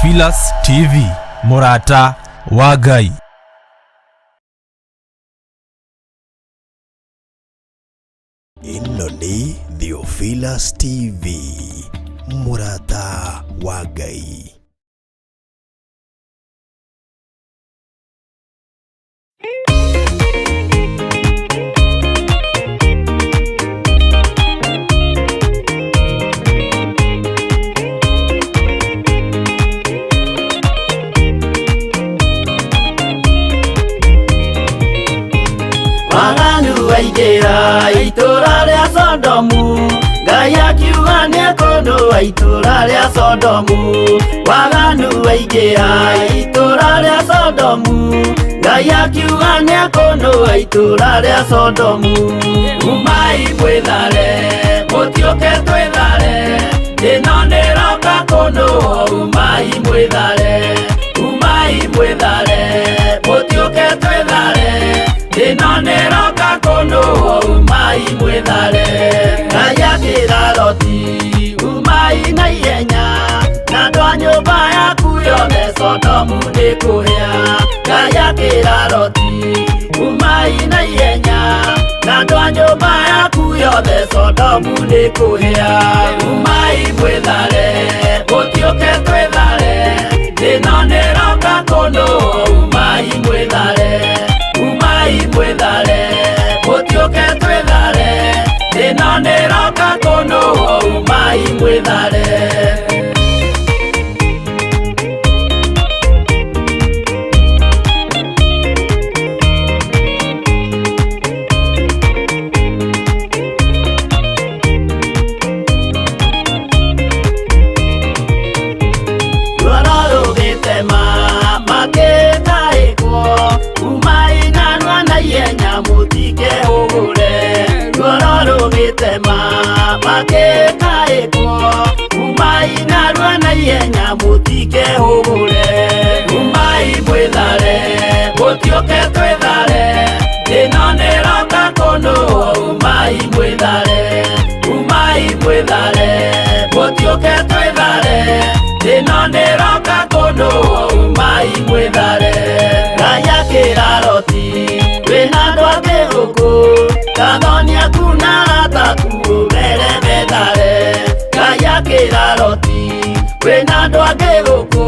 Theophilus TV, mũrata wa Ngai. Ĩno nĩ Theophilus TV, mũrata wa Ngai. Waganu waingĩra itũra rĩa Sodomu, Ngai akiuga nĩekũnũa itũra rĩa Sodomu. Waganu waingĩra itũra rĩa Sodomu, Ngai akiuga nĩekũnũa itũra rĩa Sodomu. Umai mwĩthare, mũtiũke twĩthare, ĩno nĩroka kũnũo. Umai mwĩthare, umai mwĩthare, mũtiũke twĩthare, ĩno nĩroka kũnũo. Umai mwĩthare. Ngai akĩra Loti, umai na ihenya, na andũ a nyũmba yaku yothe, Sodomu nĩ kũhĩa. Ngai akĩra Loti, umai na ihenya, na andũ a nyũmba yaku yothe, Sodomu nĩ kũhĩa. Umai mwĩthare, mũtiũke twĩthare, ĩno nĩroka kũnũo. Umai mwĩthare, umai mwĩthare, mũtiũke twĩthare, ĩno nĩroka kũnũo. Umai mwĩthare. Ruoro rũgĩtema makĩtaĩkwo, umai narua na ihenya mũtikehũgũre. Ruoro rũgĩtema makĩtaĩkwo, umai narua na ihenya mũtikehũgũre. Umai mwĩthare, mũtiũke twĩthare, ĩno nĩroka kũnũo. Umai mwĩthare, umai mwĩthare, mũtiũke twĩthare, ĩno nĩroka kũnũo. Umai mwĩthare. Ngai akĩra Loti, wĩna andũ angĩ gũkũ, kathoni aku na arata aku ũmere methare. Ngai akĩra Loti, wĩna andũ angĩ gũkũ,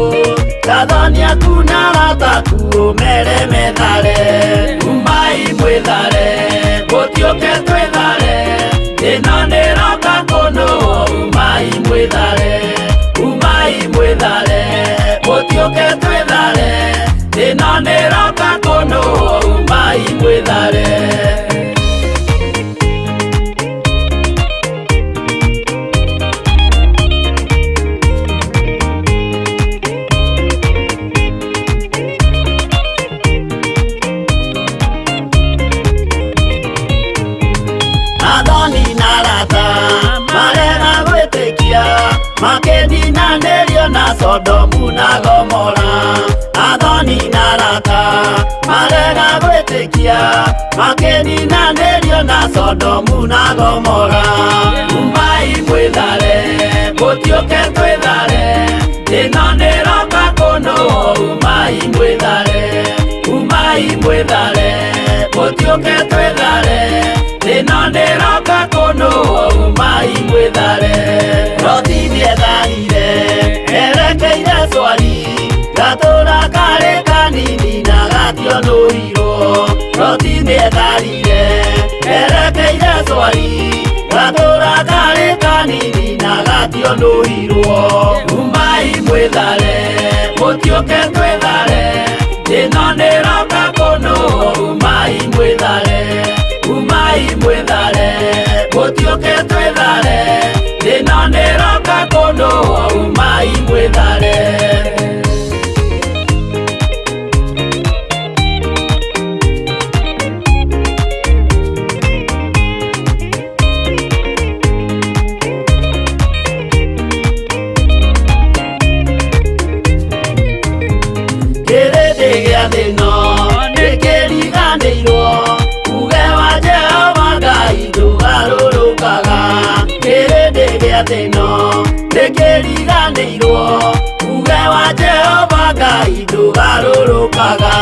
kathoni aku na arata aku ũmere methare. Umai mwĩthare, mũtiũke twĩthare, ĩno nĩroka kũnũo. Umai mwĩthare, umai mwĩthare, mũtiũke twĩthare, ĩno nĩroka kũnũo. Umai mwĩthare. Athoni na arata marega gwĩtĩkia, makĩninanĩrio na Sodomu na Gomora. Athoni na arata marega gwĩtĩkia, makĩninanĩrio na Sodomu na Gomora. Umai mwĩthare, mũtiũke twĩthare, ĩno nĩroka kũnũo. Umai mwĩthare, umai mwĩthare, mũtiũke twĩthare, ĩno nĩroka kũnũo. Umai mwĩthare. Loti nĩetharire erekeire Swari, gatũra karĩ kanini na gationũirwo. Loti nĩetharire erekeire Swari, gatũra karĩ kanini na gationũirwo. Umai mwĩthare, mũtiũke twĩthare, ĩno nĩroka kũnũo. Umai mwĩthare, umai mwĩthare, mũtiũke twĩthare, ĩno nĩroka kũnũo. Umai mwĩthare. Kĩrĩndĩ gĩa thĩno nĩkĩriganĩirwo uge wa Jehova Ngai ndũgarũrũkaga. Kĩrĩndĩ gĩa thĩno nĩkĩriganĩirwo uge wa Jehova. Ndũgarũrũkaga.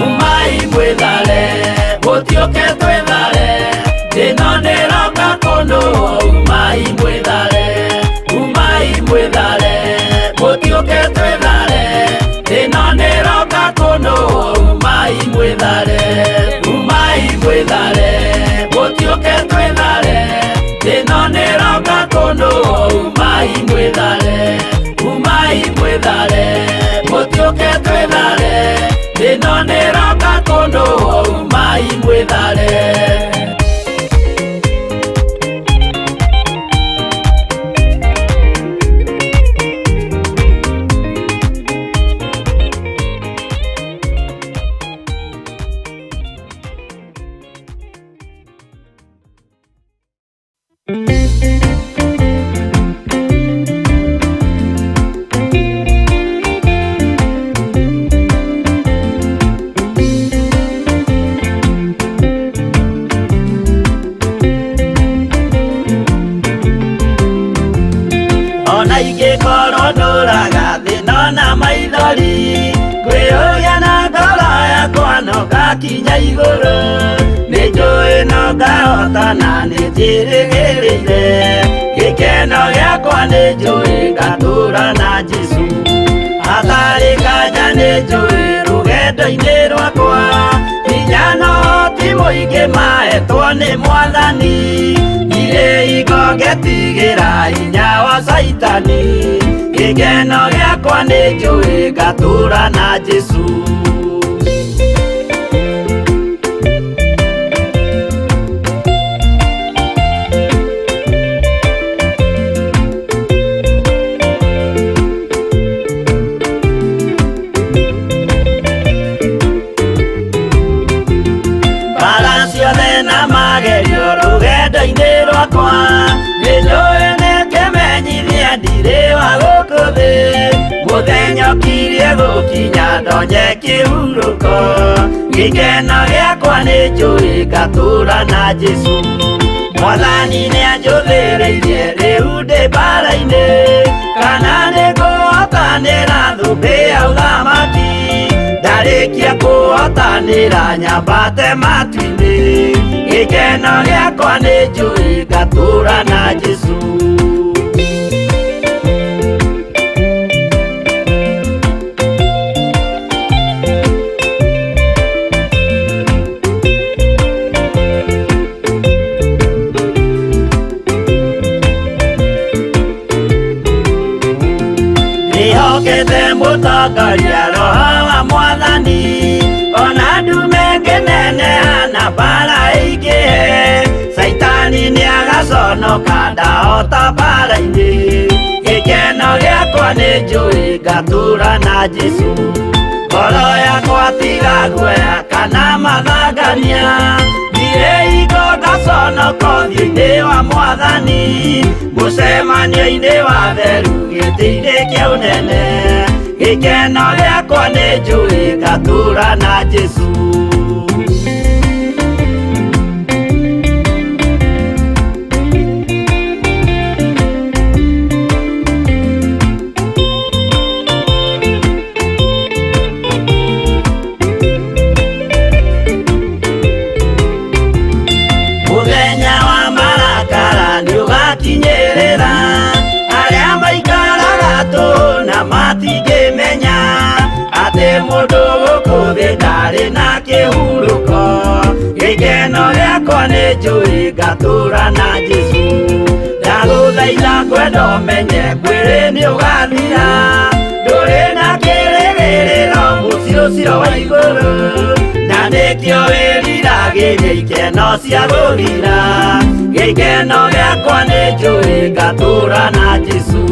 Umai mwĩthare, mũtiũke twĩthare, thĩno nĩroka kũndũ. Umai mwĩthare, umai mwĩthare, mũtiũke twĩthare, thĩno nĩroka kũndũ. Umai mwĩthare, umai mwĩthare, mũtiũke twĩthare, thĩno nĩroka kũndũ. Umai mwĩthare, umai mwĩthare, mũtiũke twĩthare, thĩno nĩroka kũndũ. Umai mwĩthare. Ona ingĩkorwo ndũraga thĩna na maithori, kwĩyũria na ngoro yakwa no ngakinya igũrũ. Nĩ njũĩ no ngahotana, nĩ njĩrĩgĩrĩire gĩkeno gĩakwa, nĩ njũĩ ngatũra na Jesũ. Hatarĩ nganja nĩ njũĩ rũgendo-inĩ rwakwa, hinya no ti mũingĩ mahetwo nĩ Mwathani. Ndirĩ hingo ngetigĩra hinya wa Caitani, gĩkeno gĩakwa nĩ njũĩ ngatũra na Jesũ. Mbara ciothe na magerio rũgendo-inĩ rwakwa, nĩ njũĩ nĩ kĩmenyithia ndirĩ wa gũkũ thĩ. Mũthenya ũkirie gũkinya ndonye kĩhurũko, gĩkeno gĩakwa nĩ njũĩ ngatũra na Jesũ. Mwathani nĩanjũthĩrĩirie rĩu ndĩ mbara-inĩ, kana nĩngũhotanĩra thũmbĩ ya ũthamaki. Ndarĩkia kũhotanĩra nyambate matu-inĩ, gĩkeno gĩakwa nĩ njũĩ ngatũra na Jesũ. Ndĩhokete mũtongoria Roho wa Mwathani, ona ndume ngĩneneha na mbara ĩingĩhe. Caitani nĩagaconoka ndahota mbara-inĩ, gĩkeno gĩakwa nĩ njũĩ ngatũra na Jesũ. Ngoro yakwa tiga guoya kana mathangania, ndirĩ hingo ngaconoka ũthiũ-inĩ wa Mwathani. Mũcemanio-inĩ wa theru gĩtĩ-inĩ kĩa ũnene, gĩkeno gĩakwa nĩ njũĩ ngatũra na Jesũ. Mũthenya wa marakara nĩũgakinyĩrĩra, arĩa maikaraga tũhũ na matingĩmenya atĩ mũndũ gũkũ thĩ ndarĩ na kĩhurũko. Gĩkeno gĩakwa nĩ njũĩ ngatũra na Jesũ. Ndagũthaitha kwenda ũmenye mwĩrĩ nĩũgathira, ndũrĩ na kĩrĩgĩrĩro mũciĩ ũcio wa igũrũ, na nĩkĩo wĩriragĩria ikeno cia gũthira. Gĩkeno gĩakwa nĩ njũĩ ngatũra na Jesũ.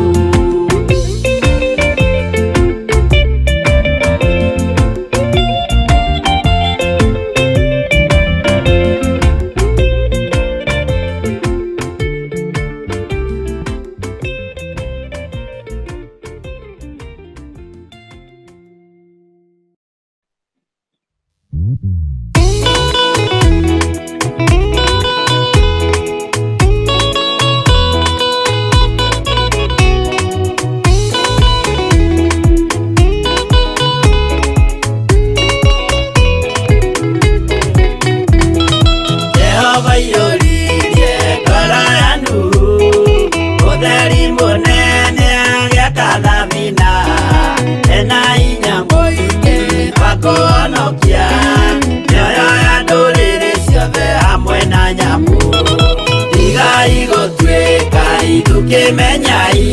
Thukĩmenyai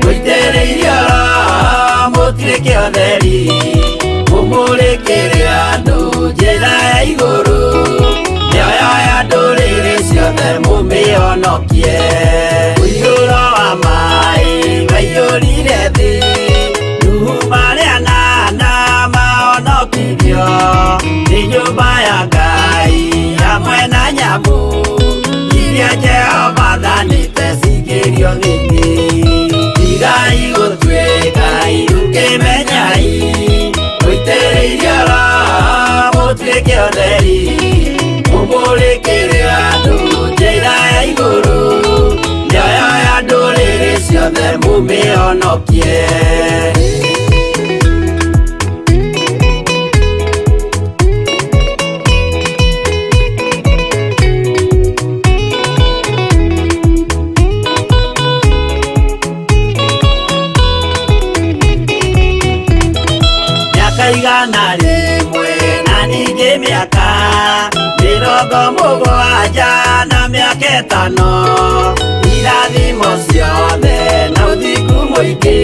Mũitĩrĩirio Roho mũtuĩke ũtheri Mũmũrĩkĩre andũ njĩra ya igũrũ Mĩoyo ya ndũrĩrĩ ciothe mũmĩhonokie Mũiyũro wa maĩ waiyũrire thĩ Nuhu marĩ anana mahonokirio Nĩ nyũmba ya Ngai hamwe na nyamũ Iria Jehova athanĩte cingĩrio thĩ-inĩ Tigai gũtuĩka irukĩmenyai Mũitĩrĩirio Roho mũtuĩke ũtheri Mũmũrĩkĩre andũ njĩra ya igũrũ Mĩoyo ya ndũrĩrĩ ciothe mũmĩhonokie Mĩaka 100 na ningĩ mĩaka 70 na mĩaka 5 irathimo ciothe na ũthingu mũingĩ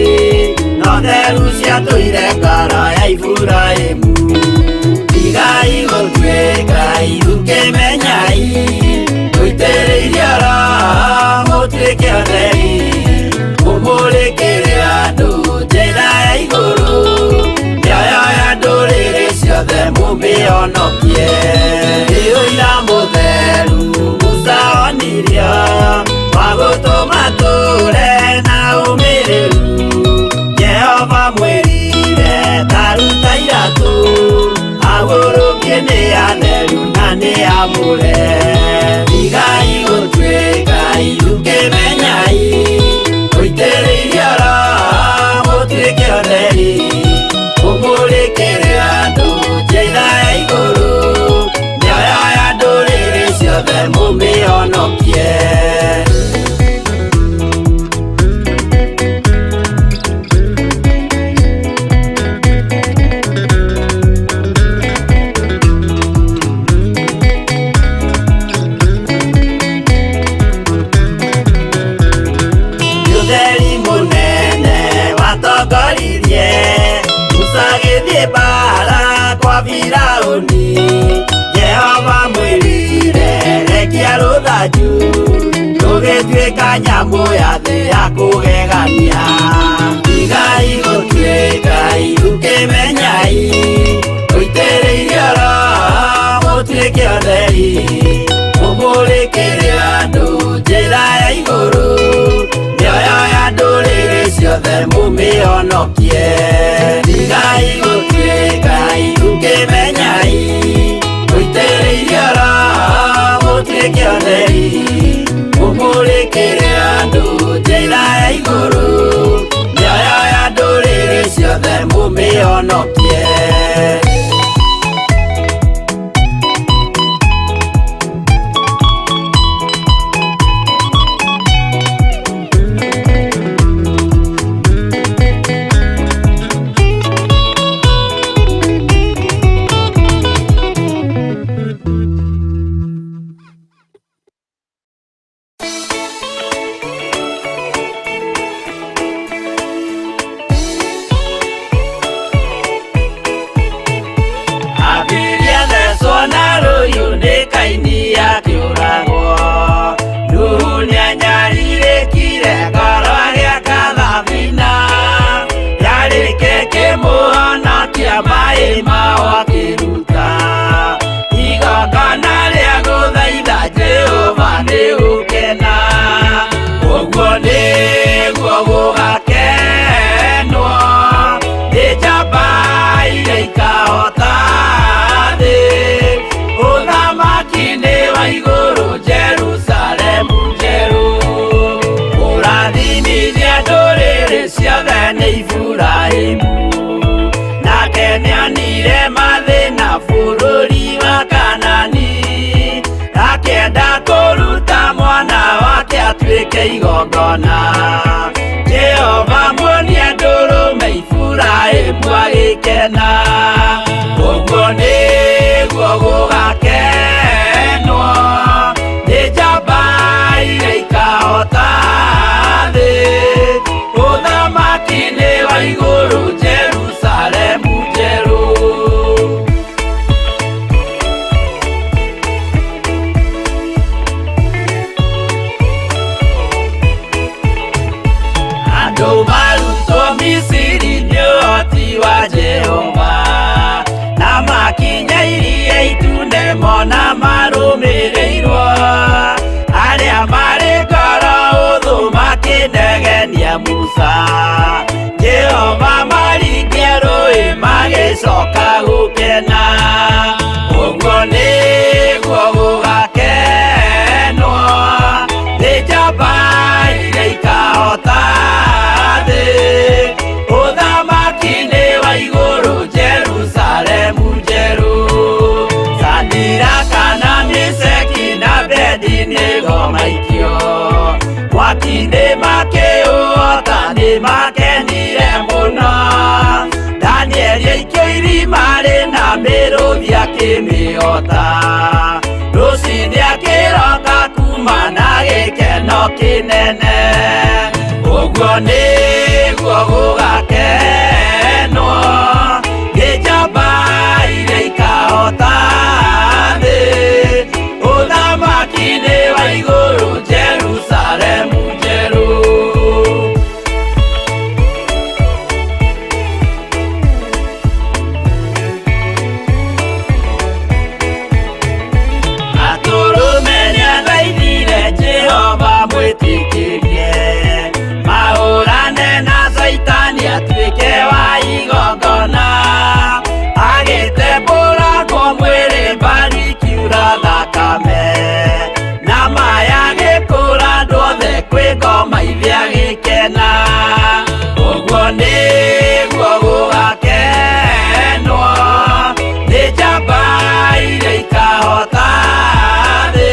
no theru ciatũire ngoro ya Iburahĩmu Tigai gũtuĩka irukĩmenyai Mũitĩrĩirio Roho mũtuĩke ũtheri Mũmũrĩkĩre andũ njĩra ya igũrũ Mĩoyo ya ndũrĩrĩ ciothe mũmĩhonokie Nĩ ũira mũtheru Musa onirio wa gũtũma tũre na ũmĩrĩru Jehova mwĩrire ta ruta iratũ Ahurũkie nĩ atheru na nĩ amũre Tigai gũtuĩka irukĩmenyai Mũitĩrĩirio Roho mũtuĩke ũtheri Mũmũrĩkĩre andũ njĩra ya igũrũ Mĩoyo ya ndũrĩrĩ ciothe mũmĩhonokie Ũtheri mũnene watongoririe Musa agĩthiĩ mbara kwa Firaũni Jehova mwĩrire rekia rũthanju Rũgĩtuĩka nyamũ ya thĩ ya kũgegania Tigai gũtuĩka irukĩmenyai Mũitĩrĩirio Roho mũtuĩke ũtheri Mũmũrĩkĩre andũ njĩra ya igũrũ Mĩoyo ya ndũrĩrĩ ciothe mũmĩhonokie Tigai gũtuĩka irukĩmenyai Mũitĩrĩirio Roho mũtuĩke ũtheri Mũmũrĩkĩre andũ njĩra ya igũrũ Mĩoyo ya ndũrĩrĩ ciothe mũmĩhonokie Abiria thecwo na rũhiũ nĩ Kaini akĩũragwo Nuhu nĩanyarirĩkire ngoro agĩaka thabina Yarĩke kĩmũhonokia maĩ mao akĩruta Igongona rĩa gũthaitha Jehova nĩ gũkena Ũguo nĩguo gũgakenwo Nĩ njamba iria ikahota thĩ Ũthamaki nĩ wa igũrũ Jerusalemu njerũ Kũrathimithia ndũrĩrĩ ciothe nĩ Iburahĩmu Nake nĩonire mathĩna bũrũri wa Kanani Akĩenda kũruta mwana wake atuĩke igongona Jehova muonia ndũrũme Iburahĩmu agĩkena Ũguo nĩguo gũgakenwo Nĩ njamba iria ikahota Musa. Jehova maringia rũĩ magĩcoka gũkena. Ũguo nĩguo gũgakenwo nĩ njamba iria ikahota thĩ. Ũthamaki-inĩ wa igũrũ Jerusalemu njerũ. Sadiraka na Meshaki na Abednego maikio mwaki-inĩ makĩũhota nĩmakenire mũno. Danieli aikio irima rĩna mĩrũthi akĩmĩhota. Rũciinĩ akĩroka kuma na gĩkeno kĩnene. Ũguo nĩguo gũgakenwo nĩ njamba iria ikahota thĩ. Ũthamaki-inĩ wa igũrũ Jerusalemu njerũ. Atũrũme nĩathaithire Jehova mwĩtĩkĩrie mahũrane na Caitani atuĩke wa igongona. Agĩtembũrangwo mwĩrĩ mbari ikiura thakame na maya agĩkũra andũ othe kwĩ ngoma ithe agĩkena. Ũguo nĩguo gũgakenwo nĩ njamba iria ikahota thĩ.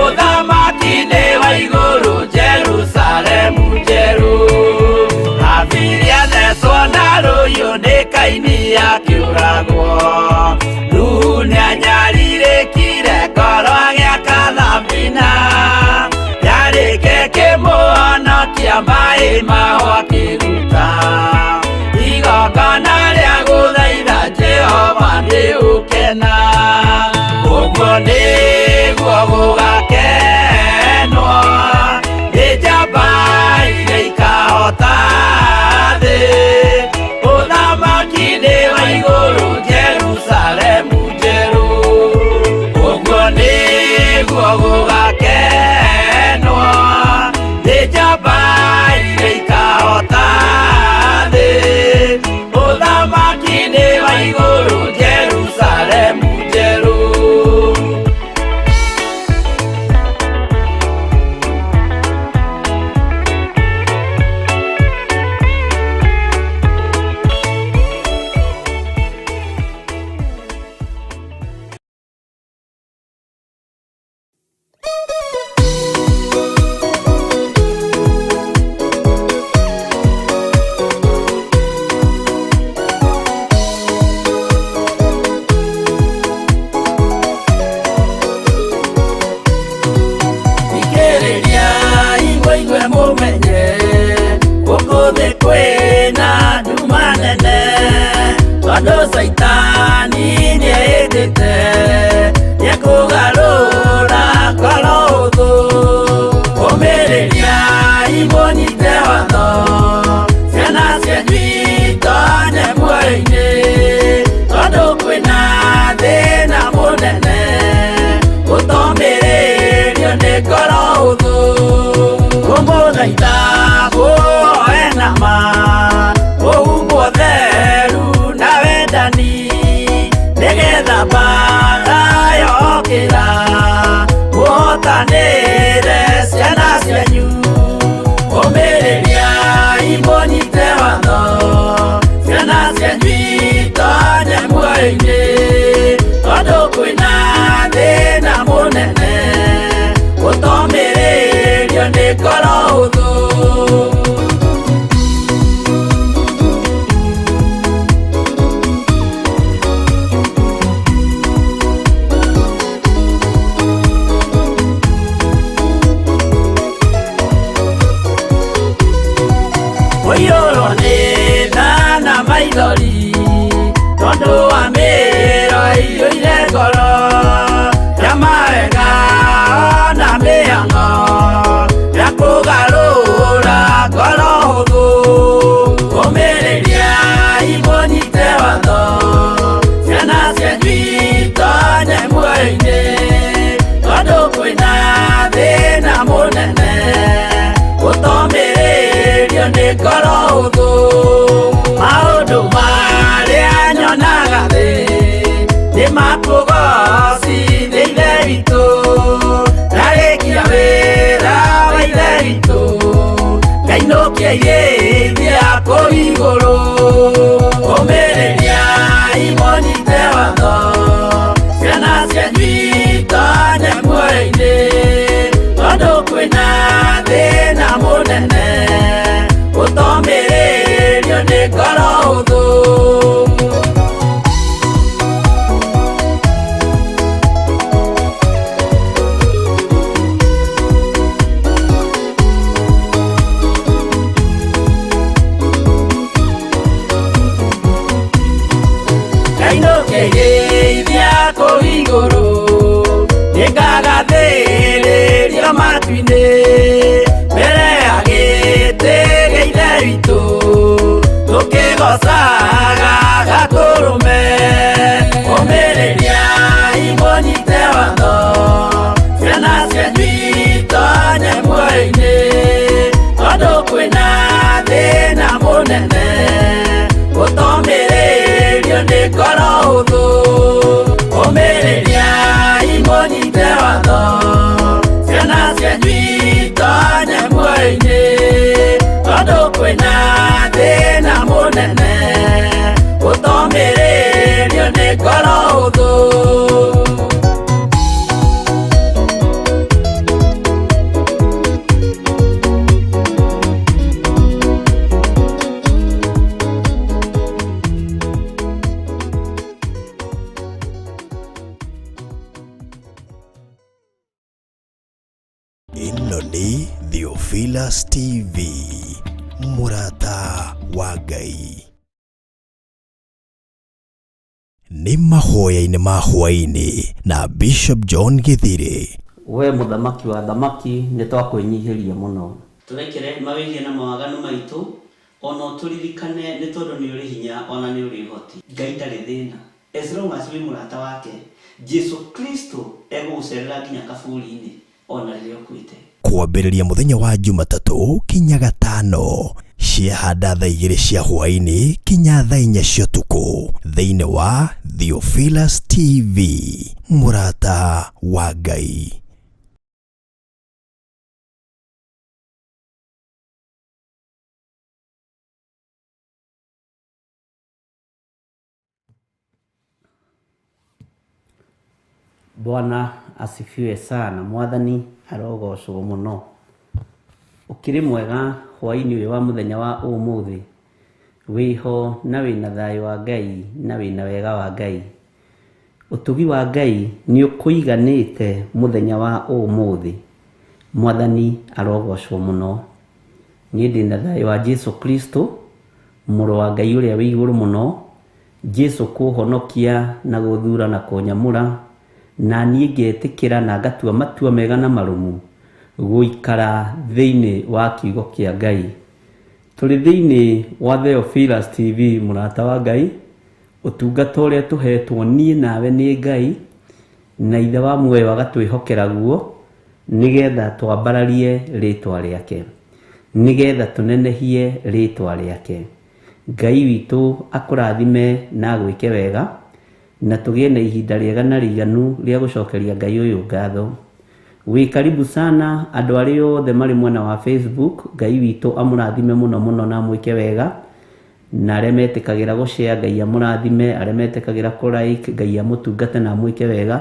Ũthamaki-inĩ wa igũrũ Jerusalemu njerũ. Habili athecwo na rũhiũ nĩ Kaini akĩũragwo. Nuhu nĩanyarirĩkire ngoro agĩaka thabina. Yarĩke kĩmũhonokia maĩ maho akĩruta. Igongona rĩa gũthaitha Jehova nĩ ũkena. Ũguo nĩguo gũgakenwo nĩ njamba iria ikahota thĩ. Ũthamaki-inĩ wa igũrũ Jerusalemu njerũ. Ũguo nĩguo gũgakenwo nĩ njamba iria ikahota thĩ. Ũthamaki-inĩ wa igũrũ Jerusalemu njerũ. Thikĩrĩria inyuĩ mũmenye gũkũ thĩ kwĩna nduma nene, tondũ Caitani nĩehĩtĩte nĩekũgarũra ngoro ũthũ. Ũmĩrĩria imũnyite watho, ciana cianyu itonye muoyo-inĩ, tondũ kwĩna thĩna mũnene gũtomĩrĩrio nĩ ngoro ũthũ. Kũmũthaitha mũhoe na ma, mũhumbwo theru na wendani, nĩgetha mbaara yokĩra mũhotanĩre ciana cianyu. Ũmĩrĩria imũnyite watho, ciana cianyu itonye muoyo-inĩ, tondũ kwĩna thĩna mũnene gũtomĩrĩrio nĩ ngoro ũthũ. Kũiyũrwo nĩ tha na maithori tondũ wa mĩĩro ĩiyũire ngoro ya mawega na mĩhang'o ya kũgarũra ngoro hũthũ. Ũmĩrĩria imũnyite watho, ciana cianyu itonye muoyo-inĩ, tondũ kwĩna thĩna mũnene gũtomĩrĩrio Nĩ ngoro hũthũ. Maũndũ marĩa nyonaga thĩ nĩ makũgocithia Ithe witũ. Ndarĩkia wĩra wa Ithe witũ, ngainũkia irĩithia kũu igũrũ. Ũmĩrĩria imũnyite watho, ciana cianyu itonye muoyo-inĩ, tondũ kwĩna thĩna mũnene ũtomĩrĩrio nĩ ngoro hũthũ. Ngainũkĩrĩithia kũu igũrũ, nĩngagathĩrĩrio matu-inĩ, mbere ya gĩtĩ gĩa Ithe witũ, tũkĩgocaga Gatũrũme. Ũmĩrĩria imũnyite watho, ciana cianyu itonye muoyo-inĩ, tondũ kwĩna thĩna mũnene ũtomĩrĩrio nĩ ngoro hũthũ. Ũmĩrĩria imũnyite watho, ciana cianyu itonye muoyo-inĩ, tondũ kwĩna thĩna mũnene ũtomĩrĩrio nĩ ngoro hũthũ. Ĩno nĩ Theophilus TV, mũrata wa Ngai. Nĩ mahoya-inĩ ma hwaĩ-inĩ na Bishop John Gĩthirĩ. We mũthamaki wa thamaki, nĩ twakwĩnyihĩria mũno. Tũrekere mawĩhia na mawaganu maitũ, ona ũtũririkane, nĩ tondũ nĩ ũrĩ hinya ona nĩ ũrĩ ũhoti. Ngai ndarĩ thĩna, as long as wĩ mũrata wake, Jesu Kristo egũgũcerera nginya kaburi-inĩ ona rĩrĩa ũkuĩte. Kwambĩrĩria mũthenya wa Jumatatũ kinya Gatano, ciahanda thaa 2 cia hwaĩ-inĩ kinya thaa 4 cia ũtukũ, thĩinĩ wa Theophilus TV, mũrata wa Ngai. Bwana asifiwe sana. Mwathani arogocwo mũno. Ũkĩrĩ mwega hwaĩ-inĩ ũyũ wa mũthenya wa ũmũthĩ, wĩho na wĩna thayũ wa Ngai na wĩna wega wa Ngai. Ũtugi wa Ngai nĩ ũkũiganĩte mũthenya wa ũmũthĩ. Mwathani arogocwo mũno. Niĩ ndĩna thayũ wa Jesu Kristo, mũrũ wa Ngai ũrĩa wĩ igũrũ mũno, Jesu kũhonokia na gũthura na kũnyamũra, na niĩ ngetĩkĩra na ngatua matua mega na marũmu gũikara thĩinĩ wa kiugo kĩa Ngai. Tũrĩ thĩinĩ wa Theophilus TV, mũrata wa Ngai, ũtungata ũrĩa tũhetwo niĩ nawe nĩ Ngai, na Ithe wa muoyo agatwĩhokera guo, nĩgetha twambararie rĩtwa rĩake, nĩgetha tũnenehie rĩtwa rĩake. Ngai witũ akũrathime na agwĩke wega, na tũgĩe na ihinda rĩega na rĩiganu rĩa gũcokeria Ngai ũyũ ngatho. Wĩ karibu sana andũ arĩa othe marĩ mwena wa Facebook, Ngai witũ amũrathime mũno mũno na amwĩke wega, na arĩa metĩkagĩra gũshare Ngai amũrathime, arĩa metĩkagĩra kũ-like Ngai amũtungate na amwĩke wega,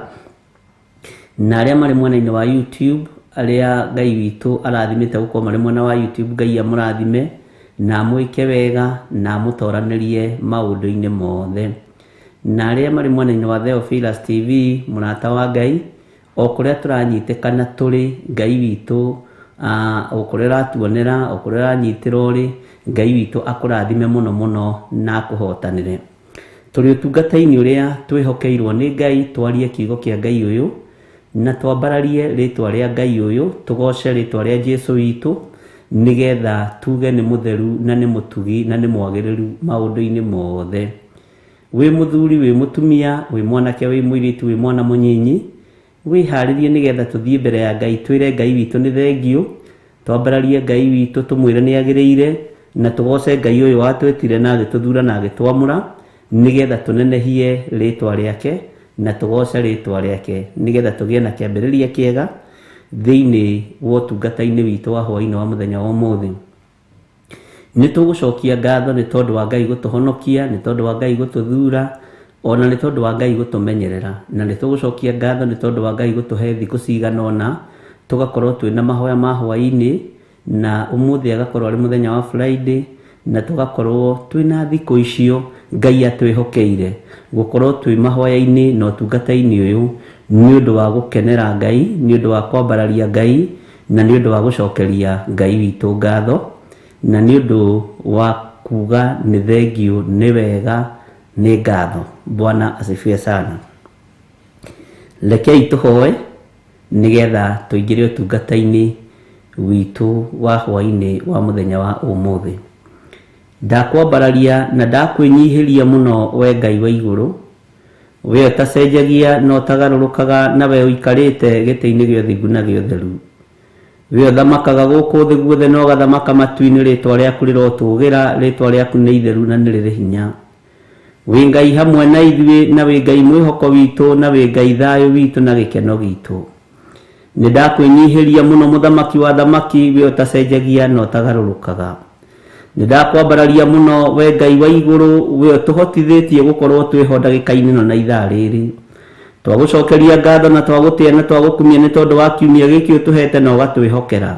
na arĩa marĩ mwena-inĩ wa YouTube, arĩa Ngai witũ arathimĩte gũkorwo marĩ mwena wa YouTube, Ngai amũrathime na amwĩke wega na amũtoranĩrie maũndũ-inĩ mothe. Na arĩa marĩ mwena-inĩ wa Theophilus TV, mũrata wa Ngai, o kũrĩa tũranyitĩkana tũrĩ, Ngai witũ o kũrĩa ũratuonera, o kũrĩa ũranyitĩra ũrĩ, Ngai witũ akũrathime mũno mũno na akũhotanĩre. Tũrĩ ũtungata-inĩ ũrĩa twĩhokeirwo nĩ Ngai, twarie kiugo kĩa Ngai ũyũ, na twambararie rĩtwa rĩa Ngai ũyũ, tũgoce rĩtwa rĩa Jesu witũ, nĩgetha tuge nĩ mũtheru na nĩ mũtugi na nĩ mwagĩrĩru maũndũ-inĩ mothe. Wĩ mũthuri, wĩ mũtumia, wĩ mwanake, wĩ mũirĩtu, wĩ mwana mũnyinyi, wĩharĩrie nĩgetha tũthiĩ mbere ya Ngai, twĩre Ngai witũ nĩ thengiũ, twambararie Ngai witũ tũmwĩre nĩ agĩrĩire, Na tũgoce Ngai ũyũ watwĩtire na agĩtũthura na agĩtwamũra nĩgetha tũnenehie rĩtwa rĩake na tũgoce rĩtwa rĩake nĩgetha tũgĩe na kĩambĩrĩria kĩega thĩinĩ wa ũtungata-inĩ witũ wa hwaĩ-inĩ wa mũthenya wa ũmũthĩ. Nĩ tũgũcokia ngatho nĩ tondũ wa Ngai gũtũhonokia, nĩ tondũ wa Ngai gũtũthura, ona nĩ tondũ wa Ngai gũtũmenyerera, na nĩ tũgũcokia ngatho nĩ tondũ wa Ngai gũtũhe thikũ cigana ũna tũgakorwo twĩna mahoya ma hwaĩ-inĩ, na ũmũthĩ agakorwo arĩ mũthenya wa Friday, na tũgakorwo twĩna thikũ icio Ngai atwĩhokeire gũkorwo twĩ mahoya-inĩ na ũtungata-inĩ ũyũ nĩ ũndũ wa gũkenera Ngai, nĩ ũndũ wa kwambararia Ngai, na nĩ ũndũ wa gũcokeria Ngai witũ ngatho, na nĩ ũndũ wa kuga nĩ thengiũ, nĩ wega, nĩ ngatho. Bwana asifiwe sana. Rekei tũhoe nĩgetha tũingĩre ũtungata-inĩ witũ wa hwaĩ-inĩ wa mũthenya wa ũmũthĩ. Ndakwambararia na ndakwĩnyihĩria mũno we Ngai wa igũrũ, we ũtacenjagia na ũtagarũrũkaga, na we ũikarĩte gĩtĩ-inĩ gĩa ũthingu na gĩa ũtheru. We ũthamakaga gũkũ thĩ guothe na ũgathamaka matu-inĩ, rĩtwa rĩaku rĩrotũgĩra, rĩtwa rĩaku nĩ itheru na nĩ rĩrĩ hinya. Wĩ Ngai hamwe na ithuĩ, na wĩ Ngai mwĩhoko witũ, na wĩ Ngai thayũ witũ na gĩkeno gitũ. Nĩ ndakwĩnyihĩria mũno mũthamaki wa thamaki, we ũtacenjagia na ũtagarũrũkaga. Nĩ ndakwambararia mũno we Ngai wa igũrũ, we ũtũhotithĩtie gũkorwo twĩho ndagĩka-inĩ ĩno na ithaa rĩrĩ. Twagũcokeria ngatho na twagũtĩa na twagũkumia nĩ tondũ wa kiumia gĩkĩ ũtũhete na ũgatwĩhokera.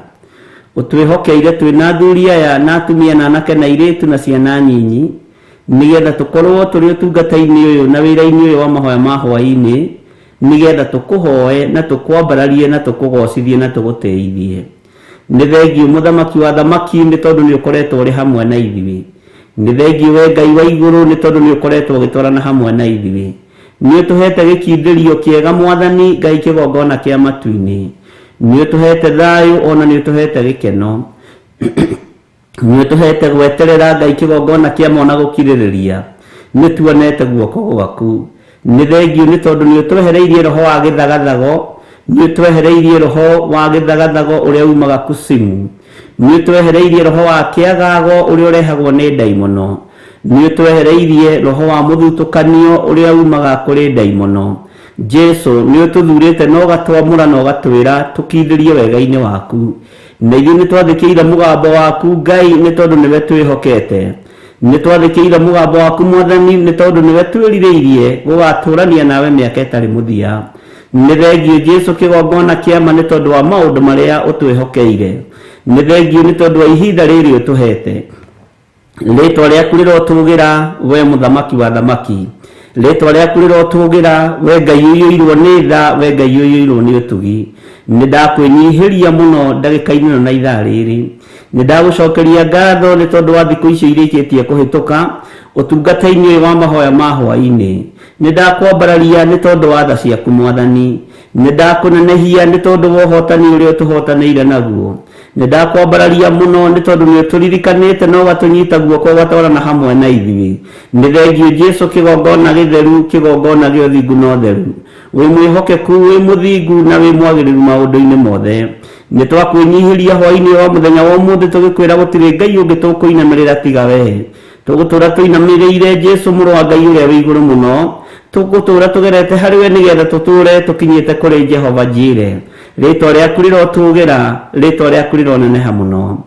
Ũtwĩhokeire twĩna athuri aya na atumia na anake na airĩtu na ciana nyinyi, nĩgetha tũkorwo tũrĩ ũtungata-inĩ ũyũ na wĩra-inĩ ũyũ wa mahoya ma hwaĩ-inĩ, nĩgetha tũkũhoe na tũkwambararie na tũkũgocithie na tũgũtĩithie. Nĩ thengiũ mũthamaki wa thamaki nĩ tondũ nĩ ũkoretwo ũrĩ hamwe na ithuĩ. Nĩ thengiũ we Ngai wa igũrũ nĩ tondũ nĩ ũkoretwo ũgĩtwarana hamwe na ithuĩ. Nĩ ũtũhete gĩkindĩrio kĩega Mwathani Ngai kĩgongona kĩa matu-inĩ. Nĩ ũtũhete thayũ ona nĩ ũtũhete gĩkeno. Nĩ ũtũhete gweterera Ngai kĩgongona kĩa mona gũkirĩrĩria. Nĩ tuonete guoko gwaku. Nĩ thengiũ nĩ tondũ nĩ ũtwehereirie roho wa gĩthagathago, nĩ ũtwehereirie roho wa gĩthagathago ũrĩa umaga kusimu, nĩ ũtwehereirie roho wa kĩagago ũrĩa ũrehagwo nĩ ndaimono, nĩ ũtwehereirie roho wa mũthutũkanio ũrĩa umaga kũrĩ ndaimono. Jesu, nĩ ũtũthurĩte na ũgatwamũra na ũgatwĩra tũkindĩrie wega-inĩ waku. Na ithuĩ nĩ twathĩkĩire mũgambo waku Ngai nĩ tondũ nĩwe twĩhokete. Nĩ twathĩkĩire mũgambo waku Mwathani nĩ tondũ nĩwe twĩrirĩirie gũgatũrania nawe mĩaka ĩtarĩ mũthia. Nĩ thengiũ Jesu kĩgongona kĩama nĩ tondũ wa maũndũ marĩa ũtwĩhokeire. Nĩ thengiũ nĩ tondũ wa ihinda rĩrĩ ũtũhete. Rĩtwa rĩaku rĩrotũgĩra we mũthamaki wa thamaki. Rĩtwa rĩaku rĩrotũgĩra we Ngai ũiyũirwo nĩ tha, we Ngai ũiyũirwo nĩ ũtugi. Nĩ ndakwĩnyihĩria mũno ndagĩka-inĩ ĩno na ithaa rĩrĩ. Nĩ ndagũcokeria ngatho nĩ tondũ wa thikũ icio irĩkĩtie kũhĩtũka ũtungata-inĩ ũyũ wa mahoya ma hwaĩ-inĩ. Nĩ ndakwambararia nĩ tondũ wa tha ciaku Mwathani. Nĩ ndakũnenehia nĩ tondũ wa ũhotani ũrĩa ũtũhotanĩire naguo. Nĩ ndakwambararia mũno nĩ tondũ nĩ ũtũririkanĩte na ũgatũnyita guoko ũgatwarana hamwe na ithuĩ. Nĩ thengiũ Jesu kĩgongona gĩtheru, kĩgongona gĩa ũthingu na ũtheru. Wĩ mwĩhokeku, wĩ mũthingu na wĩ mwagĩrĩru maũndũ-inĩ mothe. Nĩ twakwĩnyihĩria hwaĩ-inĩ wa mũthenya wa ũmũthĩ tũgĩkwĩra gũtirĩ Ngai ũngĩ tũkũinamĩrĩra tiga we. Tũgũtũra tũinamĩrĩire Jesu mũrũ wa Ngai ũrĩa wĩ igũrũ mũno. Tũgũtũra tũgerete harĩ we nĩgetha tũtũre tũkinyĩte kũrĩ Jehova Jire. Rĩtwa rĩaku rĩrotũgĩra, rĩtwa rĩaku rĩroneneha mũno.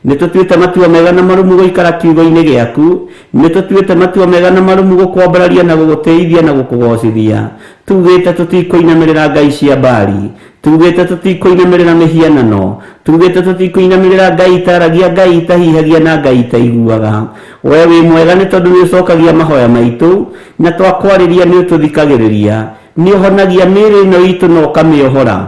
Nĩ tũtuĩte matua mega na marũmu gũikara kiugo-inĩ gĩaku. Nĩ tũtuĩte matua mega na marũmu gũkwambararia na gũgũtĩithia na gũkũgocithia. Tugĩte tũtikũinamĩrĩra ngai cia Baali. Tugĩte tũtikũinamĩrĩra mĩhianano. Tugĩte tũtikũinamĩrĩra ngai itaragia, ngai itahihagia na ngai itaiguaga. We wĩ mwega nĩ tondũ nĩ ũcokagia mahoya maitũ, na twakwarĩria nĩ ũtũthikagĩrĩria. Nĩ ũhonagia mĩĩrĩ ĩno itũ na ũkamĩohora.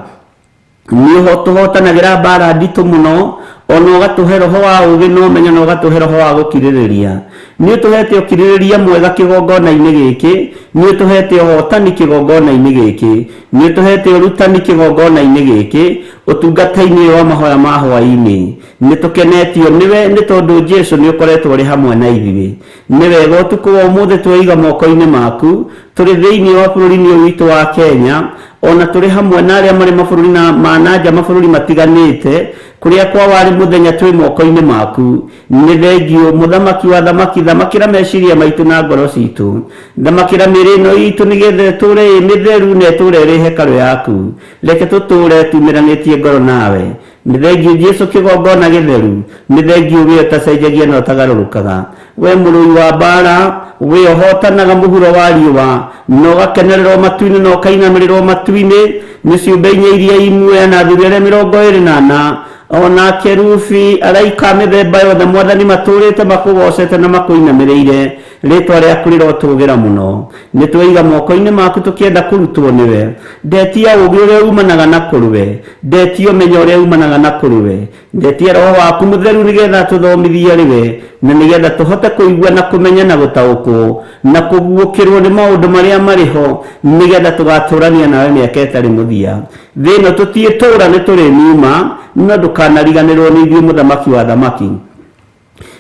Nĩ tũhotanagĩra mbara nditũ mũno, ona ũgatũhe roho wa ũũgĩ na ũmenyo na ũgatũhe roho wa gũkirĩrĩria. Nĩ ũtũhete ũkirĩrĩria mwega kĩgongona-inĩ gĩkĩ, nĩ ũtũhete ũhotani kĩgongona-inĩ gĩkĩ, nĩ ũtũhete ũrutani kĩgongona-inĩ gĩkĩ, ũtungata-inĩ ũyũ wa mahoya ma hwaĩ-inĩ. Nĩ tũkenetio nĩwe nĩ tondũ Jesu nĩ ũkoretwo ũrĩ hamwe na ithuĩ. Nĩ wega ũtukũ wa ũmũthĩ tweiga moko-inĩ maku, tũrĩ thĩinĩ wa bũrũri-inĩ ũyũ witũ wa Kenya, Ona tũrĩ hamwe na arĩa marĩ mabũrũri na ma nanja mabũrũri matiganĩte kũrĩa kwa warĩ mũthenya twĩ moko-inĩ maku. Nĩ thengio mũthamaki wa thamaki, thamakĩra meciria maitũ na ngoro citũ, thamakĩra mĩĩrĩ ĩno itũ nĩgetha ĩtũũre ĩ mĩtheru na ĩtũũre ĩrĩ hekarũ yaku. Reke tũtũũre tumĩranĩtie ngoro nawe. Nĩ thengio Jesu kĩgongona gĩtheru, nĩ thengio we ũtacenjagia na ũtagarũrũkaga. We mũrũi wa mbara, we ũhotanaga mũhuro wa riũa na ũgakenererwo matu-inĩ na ũkainamĩrĩrwo matu-inĩ nĩ ciũmbe inya iria imwe na athuri arĩa 24 ona kerubi araika mĩthemba yothe mwathani matũrĩte makũgocete na makũinamĩrĩire. Rĩtwa rĩaku rĩrotũgĩra mũno. Nĩ tweiga moko-inĩ maku tũkĩenda kũrutwo nĩwe. Ndetia ũũgĩ ũrĩa umanaga na kũrĩ ndetia ũmenyo ũrĩa umanaga na kũrĩ ndetia roho waku mũtheru nĩgetha tũthomithie rĩwe na nĩgetha tũhote kũigua na kũmenya na gũtaũkwo na kũguũkĩrwo nĩ maũndũ marĩa marĩ ho nĩgetha tũgatũrania nawe mĩaka ĩtarĩ mũthia. Thĩ ĩno tũtiĩtũũra nĩ tũrĩmiuma, no ndũkanariganĩrwo nĩ ithuĩ mũthamaki wa thamaki.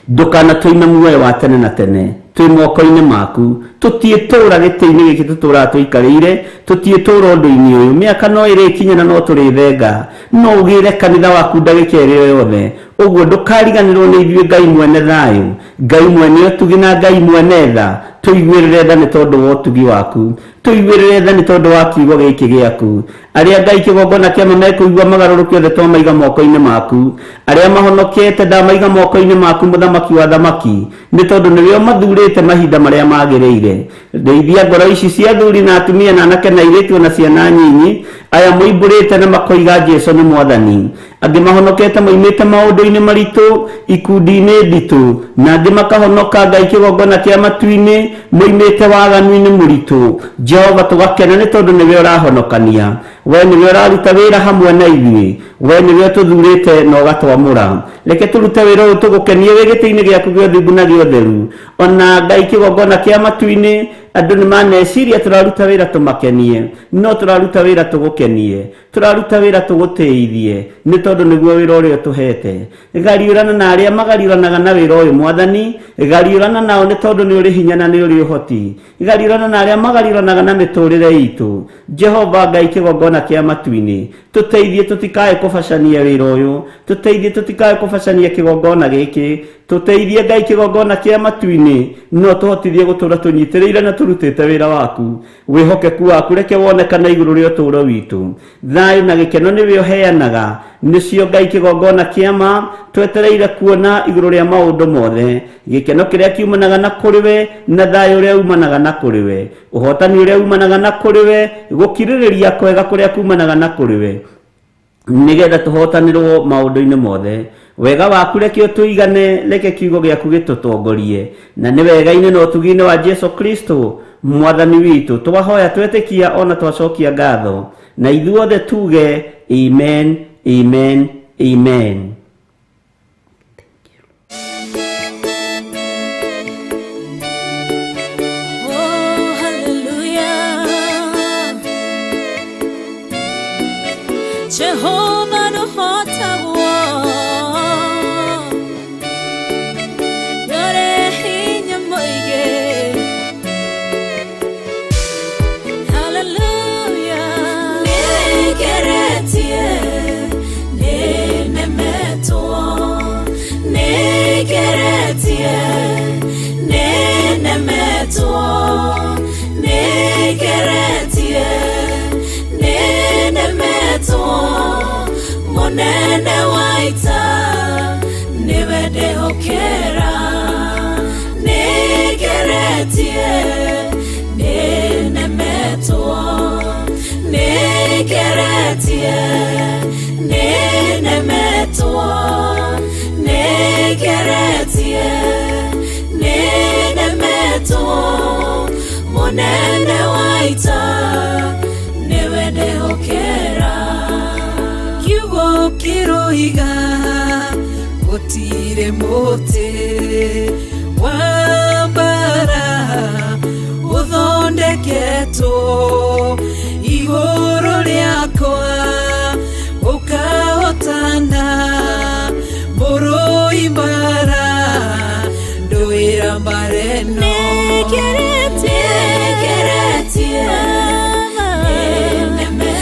Ndũkanatũime muoyo wa tene na tene twĩ moko-inĩ maku. Tũtiĩtũũra gĩtĩ-inĩ gĩkĩ tũtũũraga tũikarĩire, tũtiĩtũũra ũndũ-inĩ ũyũ. Mĩaka no ĩrĩkinya na no tũrĩthenga, no ũgĩre kanitha waku ndagĩka ĩrĩa yothe. Ũguo ndũkariganĩrwo nĩ ithuĩ Ngai mwene thayũ, Ngai mwene ũtugi na Ngai mwene tha. Tũiguĩrĩre tha nĩ tondũ wa ũtugi waku, tũiguĩrĩre tha nĩ tondũ wa kiugo gĩkĩ gĩaku. Arĩa Ngai kĩgongona kĩama mekũigua magarũrũke othe twamaiga moko-inĩ maku. Arĩa mahonokete ndamaiga moko-inĩ maku mũthamaki wa thamaki, nĩ tondũ nĩwe ũmathurĩte mahinda marĩa magĩrĩire. Ndeithia ngoro ici cia athuri na atumia na anake na airĩtu na ciana nyinyi aya moimbũrĩte na makoiga Jesu nĩ mwathani. Angĩ mahonokete moimĩte maũndũ-inĩ maritũ ikundi-inĩ nditũ, na angĩ makahonoka Ngai kĩgongona kĩa matu-inĩ moimĩte waganu-inĩ mũritũ. Jehova tũgakena nĩ tondũ nĩwe ũrahonokania, we nĩwe ũraruta wĩra hamwe na ithuĩ, we nĩwe ũtũthurĩte na ũgatwamũra. Reke tũrute wĩra ũyũ tũgũkenie wĩ gĩtĩ-inĩ gĩaku gĩa ũthingu na gĩa ũtheru. Ona Ngai kĩgongona kĩa matu-inĩ andũ nĩ maneciria tũraruta wĩra tũmakenie, no tũraruta wĩra tũgũkenie, tũraruta wĩra tũgũtĩithie, nĩ tondũ nĩguo wĩra ũrĩa ũtũhete. Gariũrana na arĩa magariũranaga na wĩra ũyũ mwathani, gariũrana nao nĩ tondũ nĩ ũrĩ hinya na nĩ ũrĩ ũhoti. Gariũrana na arĩa magariũranaga na mĩtũrĩre itũ. Jehova Ngai kĩgongona kĩa matu-inĩ, tũteithie tũtikae kũbacania wĩra ũyũ, tũteithie tũtikae kũbacania kĩgongona gĩkĩ, tũteithie Ngai kĩgongona kĩa matu-inĩ, no tũhotithie gũtũũra tũnyitĩrĩire na tũrutĩte wĩra waku. Wĩhokeku waku reke wonekane igũrũ rĩa ũtũũro witũ. Thayũ na gĩkeno nĩwe ũheanaga, nĩcio Ngai kĩgongona kĩa ma twetereire kuona igũrũ rĩa maũndũ mothe. Gĩkeno kĩrĩa kiumanaga na kũrĩ we na thayũ ũrĩa umanaga na kũrĩ we, ũhotani ũrĩa umanaga na kũrĩ we, gũkirĩrĩria kwega kũrĩa kumanaga na kũrĩ we, nĩgetha tũhotanĩrwo maũndũ-inĩ mothe. Wega waku reke ũtũigane, reke kiugo gĩaku gĩtũtongorie, na nĩ wega-inĩ na ũtugi-inĩ wa Jesu Kristo mwathani witũ twahoya twetĩkia ona twacokia ngatho, na ithuothe tuge amen, amen, amen. Oh, hallelujah. Jehovah no hotagwo Yore hinya mũingĩ. Hallelujah. Nĩngeretie, nĩnemetwo. Nĩngeretie, nĩnemetwo. Nĩngeretie, nĩnemetwo. Mũnene wa ita nĩwe ndĩhokera. Nĩngeretie, nĩnemetwo. Nĩngeretie, nĩnemetwo. Nĩngeretie, nĩnemetwo. Mũnene wa ita nĩwe ndĩhokera. Kiugo kĩroiga gũtirĩ mũtĩ wa mbara ũthondeketwo igũrũ rĩakwa ũkahotana mũrũi mbara ndũĩra mbara ĩno. Nĩngeretie, nĩnemetwo.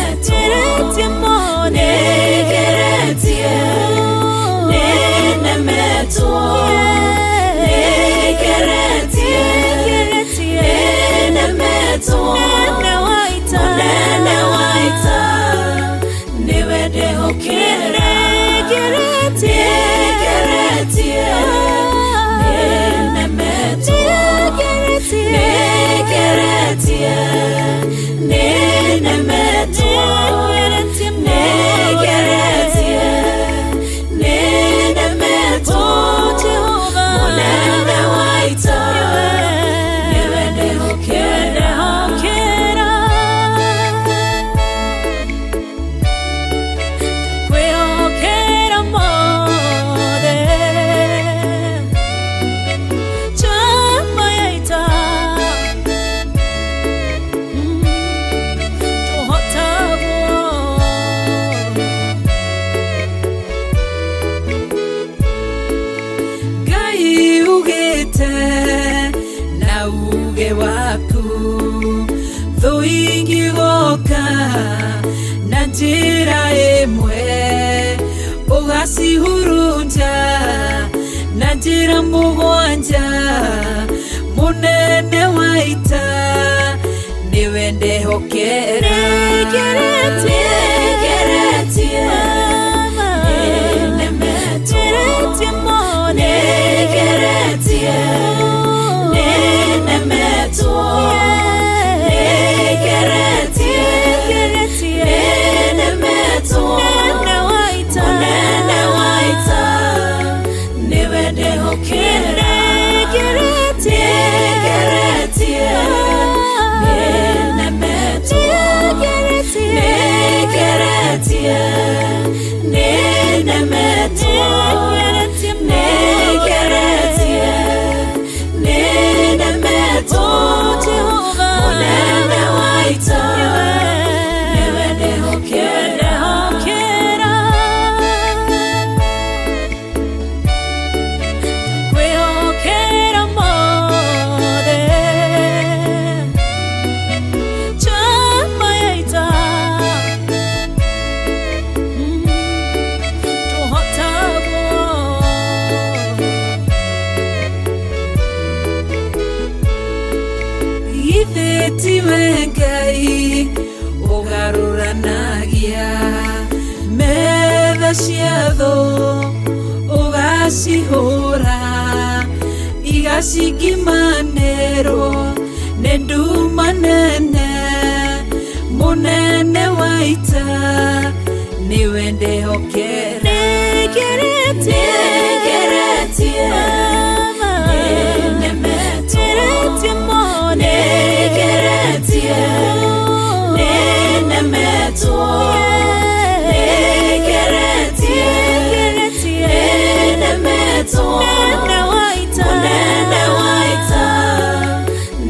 Nĩngeretie, nĩnemetwo, nĩngeretie, nĩnemetwo, Mũnene wa ita, nĩwe ndĩhokera. Kwĩhokera mothe chama ya ita tũhotagwo Ngai ugĩte na uge waku thũ ingĩgoka na njĩra ĩmwe ũgacihurunja na njĩra mũgwanja mũnene wa ita nĩwe ndehokera. Nĩngeretie, nĩnemetwo, nĩngeretie, nĩnemetwo, nĩngeretie, nĩnemetwo, mũnene wa ita nĩwe ndehokera. Nĩngeretie, nĩnemetwo, nĩngeretie, nĩnemetwo, nĩngeretie, nĩnemetwo, mũnene wa ita nĩwe ndehokera. Kwĩhokera mothe chama ya ita tũhotagwo Githĩ tiwe Ngai ũgarũranagia metha cia thũ ũgacihũra igacingimanĩrwo nĩ nduma nene mũnene wa ita nĩwe ndehokera. Nĩngeretie, nĩnemetwo, nĩngeretie, nĩnemetwo, nĩngeretie, nĩnemetwo, mũnene wa ita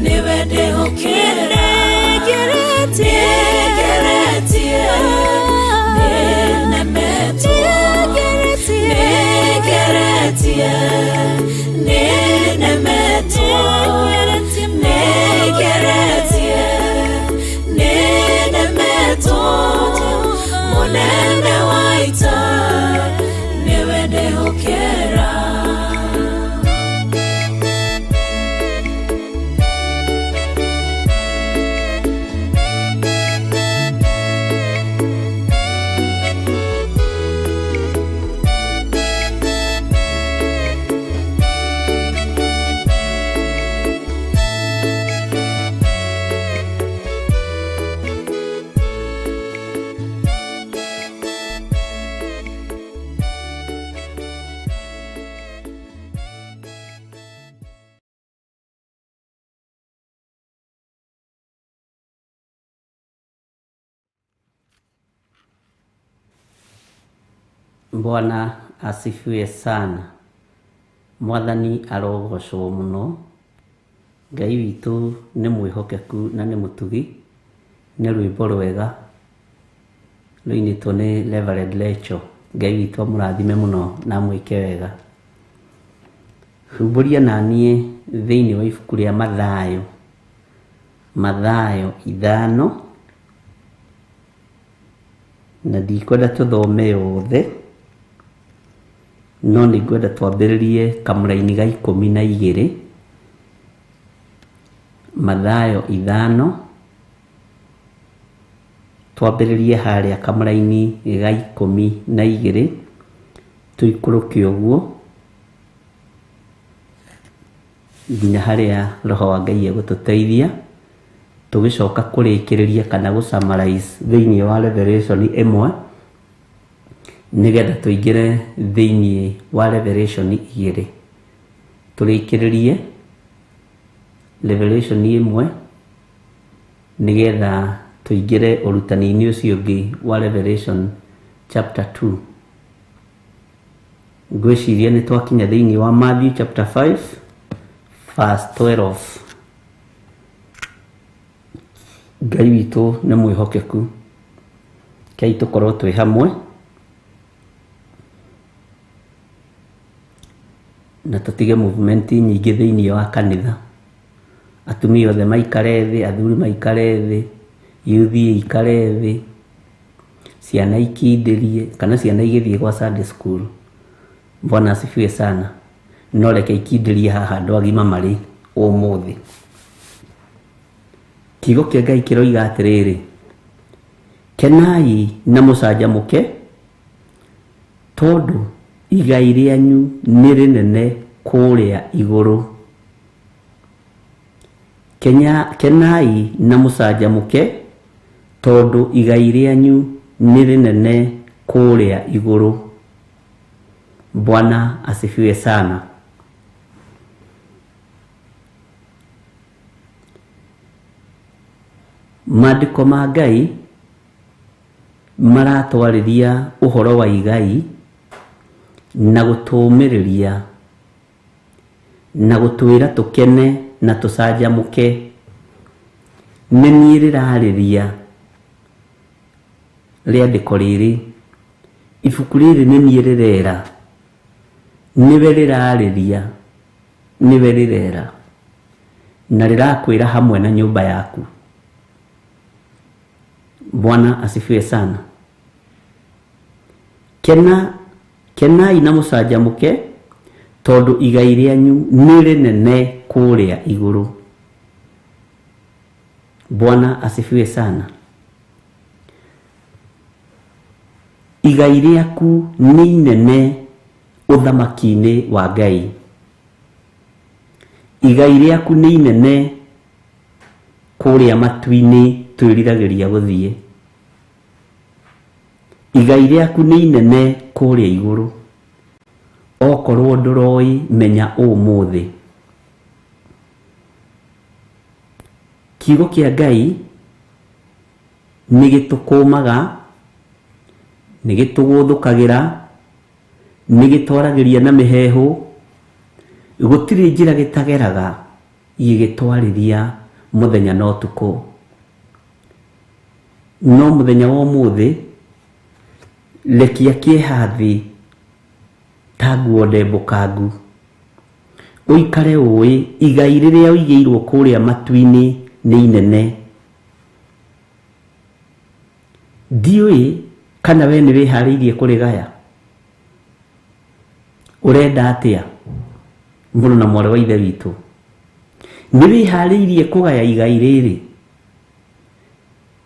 nĩwe ndehokera. Nĩngeretie, nĩnemetwo, nĩngeretie, nĩnemetwo, nĩngeretie, nĩnemetwo, mũnene wa ita nĩwe ndehokera. Bwana asifiwe sana. Mwathani arogocwo mũno. Ngai witũ nĩ mwĩhokeku na nĩ mũtugi. Nĩ rwĩmbo rwega rũinĩtwo nĩ Reverend Rachel. Ngai witũ amũrathime mũno na amwĩke wega. Humbũria na niĩ thĩinĩ wa ibuku rĩa Mathayo, Mathayo 5, na ndikwenda tũthome yothe, no nĩngwenda twambĩrĩrie kamũraini ga 12. Mathayo 5, twambĩrĩrie harĩa kamũraini ga 12, tũikũrũke ũguo nginya harĩa Roho wa Ngai egũtũteithia. Tũgĩcoka kũrĩkĩrĩria kana gũ summarize thĩinĩ wa Revelation ĩmwe, nĩgetha tũingĩre thĩinĩ wa Revelation igĩrĩ. Tũrĩkĩrĩrie Revelation ĩmwe nĩgetha tũingĩre ũrutani-inĩ ũcio ũngĩ wa Revelation chapter 2. Ngwĩciria nĩ twakinya thĩinĩ wa Matthew chapter 5 verse 12. Ngai witũ nĩ mwĩhokeku, kei tũkorwo twĩ hamwe na tũtige movement nyingĩ thĩinĩ wa kanitha. Atumia othe maikare thĩ, athuri maikare thĩ, youth ĩikare thĩ, ciana ikindĩrie, kana ciana igĩthiĩ gwa Sunday school. Bwana asifiwe sana. No reke ikindĩrie haha andũ agima marĩ ũmũthĩ. Kiugo kĩa Ngai kĩroiga atĩrĩrĩ, kenai na mũcanjamũke, tondũ igai rĩanyu nĩ rĩnene kũrĩa igũrũ. Kenai na mũcanjamũke, tondũ igai rĩanyu nĩ rĩnene kũrĩa igũrũ. Bwana asifiwe sana. Maandĩko ma Ngai maratwarĩria ũhoro wa igai na gũtũũmĩrĩria na gũtwĩra tũkene na tũcanjamũke. Nĩ niĩ rĩrarĩria rĩandĩko rĩrĩ, ibuku rĩrĩ nĩ niĩ rĩrera, nĩwe rĩrarĩria, nĩwe rĩrera, na rĩrakwĩra hamwe na nyũmba yaku. Bwana asifiwe sana. Kenai na mũcanjamũke, tondũ igai rĩanyu nĩ rĩnene kũrĩa igũrũ. Bwana asifiwe sana. Igai rĩaku nĩ inene ũthamaki-inĩ wa Ngai. Igai rĩaku nĩ inene kũrĩa matu-inĩ twĩriragĩria gũthiĩ. Igai rĩaku nĩ inene kũrĩa igũrũ. Okorwo ndũroĩ, menya ũmũthĩ. Kiugo kĩa Ngai nĩ gĩtũkũmaga, nĩ gĩtũgũthũkagĩra, nĩ gĩtwaragĩria na mĩheehũ. Gũtirĩ njĩra gĩtageraga gĩgĩtwarĩria mũthenya na ũtukũ. No mũthenya wa ũmũthĩ, rekia kĩeha thĩ ta nguo ndembũkangu. Ũikare ũĩ igai rĩrĩa ũigĩirwo kũrĩa matu-inĩ nĩ inene. Ndiũĩ kana we nĩ wĩharĩirie kũrĩgaya. Ũrenda atĩa mũrũ na mwarĩ wa ithe witũ? Nĩ wĩharĩirie kũgaya igai rĩrĩ?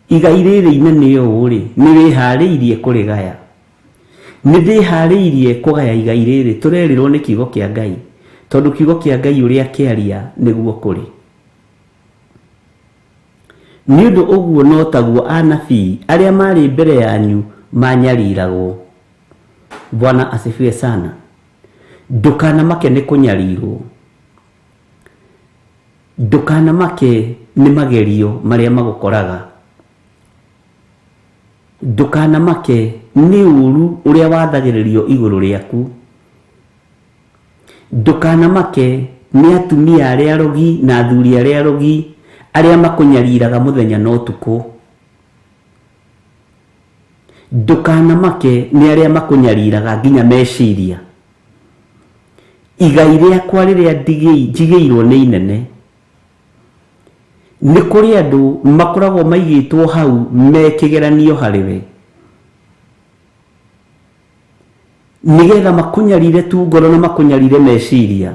Igai rĩrĩ inene ũũ rĩ, nĩ wĩharĩirie kũrĩgaya? Nĩ ndĩharĩirie kũgaya igai rĩrĩ tũrerirwo nĩ kiugo kĩa Ngai, tondũ kiugo kĩa Ngai ũrĩa kĩaria nĩguo kũrĩ. Nĩ ũndũ ũguo no taguo anabii arĩa marĩ mbere yanyu manyariragwo. Bwana asifiwe sana. Ndũkanamake nĩ kũnyarirwo, ndũkanamake nĩ magerio marĩa magũkoraga, ndũkanamake nĩ ũru ũrĩa wathagĩrĩrio igũrũ rĩaku, ndũkanamake nĩ atumia arĩa arogi na athuri arĩa arogi arĩa makũnyariraga mũthenya na ũtukũ. Ndũkanamake nĩ arĩa makũnyariraga nginya meciria. Igai rĩakwa rĩrĩa njigĩirwo nĩ inene. Nĩ kũrĩ andũ makoragwo maigĩtwo hau me kĩgeranio harĩ we, nĩgetha makũnyarire tu ngoro na makũnyarire meciria.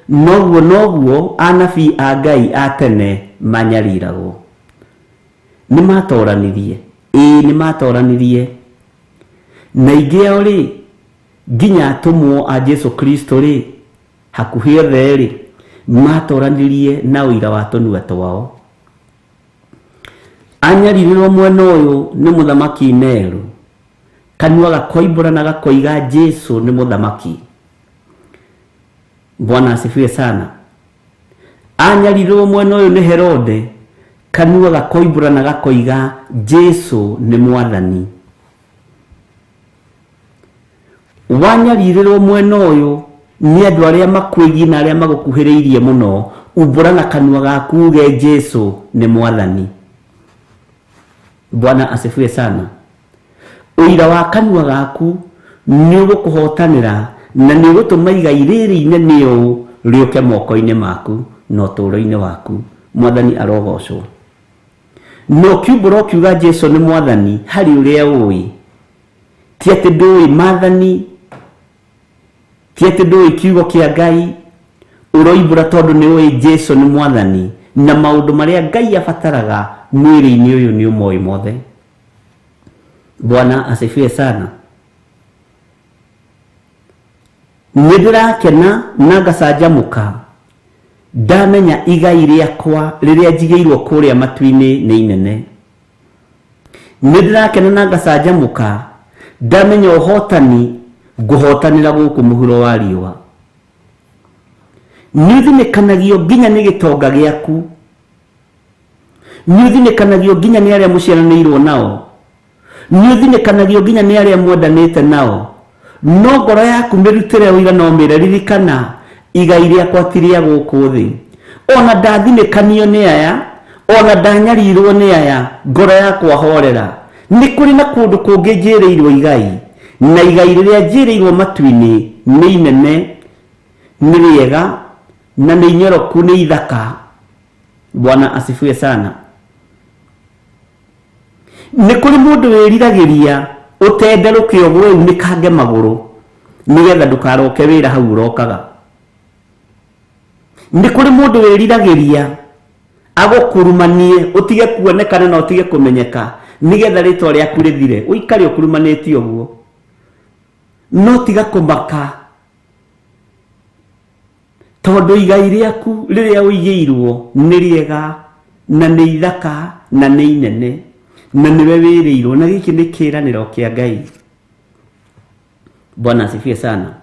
Noguo noguo anabii a Ngai a tene manyariragwo. Nĩ matoranirie, ĩĩ nĩ matoranirie. Na aingĩ ao rĩ, nginya atũmwo a Jesu Kristo rĩ, hakuhĩ othe rĩ, Matoranirie na ũira wa tũnua twao. Anyaririrwo mwena ũyũ nĩ mũthamaki Nero, kanua gakoimbũra na gakoiga Jesu nĩ mũthamaki. Bwana asifiwe sana. Anyaririrwo mwena ũyũ nĩ Herode, kanua gakoimbũra na gakoiga Jesu nĩ mwathani. Wanyarirĩrwo mwena ũyũ nĩ andũ arĩa makwĩgiĩ na arĩa magũkuhĩrĩirie mũno, umbũra na kanua gaku uge Jesu nĩ mwathani. Bwana asifiwe sana. Ũira wa kanua gaku nĩ ũgũkũhotanĩra na nĩ ũgũtũma igai rĩrĩ inene ũũ rĩũke moko-inĩ maku na ũtũũro-inĩ waku. Mwathani arogocwo. Na ũkiumbũra ũkiuga Jesu nĩ mwathani harĩ ũrĩa ũĩ, ti atĩ ndũĩ maathani, ti atĩ ndũĩ kiugo kĩa Ngai, ũroimbũra tondũ nĩ ũĩ Jesu nĩ mwathani na maũndũ marĩa Ngai abataraga mwĩrĩ-inĩ ũyũ nĩ ũmoĩ mothe. Bwana asifiwe sana. Nĩ ndĩrakena na ngacanjamũka ndamenya igai rĩakwa rĩrĩa njigĩirwo kũrĩa matu-inĩ nĩ inene. Nĩ ndĩrakena na ngacanjamũka ndamenya ũhotani ngũhotanĩra gũkũ mũhuro wa riũa. Nĩ ũthinĩkanagio nginya nĩ gĩtonga gĩaku, nĩ ũthinĩkanagio nginya nĩ arĩa mũciaranĩirwo nao, nĩ ũthinĩkanagio nginya nĩ arĩa mwendanĩte nao, no ngoro yaku mĩrutĩre ũira no mĩre, ririkana igai rĩakwa ti rĩa gũkũ thĩ. Ona ndathinĩkanio nĩ aya, ona ndanyarirwo nĩ aya, ngoro yakwa horera. Nĩ kũrĩ na kũndũ kũngĩ njĩrĩirwo igai, na igai rĩrĩa njĩrĩirwo matu-inĩ nĩ inene, nĩ rĩega, na nĩ inyoroku, nĩ ithaka. Bwana asifiwe sana. Nĩ kũrĩ mũndũ wĩriragĩria ũtenderũke ũgwe unĩkange magũrũ nĩgetha ndũkaroke wĩra hau ũrokaga. Nĩ kũrĩ mũndũ wĩriragĩria agũkurumanie ũtige kuonekana na ũtige kũmenyeka nĩgetha rĩtwa rĩaku rĩthire, ũikare ũkurumanĩtie ũguo. No tiga kũmaka tondũ igai rĩaku rĩrĩa ũigĩirwo nĩ rĩega na nĩ ithaka na nĩ inene na nĩwe wĩrĩirwo, na gĩkĩ nĩ kĩĩranĩro kĩa Ngai. Bwana asifiwe sana.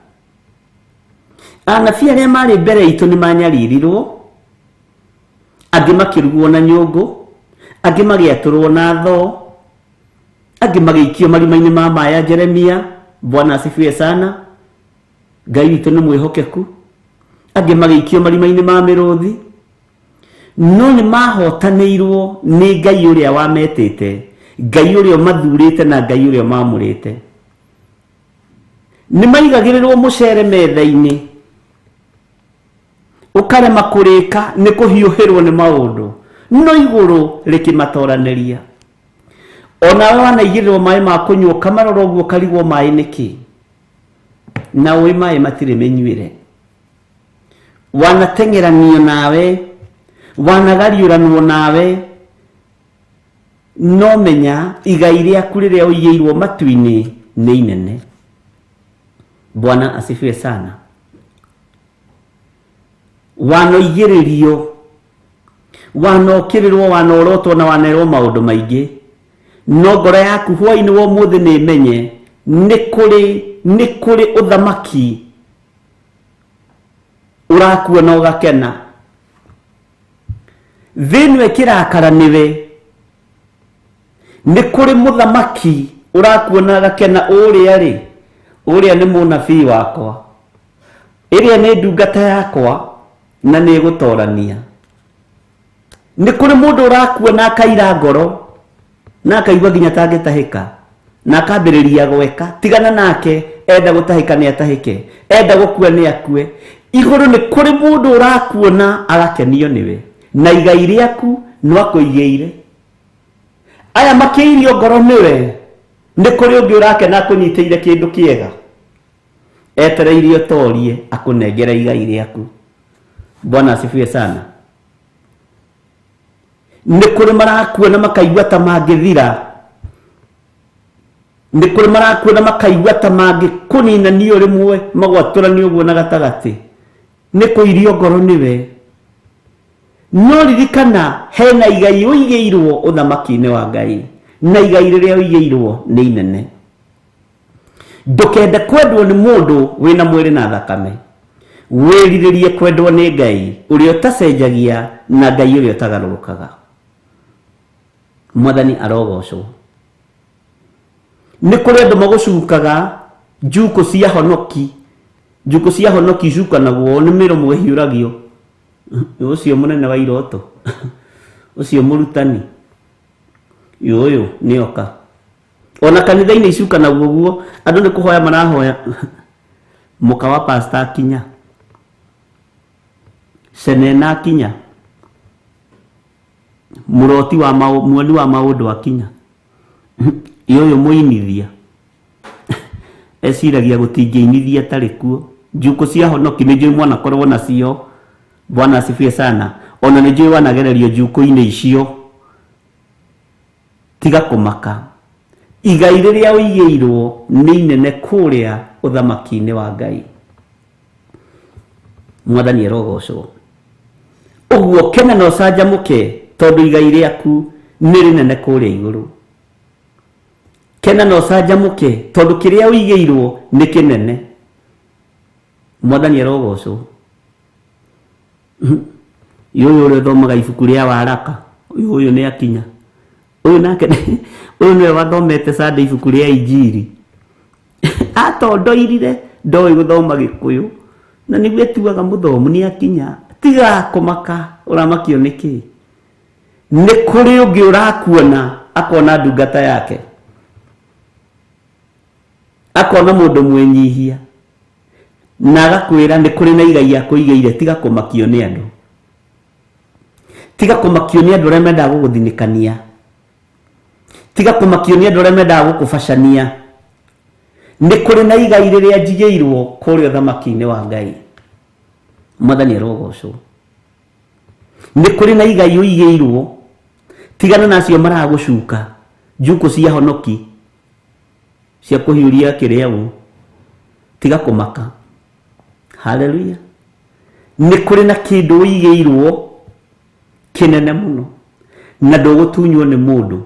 Anabii arĩa marĩ mbere itũ nĩ manyaririrwo, angĩ makĩrugwo na nyũngũ, angĩ magĩatũrwo na thoo, angĩ magĩikio marima-inĩ ma maĩ ya Jeremia. Bwana asifiwe sana. Ngai witũ nĩ mwĩhokeku. Angĩ magĩikio marima-inĩ ma mĩrũthi, no nĩ mahotanĩirwo nĩ Ngai ũrĩa wametĩte, Ngai ũrĩa ũmathurĩte na Ngai ũrĩa ũmamũrĩte. Nĩ maigagĩrĩrwo mũcere metha-inĩ, ũkarema kũrĩka nĩ kũhiũhĩrwo nĩ maũndũ, no igũrũ rĩkĩmatoranĩria. Onawe wanaigĩrĩrwo maĩ ma kũnyua ũkamarora ũguo ũkarigwo maĩ nĩkĩ, na ũĩ maĩ matirĩ mĩnyuĩre. Wanateng'eranio nawe, wanagariũranwo nawe, no menya igai rĩaku rĩrĩa ũigĩirwo matu-inĩ nĩ inene. Bwana asifiwe sana. Wanoigĩrĩrio, wanokĩrĩrwo, wanorotwo na wanerwo maũndũ maingĩ, no ngoro yaku hwaĩ-inĩ wa ũmũthĩ nĩ ĩmenye nĩ kũrĩ ũthamaki ũrakuona ũgakena. Thĩ ĩno ĩkĩrakara nĩwe, nĩ kũrĩ mũthamaki ũrakuona agakena, ũrĩa rĩ, ũrĩa nĩ mũnabii wakwa, ĩrĩa nĩ ndungata yakwa na nĩ ĩgũtorania. Nĩ kũrĩ mũndũ ũrakuona akaira ngoro na akaigua nginya tangĩtahĩka na akambĩrĩria gweka, tigana nake, enda gũtahĩka nĩ atahĩke, enda gũkua nĩ akue. Igũrũ nĩ kũrĩ mũndũ ũrakuona agakenio nĩwe, na igai rĩaku no akũigĩire. Aya makĩirio ngoro nĩwe, nĩ kũrĩ ũngĩ ũrakena akũnyitĩire kĩndũ kĩega, etereirie ũtorie akũnengere igai rĩaku. Bwana asifiwe sana. Nĩ kũrĩ marakuona makaigua ta mangĩthira, nĩ kũrĩ marakuona makaigua ta mangĩkũninanio rĩmwe magwatũranio ũguo na gatagatĩ. Nĩ kũirio ngoro nĩwe. No ririkana hena igai ũigĩirwo ũthamaki-inĩ wa Ngai, na igai rĩrĩa ũigĩirwo nĩ inene. Ndũkende kwendwo nĩ mũndũ wĩna mwĩrĩ na thakame. Wĩrirĩrie kwendwo nĩ Ngai ũrĩa ũtacenjagia na Ngai ũrĩa ũtagarũrũkaga. Mwathani arogocwo. Nĩ kũrĩ andũ magũcukaga njukũ cia honoki. Njukũ cia honoki icukanagwo nĩ mĩromo ĩhiũragio. Ũcio mũnene wa iroto, ũcio mũrutani, ũyũ nĩ oka. Ona kanitha-inĩ icukanagwo ũguo, andũ nĩ kũhoya marahoya mũka wa pastor akinya, cenena akinya, mũroti wa muoni wa maũndũ akinya, ũyũ mũinithia eciragia gũtingĩinithia atarĩ kuo. Njukũ cia honoki nĩ njũĩ mwanakorwo nacio. Bwana asifiwe sana. Ona nĩ njũĩ wanagererio njukũ-inĩ icio. Tiga kũmaka, igai rĩrĩa ũigĩirwo nĩ inene kũrĩa ũthamaki-inĩ wa Ngai. Mwathani arogocwo. Ũguo kena na ũcanjamũke, tondũ igai rĩaku nĩ rĩnene kũrĩa igũrũ. Kena na ũcanjamũke, tondũ kĩrĩa ũigĩirwo nĩ kĩnene. Mwathani arogocwo. Ũyũ ũrĩa ũthomaga ibuku rĩa waraka, ũyũ nĩ akinya. Ũyũ nake ũyũ nĩwe wathomete Sunday ibuku rĩa Injiri. Atondoirire ndoĩ gũthoma Gĩkũyũ, na nĩguo etuaga mũthomu, nĩ akinya. Tiga kũmaka, ũramakio nĩkĩ? Nĩ kũrĩ ũngĩ ũrakuona akona ndungata yake, akona mũndũ mwĩnyihia, na agakwĩra nĩ kũrĩ na igai akũigĩire. Tiga kũmakio nĩ andũ, tiga kũmakio nĩ andũ arĩa mendaga gũgũthinĩkania, tiga kũmakio nĩ andũ arĩa mendaga gũkũbacania. Nĩ kũrĩ na igai rĩrĩa njigĩirwo kũrĩa ũthamaki-inĩ wa Ngai. Mwathani arogocwo. Nĩ kũrĩ na igai ũigĩirwo. Tigana na acio maragũcuka njukũ cia honoki cia kũhiũria kĩrĩa ũ. Tiga kũmaka. Haleluya. Nĩ kũrĩ na kĩndũ ũigĩirwo kĩnene mũno, na ndũgũtunywo nĩ mũndũ,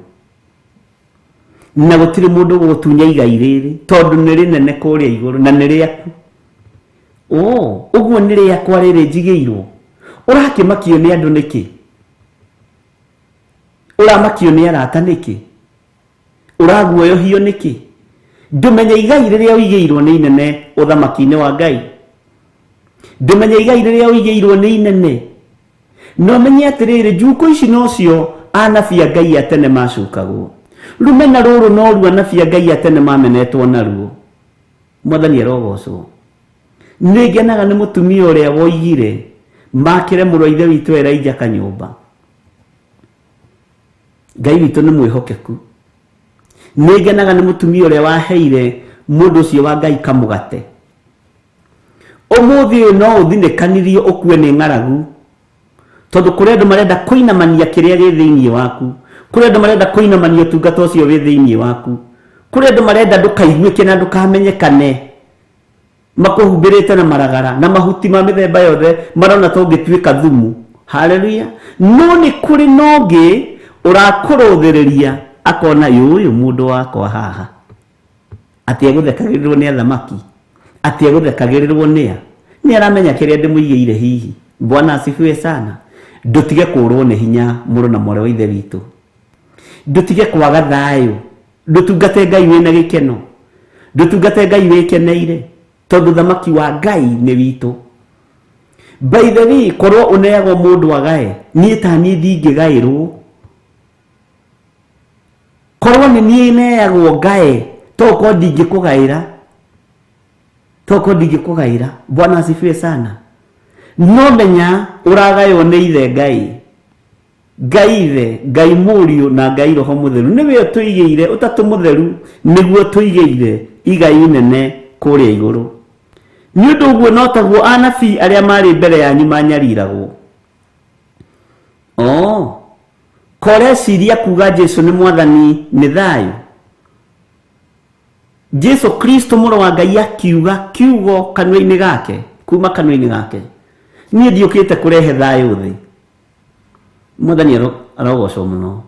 na gũtirĩ mũndũ ũgũgũtunya igai rĩrĩ, tondũ nĩ rĩnene kũrĩa igũrũ na nĩ rĩaku. Ũguo nĩ rĩakwa rĩrĩ njigĩirwo. Ũrakĩmakio nĩ andũ nĩkĩ? Ũramakio nĩ arata nĩkĩ? Ũraguoyohio nĩkĩ? Ndũmenye igai rĩrĩa ũigĩirwo nĩ inene ũthamaki-inĩ wa Ngai. Ndũmenye igai rĩrĩa ũigĩirwo nĩ inene. Na ũmenye atĩrĩrĩ, njukũ ici nocio anabii a Ngai a tene macukagwo. Rũmena rũrũ noruo anabii a Ngai a tene mamenetwo naruo. Mwathani arogocwo. Nĩ ngenaga nĩ mũtumia ũrĩa woigire makĩre mũrũ wa ithe witũ Elijah kanyũmba. Ngai witũ nĩ mwĩhokeku. Nĩ ngenaga nĩ mũtumia ũrĩa waheire mũndũ ũcio wa Ngai kamũgate. Ũmũthĩ ũyũ no ũthinĩkanirio ũkue nĩ ng'aragu, tondũ kũrĩ andũ marenda kũinamania kĩrĩa gĩ thĩinĩ waku, kũrĩ andũ marenda kũinamania ũtungata ũcio wĩ thĩinĩ waku, kũrĩ andũ marenda ndũkaiguĩke na ndũkamenyekane, makũhumbĩrĩte na maragara na mahuti ma mĩthemba yothe, marona ta ũngĩtuĩka thumu. Haleluya. No nĩ kũrĩ na ũngĩ ũrakũrũthĩrĩria akona ũyũ mũndũ wakwa haha, atĩ egũthekagĩrĩrwo nĩ athamaki, atĩ egũthekagĩrĩrwo nĩ a, nĩ aramenya kĩrĩa ndĩmũigĩire hihi. Bwana asifiwe sana. Ndũtige kũrwo nĩ hinya mũrũ na mwarĩ wa ithe witũ, ndũtige kwaga thayũ, ndũtungate Ngai wĩna gĩkeno, ndũtungate Ngai wĩkeneire, tondũ thamaki wa Ngai nĩ witũ. By the way, korwo ũneagwo mũndũ agae, niĩ ta niĩ ndingĩgaĩrwo. Korwo nĩ niĩ neagwo ngae, tokorwo ndingĩkũgaĩra, tokorwo ndingĩkũgaĩra. Bwana asifiwe sana. No menya ũragaywo nĩ ithe Ngai, Ngai ithe, Ngai mũriũ na Ngai Roho Mũtheru. Nĩwe ũtũigĩire ũtatũ mũtheru, nĩguo ũtũigĩire igai inene kũrĩa igũrũ. Nĩ ũndũ ũguo no taguo anabii arĩa marĩ mbere yanyu manyariragwo. Koreciria kuga Jesu nĩ mwathani nĩ thayũ. Jesu Kristo mũrũ wa Ngai akiuga kiugo kanua-inĩ gake, kuma kanua-inĩ gake. Niĩ ndiũkĩte kũrehe thayũ thĩ. Mwathani arogocwo mũno.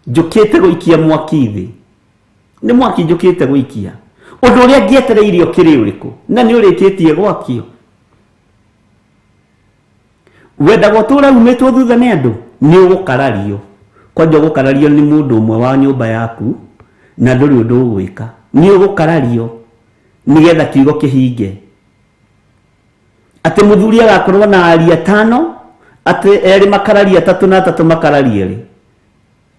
Njũkĩte gũikia mwaki thĩ. Nĩ mwaki njũkĩte gũikia. Ũndũ ũrĩa ngĩetereire ũkĩrĩ ũrĩkũ? Na nĩ ũrĩkĩtie gwakio. Wendaga ũtũũre umĩtwo thutha nĩ andũ? Nĩ ũgũkarario. Kwanja ũgũkarario nĩ mũndũ ũmwe wa nyũmba yaku na ndũrĩ ũndũ ũgwĩka. Nĩ ũgũkarario nĩgetha kiugo kĩhinge. Atĩ mũthuri agakorwo na aria atano, atĩ erĩ makararia atatũ na atatũ makararia erĩ.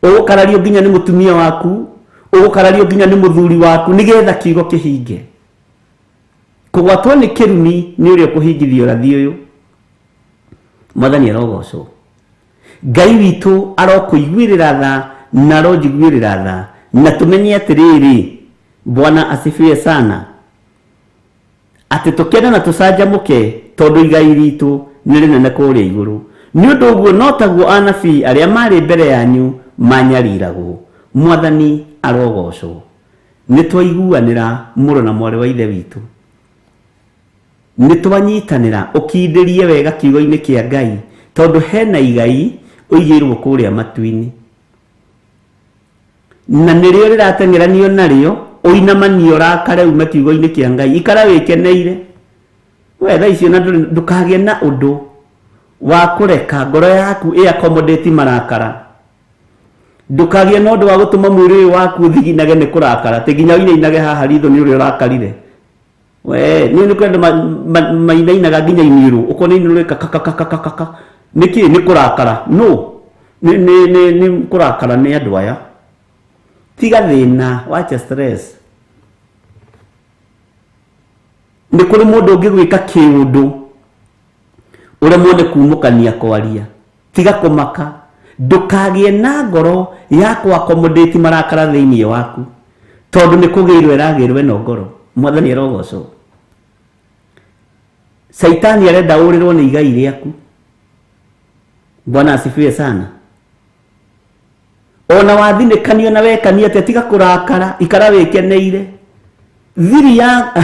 Ũgũkarario nginya nĩ mũtumia waku, ũgũkarario nginya nĩ mũthuri waku nĩgetha kiugo kĩhinge. Kũgwatwo nĩ kĩrumi nĩ ũrĩa ũkũhingithia ũrathi ũyũ. Mwathani arogocwo. Ngai witũ arokũiguĩrĩra tha na aronjiguĩrĩra tha, na tũmenye atĩrĩrĩ, Bwana asifiwe sana, atĩ tũkene na tũcanjamũke tondũ igai ritũ nĩ rĩnene kũrĩa igũrũ. Nĩ ũndũ ũguo no taguo anabii arĩa marĩ mbere yanyu manyariragwo. Mwathani arogocwo. Nĩ twaiguanĩra mũrũ na mwarĩ wa ithe witũ. Nĩ twanyitanĩra, ũkindĩrie wega kiugo-inĩ kĩa Ngai, tondũ hena igai ũigĩirwo kũrĩa matu-inĩ. Na nĩrĩo rĩrateng'eranio narĩo, ũinamanie ũrakare ume kiugo-inĩ kĩa Ngai. Ikara wĩkeneire. We thaa icio na ndũkagĩe na ũndũ wa kũreka ngoro yaku ĩ accommodate marakara. Ndũkagĩe na ũndũ wa gũtũma mwĩrĩ ũyũ waku ũthiginage nĩ kũrakara, atĩ nginya ũinainage haha ritho nĩ ũrĩa ũrakarire. We, nĩ nĩ kwenda mainainaga nginya iniũrũ, ũkona iniũrũ rĩka ka, ka, ka, ka, ka, ka, ka. Nĩkĩ? Nĩ kũrakara. No, nĩ kũrakara nĩ andũ aya. Tiga thĩna, wacha stress. Nĩ kũrĩ mũndũ ũngĩgwĩka kĩũndũ ũremwo nĩ kumũkania kwaria. Tiga kũmaka. Ndũkagĩe na ngoro ya kũ-accommodate marakara thĩinĩ waku, tondũ nĩ kũgĩrwo ĩragĩrwo ĩno ngoro. Mwathani arogocwo. Caitani arenda ũrĩrwo nĩ igai rĩaku. Bwana asifiwe sana. Ona wathinĩkanio na wekania atĩa, tiga kũrakara, ikara wĩkeneire. Thiri ya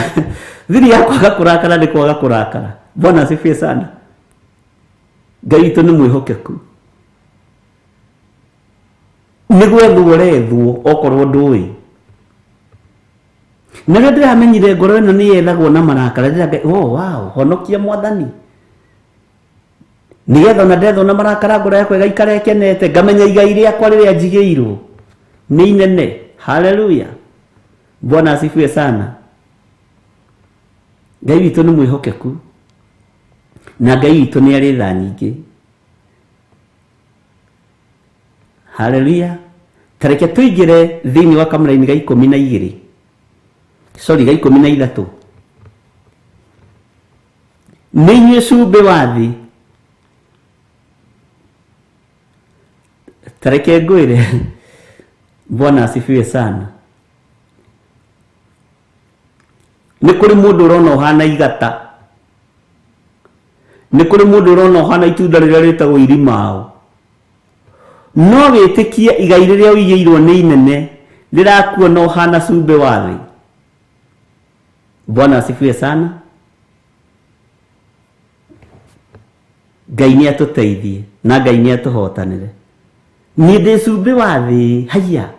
thiri ya kwaga kũrakara nĩ kwaga kũrakara. Bwana asifiwe sana. Ngai witũ nĩ mwĩhokeku. Nĩ gwethwo ũrethwo okorwo ndũĩ. Na rĩrĩa ndĩramenyire ngoro ĩno nĩ yethagwo na marakara, ndĩra Ngai, oh, wow, honokia mwathani. Nĩgetha ona ndethwo na marakara ngoro yakwa ĩgaikara ĩkenete, ngamenya igai rĩakwa rĩrĩa njigĩirwo nĩ inene. Haleluya. Bwana asifiwe sana. Ngai witũ nĩ mwĩhokeku na Ngai witũ nĩ arĩ tha nyingĩ. Haleluya. Ta reke tũingĩre thĩinĩ wa kamũraini ga ikũmi na igĩrĩ. Sorry, ga ikũmi na ithatũ. Nĩ inyuĩ cumbĩ wa thĩ. Ta reke ngwĩre, Bwana asifiwe sana. Nĩ kũrĩ mũndũ ũrona ũhana igata. Nĩ kũrĩ mũndũ ũrona ũhana itunda rĩrĩa rĩtagwo irimao. No wĩtĩkie igai rĩrĩa ũigĩirwo nĩ inene rĩrakuona ũhana cumbĩ wa thĩ. Bwana asifiwe sana. Ngai nĩ atũteithie na Ngai nĩ atũhotanĩre. Niĩ ndĩ cumbĩ wa thĩ, haiya.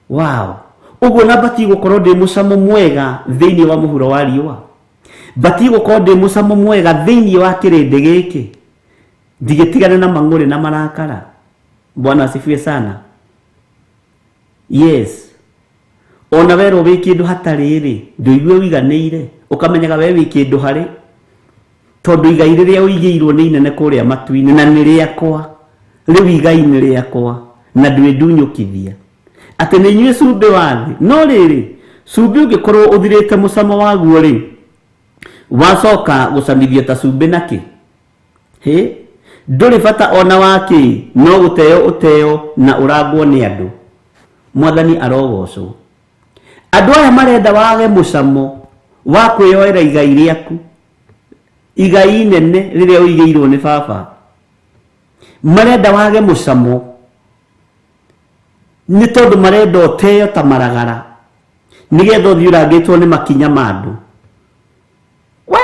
Wow. Ũguo na batiĩ gũkorwo ndĩ mũcamo mwega thĩinĩ wa mũhuro wa riũa. Batiĩ gũkorwo ndĩ mũcamo mwega thĩinĩ wa kĩrĩndĩ gĩkĩ. Ndigĩtigane na mang'ũrĩ na marakara. Bwana asifiwe sana. Yes. Ona werwo wĩ kĩndũ hatarĩ rĩ, ndũigue ũiganĩire, ũkamenyaga we wĩ kĩndũ harĩ. Tondũ igai rĩrĩa ũigĩirwo nĩ inene kũrĩa matu-inĩ, na nĩ rĩakwa. Rĩu igai nĩ rĩakwa, na ndwĩndunyũkithia. Atĩ nĩ inyuĩ cumbĩ wa thĩ. No rĩrĩ, cumbĩ ũngĩkorwo ũthirĩte mũcamo waguo rĩ, wacoka gũcamithio ta cumbĩ na kĩ? Hĩ? Ndũrĩ bata ona wa kĩ, no gũteo ũteo na ũrangwo nĩ andũ. Mwathani arogocwo. Andũ aya marenda wage mũcamo wa kwĩyoera igai rĩaku, igai inene rĩrĩa ũigĩirwo nĩ baba. Marenda wage mũcamo nĩ tondũ marenda ũteo ta maragara nĩgetha ũthiĩ ũrangĩtwo nĩ makinya ma andũ. We!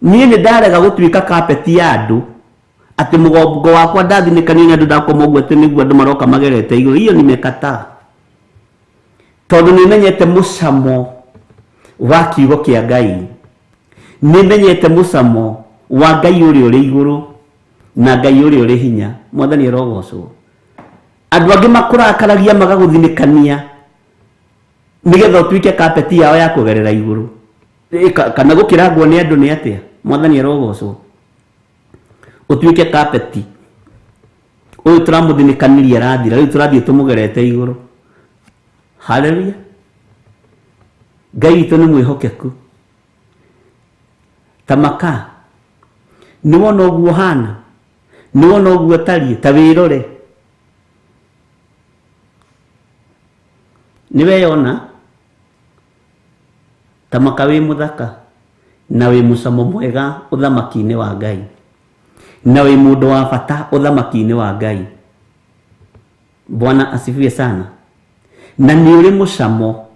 Niĩ nĩ ndarega gũtuĩka kapeti ya andũ atĩ mũgongo wakwa ndathinĩkanio nĩ andũ ndakoma ũguo atĩ nĩguo andũ maroka magerete igũrũ. Hiyo nimekataa, tondũ nĩ menyete mũcamo wa kiugo kĩa Ngai, nĩ menyete mũcamo wa Ngai ũrĩa ũrĩ igũrũ na Ngai ũrĩa ũrĩ hinya. Mwathani arogocwo. Andũ angĩ makũrakaragia magagũthinĩkania nĩgetha ũtuĩke kapeti yao ya kũgerera igũrũ. Kana gũkĩrangwo nĩ andũ nĩ atĩa? Mwathani arogocwo. Ũtuĩke kapeti, ũyũ tũramũthinĩkanirie arathira, rĩu tũrathiĩ tũmũgerete igũrũ. Haleluya. Ngai witũ nĩ mwĩhokeku. Ta maka nĩ wona ũguo hana, nĩ wona ũguo tariĩ, ta wĩrore, nĩ weyona ta maka wĩ mũthaka na wĩ mũcamo mwega ũthamaki-inĩ wa Ngai, na wĩ mũndũ wa bata ũthamaki-inĩ wa Ngai. Bwana asifiwe sana. Na nĩ ũrĩ mũcamo,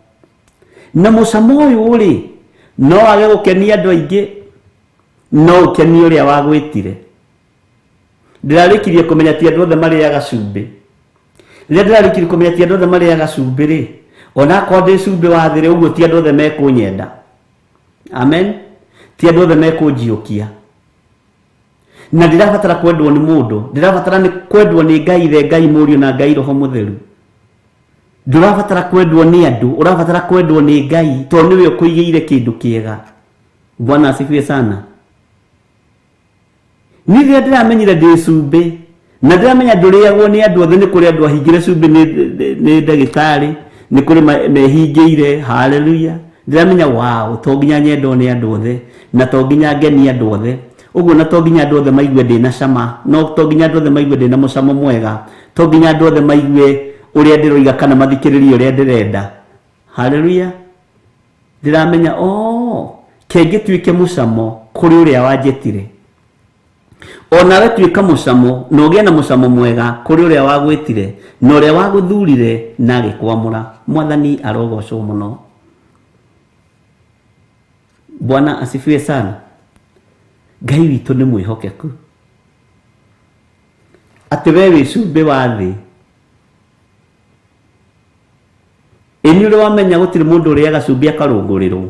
na mũcamo ũyũ rĩ no wage gũkenia andũ aingĩ, no ũkenie ũrĩa wagwĩtire. Ndĩrarĩkirie kũmenya ti andũ othe marĩaga cumbĩ. Rĩrĩa ndĩrarĩkirie kũmenya ti andũ othe marĩaga cumbĩ rĩ, onakorwo ndĩ cumbĩ wa thĩ rĩ, ũguo ti andũ othe mekũnyenda. Amen. Ti andũ othe mekũnjiũkia. Na ndĩrabatara kwendwo nĩ mũndũ, ndĩrabatara nĩ kwendwo nĩ Ngai Ithe, Ngai Mũriũ na Ngai Roho Mũtheru. Ndũrabatara kwendwo nĩ andũ, ũrabatara kwendwo nĩ Ngai, tondũ nĩwe ũkũigĩire kĩndũ kĩega. Bwana asifiwe sana. Niĩ rĩrĩa ndĩramenyire ndĩ cumbĩ, na ndĩramenya ndũrĩagwo nĩ andũ othe, nĩ kũrĩ andũ ahingĩre cumbĩ nĩ ndagĩtarĩ, nĩ kũrĩ mehingĩire. Haleluya. Ndĩramenya wow, to nginya nyendwo nĩ andũ othe, na to nginya ngenie andũ othe. Ũguo na to nginya andũ othe maigue ndĩna cama, no to nginya andũ othe maigue ndĩna mũcamo mwega, to nginya andũ othe maigue ũrĩa ndĩroiga kana mathikĩrĩrie ũrĩa ndĩrenda. Haleluya. Ndĩramenya oh, kengĩtuĩke mũcamo kũrĩ ũrĩa wanjĩtire. Onawe tuĩka mũcamo na ũgĩe na mũcamo mwega kũrĩ ũrĩa wagwĩtire na ũrĩa wagũthurire na agĩkwamũra. Mwathani arogocwo mũno. Bwana asifiwe sana. Ngai witũ nĩ mwĩhokeku, atĩ we wĩ cumbĩ wa thĩ. Ĩ nĩ ũrĩ wamenya gũtirĩ mũndũ ũrĩaga cumbĩ akarũngũrĩrwo?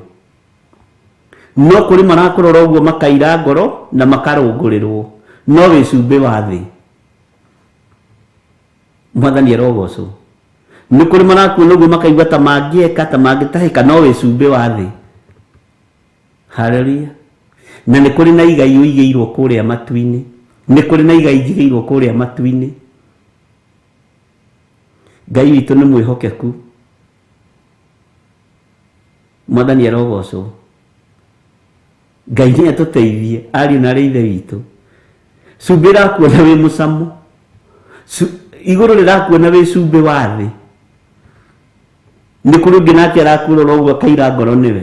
No kũrĩ marakũrora ũguo makaira ngoro na makarũngũrĩrwo, no wĩ cumbĩ wa thĩ. Mwathani arogocwo. Nĩ kũrĩ marakuona ũguo makaigua ta mangĩeka, ta mangĩtahĩka, no wĩ cumbĩ wa thĩ. Haleluya. Na nĩ kũrĩ na igai ũigĩirwo kũrĩa matu-inĩ, nĩ kũrĩ na igai njigĩirwo kũrĩa matu-inĩ. Ngai witũ nĩ mwĩhokeku. Mwathani arogocwo. Ngai nĩ atũteithie ariũ na arĩ ithe witũ. Cumbĩ ĩrakuona wĩ mũcamo, igũrũ rĩrakuona wĩ cumbĩ wa thĩ. Nĩ kũrĩ ũngĩ nake arakũrora ũguo akaira ngoro nĩwe.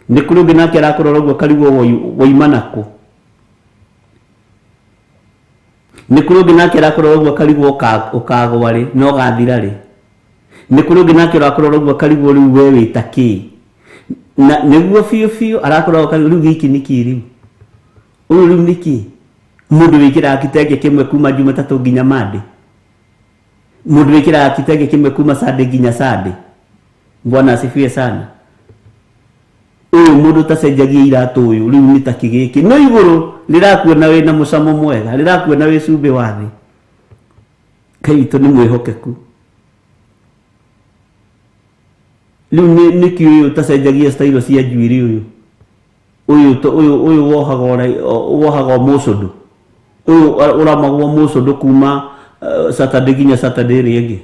Nĩ kũrĩ ũngĩ nake arakũrora ũguo akarigwo woima nakũ. Nĩ kũrĩ ũngĩ nake arakũrora ũguo akarigwo ũkagwa rĩ na ũgathira rĩ. Nĩ kũrĩ ũngĩ nake ũrakũrora ũguo akarigwo rĩu we wĩ ta kĩ. Na nĩguo biũ biũ arakũrora akarigwo rĩu gĩkĩ nĩ kĩ rĩu. Ũyũ rĩu nĩ kĩ? Mũndũ wĩkĩraga kitenge kĩmwe kuma Jumatatũ nginya Monday. Mũndũ wĩkĩraga kitenge kĩmwe kuma Sunday nginya Sunday. Bwana asifiwe sana. Ũyũ mũndũ ũtacenjagia iratũ ũyũ rĩu nĩ ta kĩ gĩkĩ. No igũrũ rĩrakuona wĩna mũcamo mwega, rĩrakuona wĩ cumbĩ wa thĩ. Ngai witũ nĩ mwĩhokeku. Rĩu nĩkĩ ũyũ ũtacenjagia style cia njuĩrĩ ũyũ? Ũyũ ũyũ ũyũ wohaga mũcũndũ. Ũyũ ũramagwo mũcũndũ kuma Saturday nginya Saturday ĩrĩa ĩngĩ.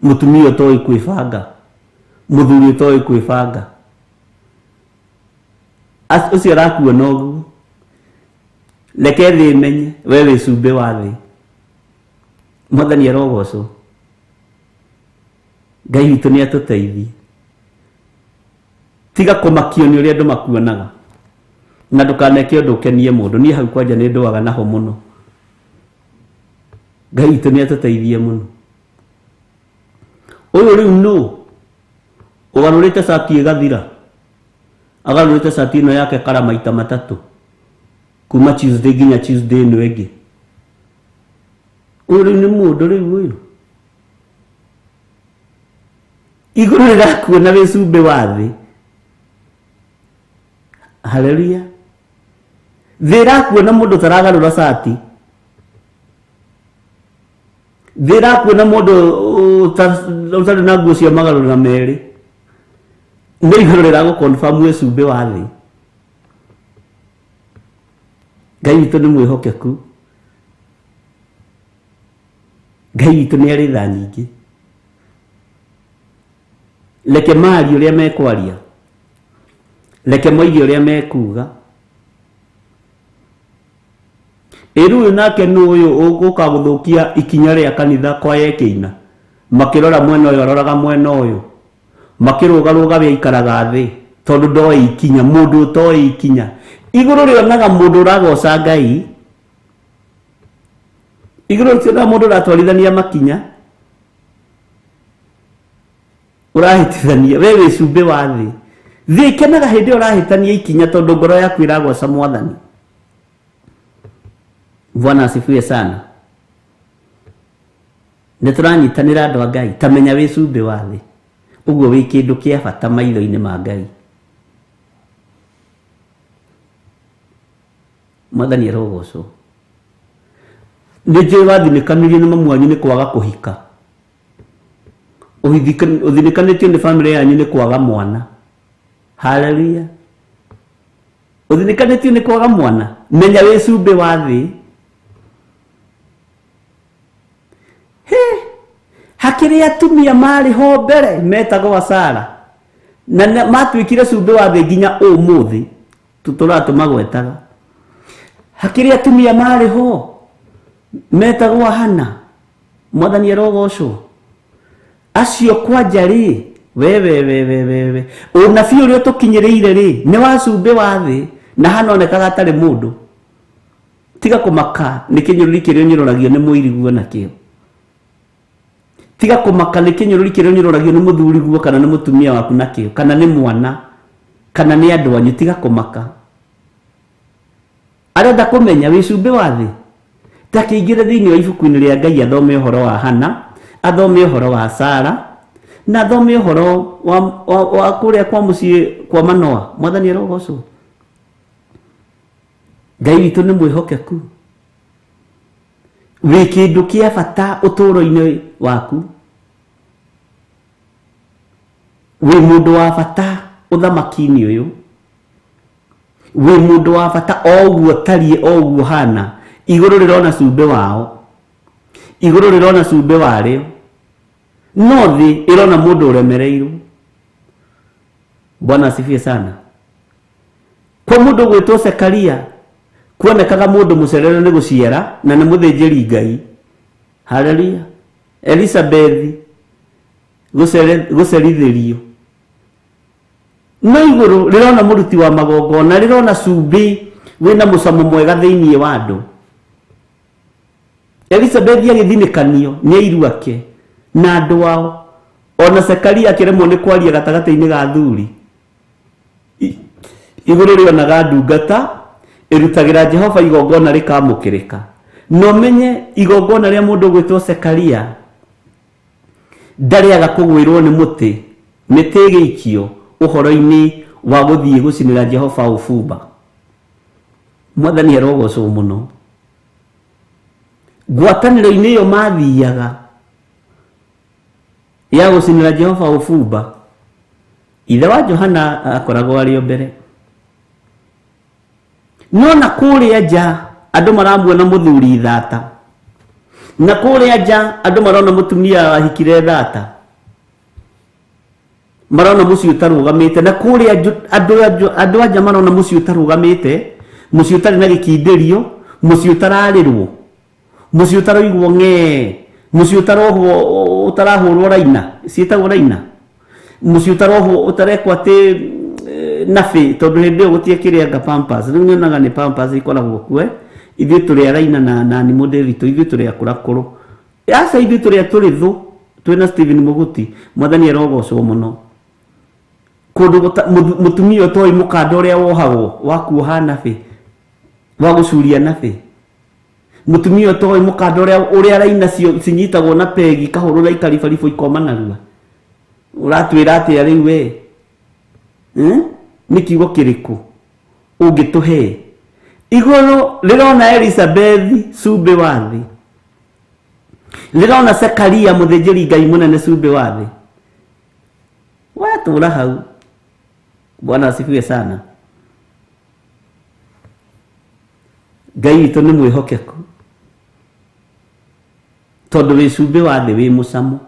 Mũtumia ũtoĩ kwĩbanga, mũthuri ũtoĩ kwĩbanga. Ũcio arakuona ũguo. Reke thĩ ĩmenye we wĩ cumbĩ wa thĩ. Mwathani arogocwo. Ngai witũ nĩ atũteithie. Tiga kũmakio nĩ ũrĩa andũ makuonaga, na ndũkaneke ũndũ ũkenie mũndũ. Niĩ hau kwanja nĩ ndũaga naho mũno. Ngai witũ nĩ atũteithie mũno. Ũyũ rĩu nũ ũgarũrĩte cati ĩgathira? Agarũrĩte cati ĩno yake kara maita matatũ kuma Tuesday nginya Tuesday ĩno ĩngĩ. Ũyũ rĩu nĩ mũndũ rĩu ũyũ. Igũrũ rĩrakuona wĩ cumbĩ wa thĩ. Haleluya. Thĩ ĩrakuona mũndũ ũtaragarũra cati. Thĩ ĩrakuona mũndũ ũtarĩ na nguo cia magarũra merĩ. Nĩ igũrũ rĩragũ confirm wĩ cumbĩ wa thĩ. Ngai witũ nĩ mwĩhokeku. Ngai witũ nĩ arĩ tha nyingĩ. Reke maarie ũrĩa mekwaria. Reke moige ũrĩa mekuga. Ĩ rĩu ũyũ nake nũ ũyũ ũgũka gũthũkia ikinya rĩa kanitha kwa yekĩina? Makĩrora mwena ũyũ aroraga mwena ũyũ. Makĩrũgarũga we aikaraga thĩ tondũ ndoĩ ikinya, mũndũ ũtoĩ ikinya. Igũrũ rĩonaga mũndũ ũragoca Ngai. Igũrũ rĩtionaga mũndũ ũratwarithania makinya. Ũrahĩtithania, we wĩ cumbĩ wa thĩ. Thĩ ĩkenaga hĩndĩ ĩyo ũrahĩtania ikinya tondũ ngoro yaku ĩragoca Mwathani. Bwana asifiwe sana. Nĩ tũranyitanĩra andũ a Ngai, ta menya wĩ cumbĩ wa thĩ. Ũguo wĩ kĩndũ kĩa bata maitho-inĩ ma Ngai. Mwathani arogocwo. Nĩ njũĩ wathinĩkanirio nĩ mamu wanyu nĩ kwaga kũhika. Ũthinĩkanĩtio nĩ bamĩrĩ yanyu nĩ kwaga mwana. Haleluya. Ũthinĩkanĩtio nĩ kwaga mwana. Menya wĩ cumbĩ wa thĩ. He, hakĩrĩ atumia marĩ ho mbere metagwo Sara na matuĩkire cumbĩ wa thĩ nginya ũmũthĩ tũtũraga tũmagwetaga. Hakĩrĩ atumia marĩ ho metagwo Hana, Mwathani arogocwo. Acio kwanja rĩ, we we we we we we ũnabii ũrĩa ũtũkinyĩrĩire rĩ nĩ wa cumbĩ wa thĩ, na Hana onekaga atarĩ mũndũ. Tiga kũmaka nĩ kĩnyũrũri kĩrĩa ũnyũrũragio nĩ mũiriguo nakĩo. Tiga kũmaka nĩ kĩnyũrũri kĩrĩa ũnyũrũragio nĩ mũthuriguo kana nĩ mũtumia waku nakĩo, kana nĩ mwana, kana nĩ andũ anyu. Tiga kũmaka. Arenda kũmenya wĩ cumbĩ wa thĩ, ta kĩingĩre thĩinĩ wa ibuku-inĩ rĩa Ngai athome ũhoro wa Hana, athome ũhoro wa Sara, na athome ũhoro wa kũrĩa kwa mũciĩ kwa Manoa. Mwathani arogocwo. Ngai witũ nĩ mwĩhokeku. Wĩ kĩndũ kĩa bata ũtũũro-inĩ waku. Wĩ mũndũ wa bata ũthamaki-inĩ ũyũ. Wĩ mũndũ wa bata o ũguo ũtariĩ, o ũguo ũhana. Igũrũ rĩrona cumbĩ wao. Igũrũ rĩrona cumbĩ warĩo. No thĩ ĩrona mũndũ ũremereirwo. Bwana asifiwe sana. Kwa mũndũ ũgwĩtwo Zekaria, kuonekaga mũndũ mũcerere nĩ gũciara na nĩ mũthĩnjĩri Ngai. Haleluya. Elizabeth gũcerithĩrio. No igũrũ rĩrona mũruti wa magongona, rĩrona cumbĩ wĩna mũcamo mwega thĩinĩ wa andũ. Elizabeth agĩthinĩkanio nĩ airu ake na andũ ao. Ona Zekaria akĩremwo nĩ kwaria gatagatĩ-inĩ ga athuri. Igũrũ rĩonaga ndungata ĩrutagĩra Jehova igongona rĩkamũkĩrĩka. Na ũmenye igongona rĩa mũndũ ũgwĩtwo Zekaria ndarĩaga kũgwĩrwo nĩ mũtĩ, mĩtĩ ĩgĩikio ũhoro-inĩ wa gũthiĩ gũcinĩra Jehova ũbumba. Mwathani arogocwo mũno. Ngwatanĩro-inĩ ĩyo mathiaga ya gũcinĩra Jehova ũbumba, ithe wa Johana akoragwo arĩ o mbere. No na kũrĩa nja andũ maramuona mũthuri thata, na kũrĩa nja andũ marona mũtumia wahikire thata, marona mũciĩ ũtarũgamĩte, na kũrĩa andũ a nja marona mũciĩ ũtarũgamĩte, mũciĩ ũtarĩ na gĩkindĩrio, mũciĩ ũtararĩrwo, mũciĩ ũtaroigwo ng'ee, mũciĩ ũtarohwo, ũtarahũrwo raina, ciĩtagwo raina, mũciĩ ũtarohwo, ũtarekwo atĩ nabĩ, tondũ hĩndĩ ĩyo gũtiekĩrĩ anga pampers. Rĩu nyonaga nĩ pampers ikoragwo kuo, ithuĩ tũrĩ a raina na nimũ ndĩritũ, ithuĩ tũrĩ akũrakũrũ. Aca, ithuĩ tũrĩ a tũrĩ thũ, twĩna Stephen Mũguti, Mwathani arogocwo mũno. Kũndũ mũtumia ũtoĩ mũkanda ũrĩa wohagwo wa kuoha nabĩ, wa gũcuria nabĩ. Mũtumia ũtoĩ mũkanda ũrĩa raina cinyitagwo na pegi ikahũrũra ikaribaribwo ikoma narua. Ũratwĩra atĩa rĩu we? Nĩ kiugo kĩrĩkũ ũngĩtũhe? Igũrũ rĩrona Elizabeth cumbĩ wa thĩ, rĩrona Zekaria mũthĩnjĩri Ngai mũnene cumbĩ wa thĩ. Watũra hau. Bwana asifiwe sana. Ngai witũ nĩ mwĩhokeku, tondũ wĩ cumbĩ wa thĩ wĩ mũcamo,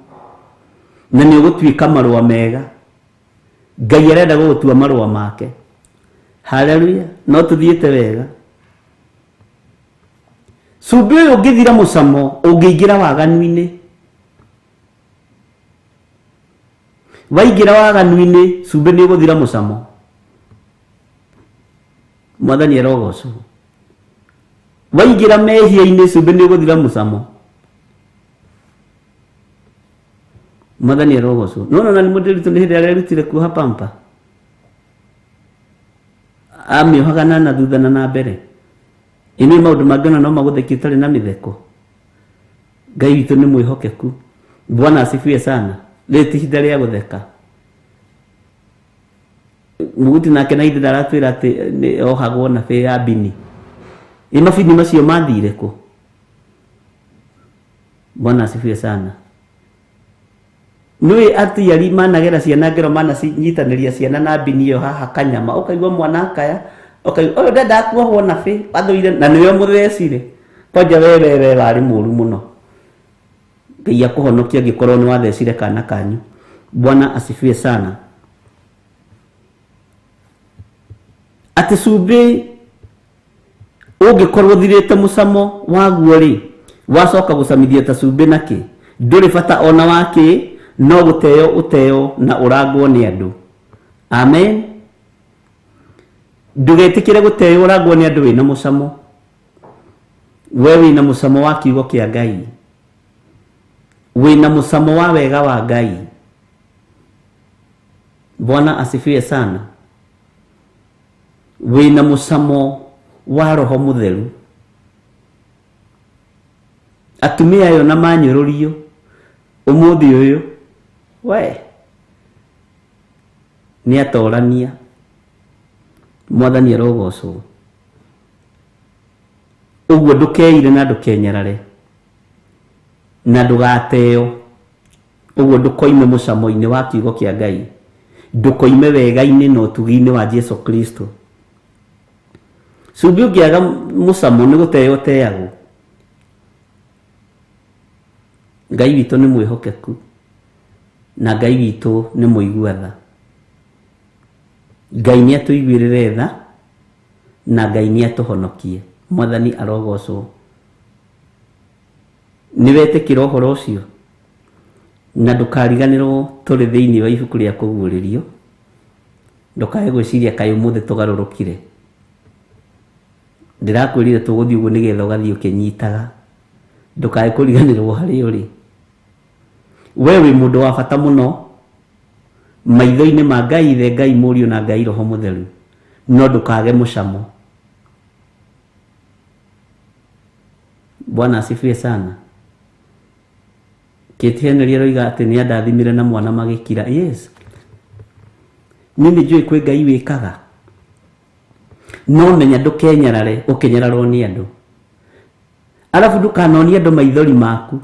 na nĩ ũgũtuĩka marũa mega. Ngai arenda gũgũtua marũa make. Haleluya. No tũthiĩte wega. Cumbĩ ũyũ ũngĩthira mũcamo, ũngĩingĩra waganu-inĩ. Waingĩra waganu-inĩ, cumbĩ nĩ ũgũthira mũcamo. Mwathani arogocwo. Waingĩra mehia-inĩ, cumbĩ nĩ ũgũthira mũcamo. Mwathani arogocwo. No no nĩ mũndũ nĩ hĩndĩ arerutire kuoha pampa. Amĩohaga na thutha na mbere. Ĩnĩ maũndũ mangĩ ona no magũthekie ũtarĩ na mĩtheko. Ngai witũ nĩ mwĩhokeku. Bwana asifiwe sana. Rĩrĩ ti ihinda rĩa gũtheka. Mũguti nake na ithe ndaratwĩra atĩ nĩ ohagwo na bĩ ya bini. Ĩ mabini macio mathire kũ? Bwana asifiwe sana. Nĩũĩ atiari managera ciana ngero manacinyitanĩria ciana na bini ĩyo haha kanyama, ũkaigua mwana akaya, ũkaigua ũyũ ndendaga kuohwo na bĩ, athũire na nĩwe ũmũthecire. Kwanja we we we warĩ mũru mũno. Ngai akũhonokie angĩkorwo nĩ wathecire kana kanyu. Bwana asifiwe sana. Atĩ cumbĩ ũngĩkorwo ũthirĩte mũcamo waguo rĩ, wacoka gũcamithia ta cumbĩ nakĩ? Ndũrĩ bata ona wakĩ, no gũteo ũteo na ũrangwo nĩ andũ. Amen. Ndũgetĩkĩre gũteo ũrangwo nĩ andũ wĩna mũcamo. We wĩna mũcamo wa kiugo kĩa Ngai, wĩna mũcamo wa wega wa Ngai. Bwana asifiwe sana. Wĩna mũcamo wa Roho Mũtheru. Atumia ayo na manyũrũrio ũmũthĩ ũyũ, we nĩ atorania. Mwathani arogocwo. Ũguo ndũkeire na ndũkenyarare na ndũgateo. Ũguo ndũkoime mũcamo-inĩ wa kiugo kĩa Ngai, ndũkoime wega-inĩ na ũtugi-inĩ wa Jesu Kristo. Cumbĩ ũngĩaga mũcamo nĩ gũteo ũteagwo. Ngai witũ nĩ mwĩhokeku na Ngai witũ nĩ mũigua tha. Ngai nĩ atũiguĩrĩre tha na Ngai nĩ atũhonokie. Mwathani arogocwo. Nĩ wetĩkĩra ũhoro ũcio? Na ndũkariganĩrwo tũrĩ thĩinĩ wa ibuku rĩa kũguũrĩrio. Ndũkae gwĩciria kaĩ ũmũthĩ tũgarũrũkire. Ndĩrakwĩrire tũgũthiĩ ũguo nĩgetha ũgathiĩ ũkĩnyitaga. Ndũkae kũriganĩrwo harĩa ũrĩ. We wĩ mũndũ wa bata mũno maitho-inĩ ma Ngai Ithe, Ngai Mũriũ na Ngai Roho Mũtheru. No ndũkage mũcamo. Bwana asifiwe sana. Kate Henry aroiga atĩ nĩ andathimire na mwana magĩkira. Yes. Niĩ nĩ njũĩ kwĩ Ngai wĩkaga. No menya ndũkenyarare ũkĩnyararwo nĩ andũ. Arabu ndũkanonie andũ maithori maku.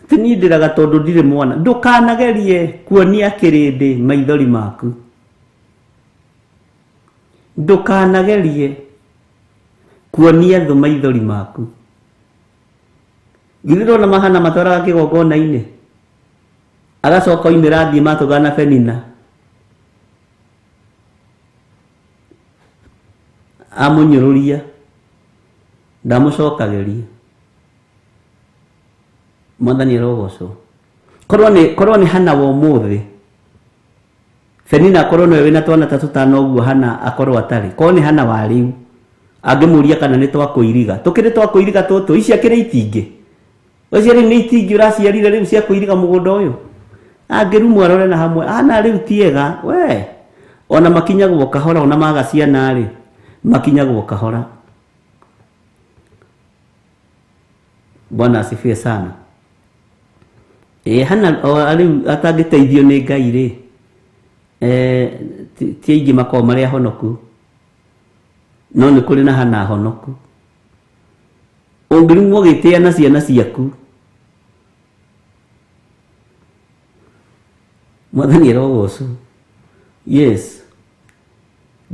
Ti niĩ ndĩraga tondũ ndirĩ mwana. Ndũkanagerie kuonia kĩrĩndĩ maithori maku. Ndũkanagerie kuonia thũ maithori maku. Githĩ ndona mahana matwaraga kĩgongona-inĩ, agacoka oimĩra athiĩ matũgana Penina, amũnyũrũria, ndamũcokagĩria. Mwathani arogocwo. Korwo nĩ Hana wa ũmũthĩ, Penina akorwo nĩwe wĩna twana ta tũtano ũguo Hana akorwo atarĩ. Korwo nĩ Hana wa rĩu, angĩmũria kana nĩ twakũiriga. Tũkĩrĩ twakũiriga tũtũ, ici akĩrĩ itingĩ. Ũcio rĩu nĩ itingĩ ũraciarire rĩu cia kũiriga mũgũnda ũyũ. Angĩrumwo arore na hamwe ana rĩu tiega we ona makinyagwo kahora ona maga ciana rĩ makinyagwo kahora. Bwana asifiwe sana. Ĩ hana o rĩu atangĩteithio nĩ Ngai rĩ ti aingĩ makoragwo marĩ ahonoku no nĩ kũrĩ na hana ahonoku. Ũngĩrumwo ũgĩtĩa na ciana ciaku Mwathani arogocwo. Yes,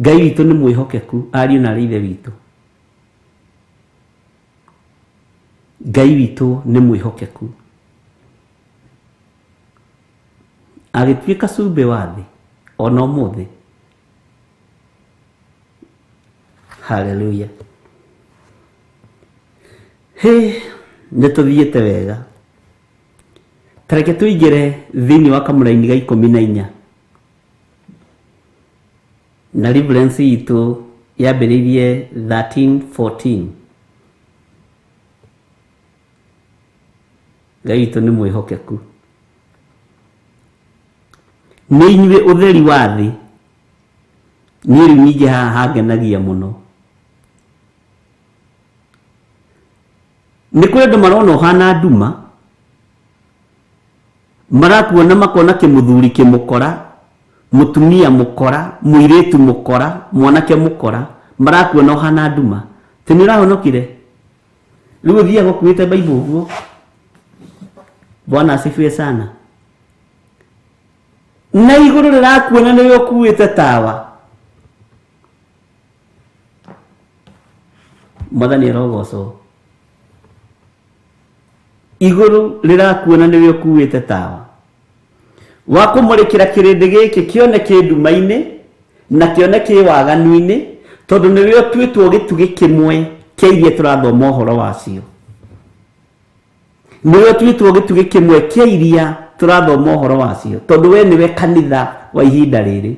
Ngai witũ nĩ mwĩhokeku ariũ na arĩ ithe witũ. Ngai witũ nĩ mwĩhokeku agĩtuĩka cumbĩ wa thĩ ona ũmũthĩ. Haleluya. Hĩ, nĩ tũthiĩte wega. Ta reke tũingĩre thĩinĩ wa kamũraini ga 14 na reference itũ yambĩrĩirie 13:14. Ngai witũ nĩ mwĩhokeku. Nĩ inyuĩ ũtheri wa thĩ. Niĩ rĩu ningĩ haha hangenagia mũno. Nĩ kũrĩ andũ marona ũhana nduma, marakuona makona kĩmũthuri kĩmũkora, mũtumia mũkora, mũirĩtu mũkora, mwanake mũkora, marakuona ũhana nduma. Ti nĩ ũrahonokire? Rĩu ũthiaga ũkuĩte Bible ũguo. Bwana asifiwe sana. Na igũrũ rĩrakuona nĩwe ũkuĩte tawa. Mwathani arogocwo. Igũrũ rĩrakuona nĩwe ũkuĩte tawa wa kũmũrĩkĩra kĩrĩndĩ gĩkĩ kĩone kĩ nduma-inĩ na kĩone kĩ waganu-inĩ, tondũ nĩwe ũtuĩtwo gĩtugĩ kĩmwe kĩa iria tũrathoma ũhoro wacio. Nĩwe ũtuĩtwo gĩtugĩ kĩmwe kĩa iria tũrathoma ũhoro wacio, tondũ we nĩwe kanitha wa ihinda rĩrĩ.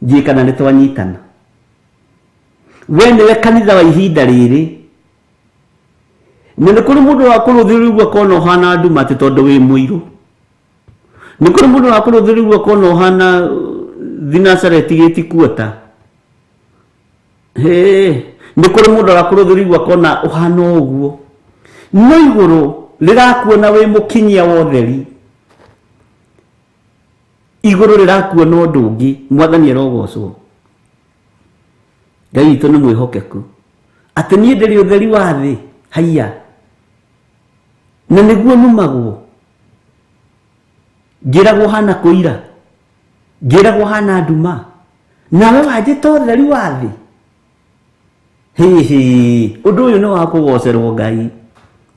Ndiũĩ kana nĩ twanyitana. We nĩwe kanitha wa ihinda rĩrĩ. Na nĩ kũrĩ mũndũ wa kũrũthĩrĩria akona ũhana nduma atĩ tondũ wĩ mũirũ. Nĩ kũrĩ mũndũ wa kũrũthĩrĩria akona ũhana thinacara ĩtigĩti kuota. Hĩ, nĩ kũrĩ mũndũ wa kũrũthĩrĩria akona ũhana ũguo. No igũrũ rĩrakuona wĩ mũkinyia wa ũtheri. Igũrũ rĩrakuona ũndũ ũngĩ. Mwathani arogocwo. Ngai witũ nĩ mwĩhokeku. Atĩ niĩ ndĩrĩ ũtheri wa thĩ haiya, na nĩguo numagwo. Ngĩragwo hana kũira, ngĩragwo hana nduma, nawe wanjĩta ũtheri wa thĩ. Hihi ũndũ ũyũ nĩ wa kũgocerwo Ngai.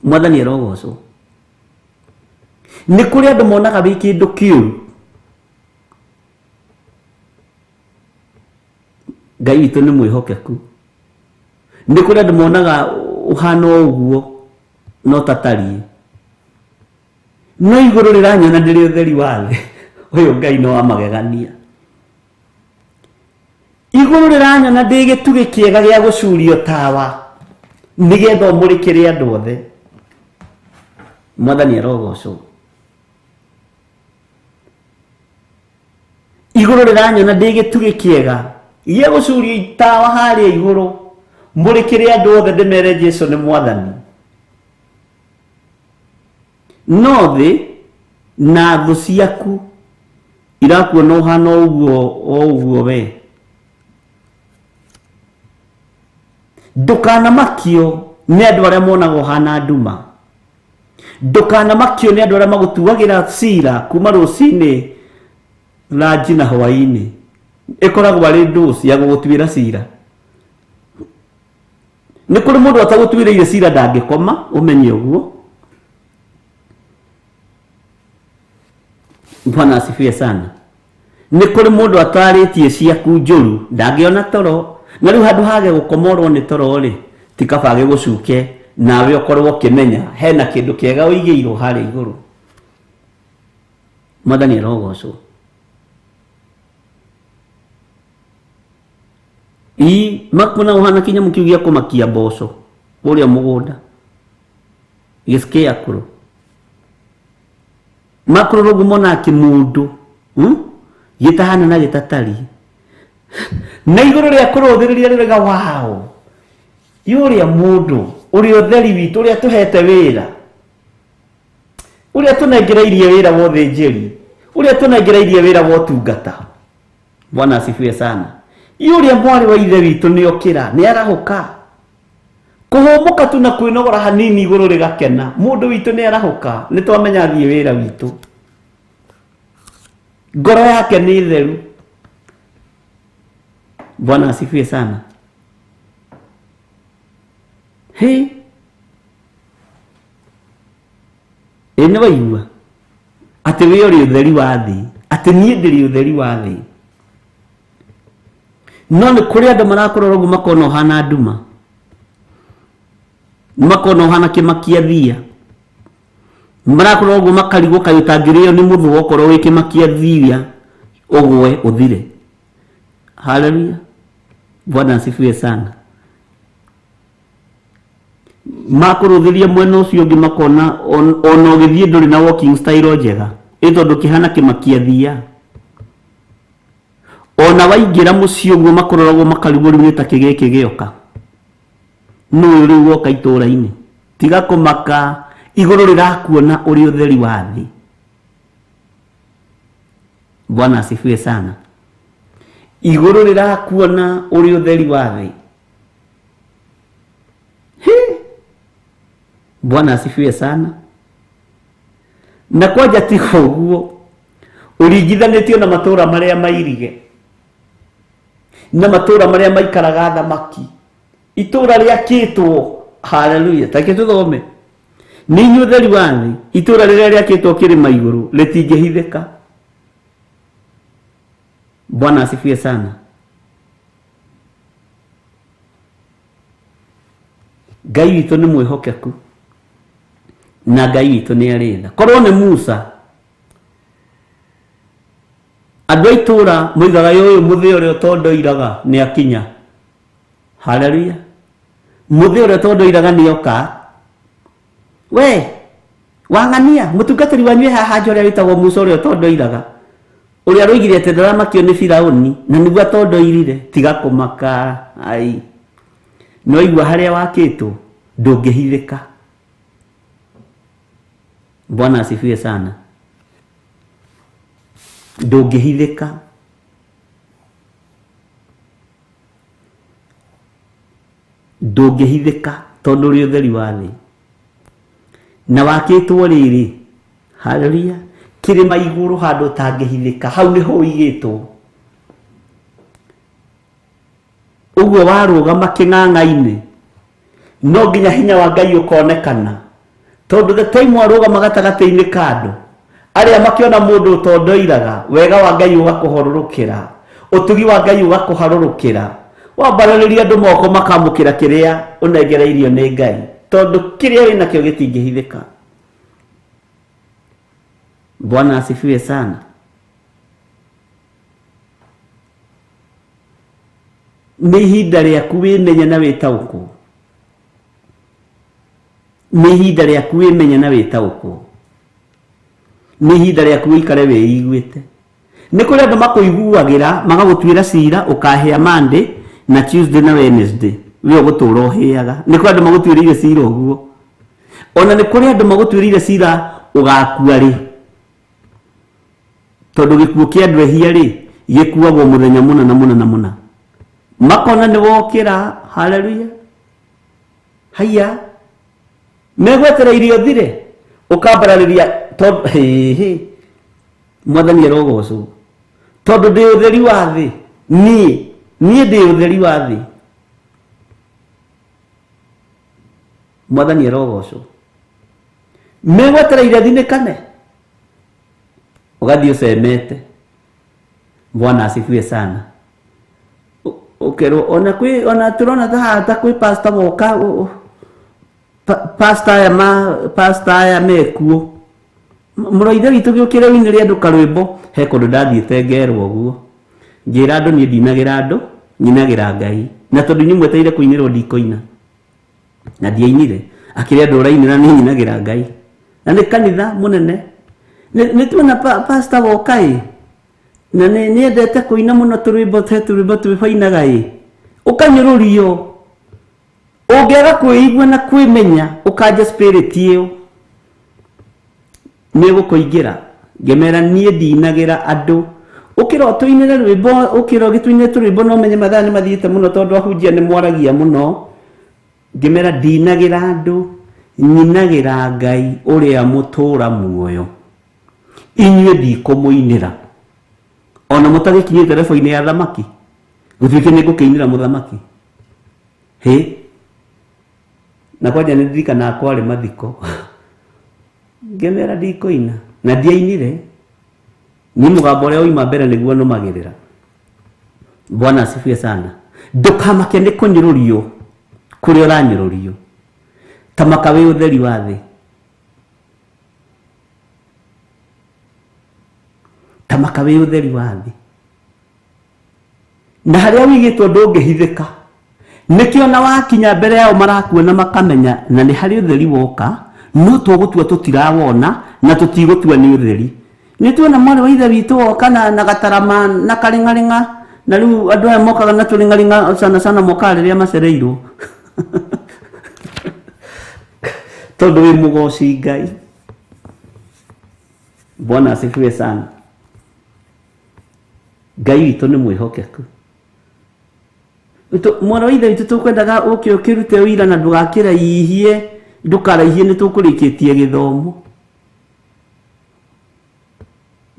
Mwathani arogocwo. Nĩ kũrĩ andũ monaga wĩ kĩndũ kĩũru. Ngai witũ nĩ mwĩhokeku. Nĩ kũrĩ andũ monaga ũhana ũguo no tatariĩ. No igũrũ rĩranyona ndĩrĩ ũtheri wa thĩ. Ũyũ Ngai nĩ wa magegania. Igũrũ rĩranyona ndĩ gĩtugĩ kĩega gĩa gũcurio tawa nĩgetha ũmũrĩkĩre andũ othe. Mwathani arogocwo. Igũrũ rĩranyona ndĩ gĩtugĩ kĩega gĩa gũcurio tawa harĩa igũrũ mũrĩkĩre andũ othe ndĩmere Jesu nĩ Mwathani. No thĩ na thũ ciaku irakuona ũhana ũguo o ũguo we. Ndũkanamakio nĩ andũ arĩa monaga ũhana nduma. Ndũkanamakio nĩ andũ arĩa magũtuagĩra cira kuma rũcinĩ ranji na hwaĩ-inĩ. Ĩkoragwo arĩ ndũ cia gũgũtuĩra cira. Nĩ kũrĩ mũndũ atagũtuĩrĩire cira ndangĩkoma, ũmenye ũguo. Bwana asifiwe sana. Nĩ kũrĩ mũndũ atarĩtie ciaku njũru ndangĩona toro. Na rĩu handũ hage gũkomorwo nĩ toro rĩ, ti kaba gĩgũcuke nawe ũkorwo ũkĩmenya hena kĩndũ kĩega ũigĩirwo harĩa igũrũ. Mwathani arogocwo. Ii makuona ũhana kĩnyamũ kĩu gĩa kũmakia mboco kũrĩa mũgũnda gĩscarecrow. Makũrora ũguo monaga kĩmũndũ, Gĩtahana na gĩtatari. Na igũrũ rĩa kũrũthĩrĩria rĩrega wao. Yũrĩa mũndũ, ũrĩa ũtheri witũ, ũrĩa tũhete wĩra. Ũrĩa tũnengereirie wĩra wa ũthĩnjĩri. Ũrĩa tũnengereirie wĩra wa ũtungata. Bwana asifiwe sana. Yũrĩa mwarĩ wa ithe witũ nĩokĩra, nĩarahũka. Kũhũmũka tu na kwĩnogora hanini igũrũ rĩgakena. Mũndũ witũ nĩarahũka, nĩtwamenya athiĩ wĩra witũ. Ngoro yake nĩ theru. Bwana asifiwe sana. Hĩ, ĩ nĩ waigua atĩ wĩ ũrĩ ũtheri wa thĩ, atĩ niĩ ndĩrĩ ũtheri wa thĩ. No nĩ kũrĩ andũ marakorora ũguo makona ũhana nduma, makona ũhana kĩmakia thia, marakorora ũguo makarigwo kaĩ ũtangĩrĩo nĩ mũthũa okorwo wĩ kĩmakia thia ũgwe ũthire. Haleluya, Bwana asifiwe sana. Makũrũthĩria mwena ũcio ũngĩ makona ona ũgĩthiĩ ndũrĩ na walking style njega, ĩ tondũ kĩhana kĩmakia thia. Ona waingĩra mũciĩ ũguo makũroragwo makarigwo rĩu nĩ ta kĩ gĩkĩ gĩoka. Nũ ũyũ rĩu woka itũũra-inĩ? Tiga kũmaka, igũrũ rĩrakuona ũrĩ ũtheri wa thĩ. Bwana asifiwe sana. Igũrũ rĩrakuona ũrĩ ũtheri wa thĩ. Hi! Bwana asifiwe sana. Na kwanja tiga ũguo, ũringithanĩtio na matũũra marĩa mairige, na matũũra marĩa maikaraga thamaki. Itũũra rĩakĩtwo, haleluya, ta reke tũthome. Nĩ inyuĩ ũtheri wa thĩ, itũũra rĩrĩa rĩakĩtwo kĩrĩma igũrũ rĩtingĩhithĩka. Bwana asifiwe sana. Ngai witũ nĩ mwĩhokeku na Ngai witũ nĩ arĩ tha. Korwo nĩ Musa, andũ a itũũra moigaga ũyũ mũthĩ ũrĩa ũtondoiraga nĩ akinya. Haleluya. Mũthĩ ũrĩa ũtondoiraga nĩ oka. We wang'ania mũtungatĩri wanyu e haha nja ũrĩa wĩtagwo Musa ũrĩa ũtondoiraga, ũrĩa roigire atĩ ndaramakio nĩ Firaũni na nĩguo atondoirire. Tiga kũmaka, ai, no igua harĩa wakĩtwo ndũngĩhithĩka. Bwana asifiwe sana. Ndũngĩhithĩka. Ndũngĩhithĩka tondũ ũrĩ ũtheri wa thĩ. Na wakĩtwo rĩrĩ, haleluya, kĩrĩma igũrũ handũ ũtangĩhithĩka, hau nĩho ũigĩtwo. Ũguo warũgama kĩng'ang'a-inĩ, no nginya hinya wa Ngai ũkonekana. Tondũ the time warũgama gatagatĩ-inĩ ka andũ, arĩa makĩona mũndũ ũtondoiraga, wega wa Ngai ũgakũhorũrũkĩra, ũtugi wa Ngai ũgakũharũrũkĩra. Wambararĩria andũ moko makamũkĩra kĩrĩa ũnengereirio nĩ Ngai, tondũ kĩrĩa wĩnakĩo gĩtingĩhithĩka. Bwana asifiwe sana. Nĩ ihinda rĩaku wĩmenye na wĩtaũkwo. Nĩ ihinda rĩaku wĩmenye na wĩtaũkwo. Nĩ ihinda rĩaku wĩikare wĩiguĩte. Nĩ kũrĩ andũ makũiguagĩra magagũtuĩra cira ũkahĩa Monday na Tuesday na Wednesday, we ũgũtũra ũhĩaga. Nĩ kũrĩ andũ magũtuĩrĩire cira ũguo. Ona nĩ kũrĩ andũ magũtuĩrĩire cira ũgakua rĩ, tondũ gĩkuũ kĩa andũ ehia rĩ gĩkuagwo mũthenya mũna na mũna na mũna. Makona nĩ wokĩra, haleluya, haiya, megwetereire ũthire, ũkambararĩria tondũ hĩhĩ, Mwathani arogocwo, tondũ ndĩ ũtheri wa thĩ, niĩ ndĩ ũtheri wa thĩ. Mwathani arogocwo. Megwetereire thinĩkane, ũgathiĩ ũcemete. Bwana asifiwe sana. Ũkerwo ona kwĩ, ona tũrona ta haha ta kwĩ pastor woka, pastor aya ma, pastor aya mekuo. Mũrũ ithe witũ gĩũkĩre ũinĩre andũ karwĩmbo. He kũndũ ndathiĩte ngerwo ũguo, ngĩra andũ niĩ ndinagĩra andũ, nyinagĩra Ngai. Na tondũ inyuĩ mwetereire kũinĩrwo ndikũina, na ndiainire. Akĩrĩ andũ ũrainĩra, niĩ nyinagĩra Ngai. Na nĩ kanitha mũnene. Nĩ tuona pastor woka ĩ na nĩ nĩendete kũina mũno tũrwĩmbo te tũrwĩmbo twĩbainaga ĩ ũkanyũrũrio ũngĩaga kwĩigua na kwĩmenya ũkanja spirit ĩyo nĩ gũkũingĩra ngĩmera niĩ ndinagĩra andũ ũkĩra ũtũinĩre rwĩmbo ũkĩra ũgĩtũinĩre tũrwĩmbo no menye mathaa nĩ mathiĩte mũno tondũ ahunjia nĩ mwaragia mũno ngĩmera ndinagĩra andũ nyinagĩra Ngai ũrĩa mũtũra muoyo inyuĩ ndikũmũinĩra ona mũtagĩkinyĩte rebo-inĩ ya thamaki gũtuĩke nĩ ngũkĩinĩra mũthamaki hĩ na kwanja nĩ ndirikanaga kwarĩ mathiko ngĩmera ndikũina na ndiainire ni mũgambo ũrĩa ũima mbere nĩguo nũmagĩrĩra. Bwana asifiwe sana. Ndũkamake nĩ kũnyũrũrio kũrĩa ũranyũrũrio tamaka wĩ ũtheri wa thĩ tamaka wĩ ũtheri wa thĩ na harĩa wĩigĩtwo ndũngĩhithĩka nĩkĩo na wakinya mbere yao marakuona makamenya na nĩ harĩ ũtheri woka no tũgũtua tũtirawona na tũtigũtua nĩ ũtheri nĩ tuona mwarĩ wa ithe witũ woka na gatarama na karĩng'arĩng'a na rĩu andũ aya mokaga na tũrĩng'arĩng'a sana sana mokaga rĩrĩa macereirwo tondũ wĩ mũgoci Ngai. Bwana asifiwe sana. Ngai witũ nĩ mwĩhokeku. Mwana wa ithe witũ tũkwendaga ũke ũkĩrute ũira na ndũgakĩraihie ndũkaraihie nĩ tũkũrĩkĩtie gĩthomo.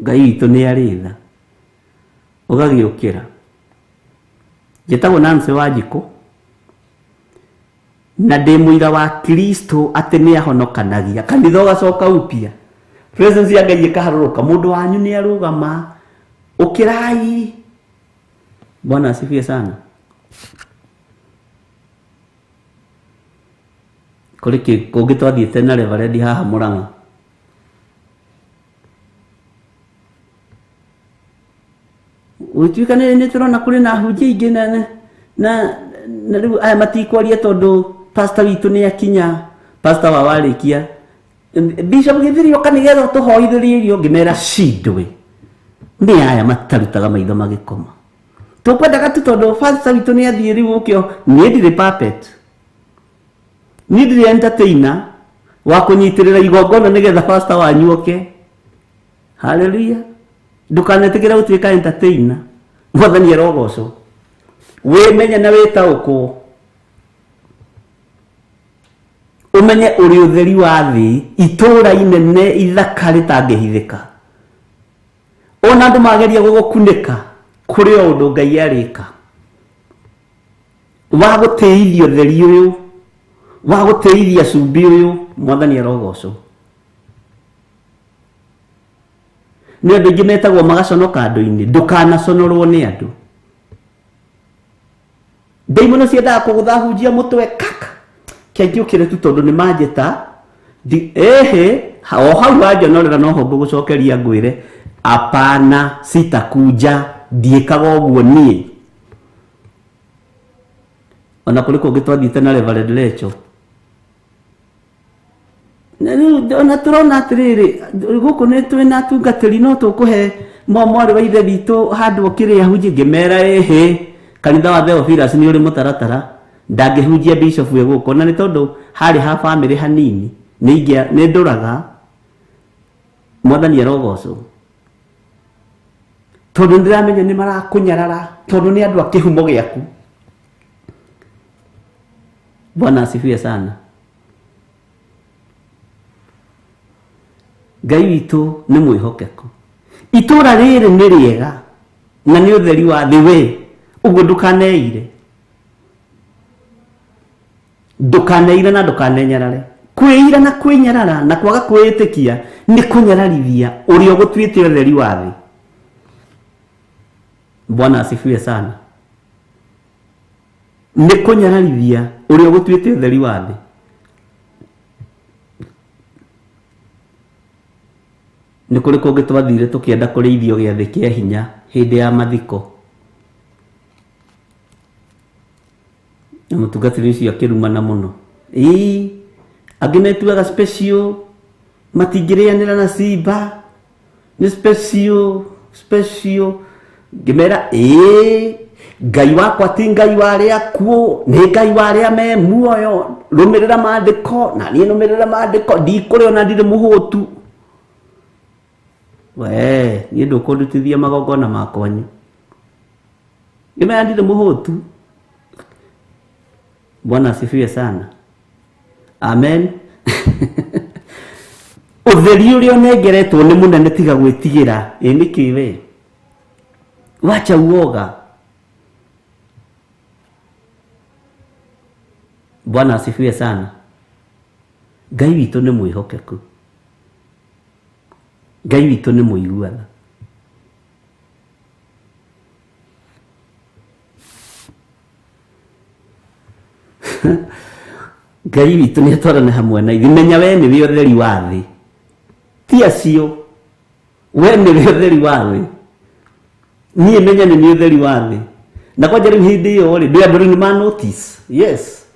Ngai witũ nĩ arĩ tha ũgagĩũkĩra. Njĩtagwo Nancy Wanjikũ na ndĩ mũira wa Kristo atĩ nĩ ahonokanagia kanitha ũgacoka upya presence ya Ngai ĩkaharũrũka mũndũ wanyu nĩ arũgama ũkĩrai. Bwana asifiwe sana. Kũrĩ kũngĩ twathiĩte na reverend haha Mũrang'a gũtuĩka nĩ tũrona kũrĩ na ahunjia aingĩ na rĩu aya matikwaria tondũ pastor witũ nĩ akinya pastor wa warĩkia bishop gĩthiri ũka nĩgetha ũtũhoithĩrie irio ngĩmera cindwe nĩ aya matarutaga maitho magĩkoma tũkwendaga tu tondũ pastor witũ nĩ athiĩ rĩu ũkĩo niĩ ndirĩ puppet niĩ ndirĩ entertainer wa kũnyitĩrĩra igongona nĩgetha pastor wanyu oke. Hallelujah. Ndũkanetĩkĩre gũtuĩka entertainer. Mwathani arogocwo. Wĩmenye na wĩtaũkwo ũmenye ũrĩ ũtheri wa thĩ itũũra inene ithaka rĩtangĩhithĩka ona andũ mageria gũgũkunĩka kũrĩ o ũndũ Ngai arĩka wa gũtĩithia ũtheri ũyũ wa gũtĩithia cumbĩ ũyũ. Mwathani arogocwo. Nĩ andũ aingĩ metagwo magaconoka andũ-inĩ ndũkanaconorwo nĩ andũ. Ndaimono ciendaga kũgũtha hunjia mũtwe kaka kĩangĩũkĩre tu tondũ nĩ manjĩta ehe o hau wanjonorera noho ngũgũcokeria ngwĩre apana sitakuja ndiĩkaga ũguo niĩ. Ona kũrĩ kũngĩ twathiĩte na Reverend Lecho ona tũrona atĩrĩrĩ gũkũ nĩ twĩna atungatĩri no tũkũhe mwarĩ wa ithe witũ handũ ũkĩrĩ ahunjie ngĩmera ĩhĩ kanitha wa Theophilus nĩ ũrĩ mũtaratara ndangĩhunjia bishop wĩ gũkũ na nĩ tondũ harĩ ha famĩlĩ hanini nĩ ndũraga. Mwathani arogocwo tondũ nĩndĩramenya nĩ marakũnyarara tondũ nĩ andũ a kĩhumo gĩaku. Bwana asifiwe sana. Ngai witũ nĩ mwĩhokeku. Itũũra rĩrĩ nĩ rĩega na nĩ ũtheri wa thĩ we ũguo ndũkaneire ndũkaneire na ndũkanenyarare. Kwĩira na kwĩnyarara na kwaga kwĩĩtĩkia nĩ kũnyararithia ũrĩa ũgũtuĩte ũtheri wa thĩ. Bwana asifiwe sana. Nĩ kũnyararithia ũrĩa ũgũtuĩte ũtheri wa thĩ. Nĩ kũrĩ kũngĩ twathire tũkĩenda kũrĩithio gĩathĩ kĩa hinya hĩndĩ ya mathiko na mũtungatĩri ũcio akĩrumana mũno. Ĩĩ angĩ metuaga special matingĩrĩanĩra na simba Nĩ special special. Ngĩmera ĩĩ Ngai wakwa ti Ngai wa arĩa akuũ, nĩ Ngai wa arĩa me muoyo. Rũmĩrĩra maandĩko, na niĩ nũmĩrĩra maandĩko, ndikũrĩa ona ndirĩ mũhũtu. We niĩ ndũkũndutithia magongona ma kwanyu. Ngĩmera ndirĩ mũhũtu. Bwana asifiwe sana. Amen. Ũtheri ũrĩa ũnengeretwo nĩ mũnene, tiga gwĩtigĩra. Ĩ nĩkĩ we? Wacha uoga. Bwana asifiwe sana. Ngai witũ nĩ mwĩhokeku. Ngai witũ nĩ mũiguana. Ngai witũ nĩ atwarane hamwe na ithuĩ. Menya we nĩwe ũtheri wa thĩ, ti acio. We nĩwe ũtheri wa thĩ, niĩ menya nĩ niĩ ũtheri wa thĩ. Na kwanja rĩu hĩndĩ ĩyo rĩ, ndĩ andũ rĩu nĩ ma notice. Yes,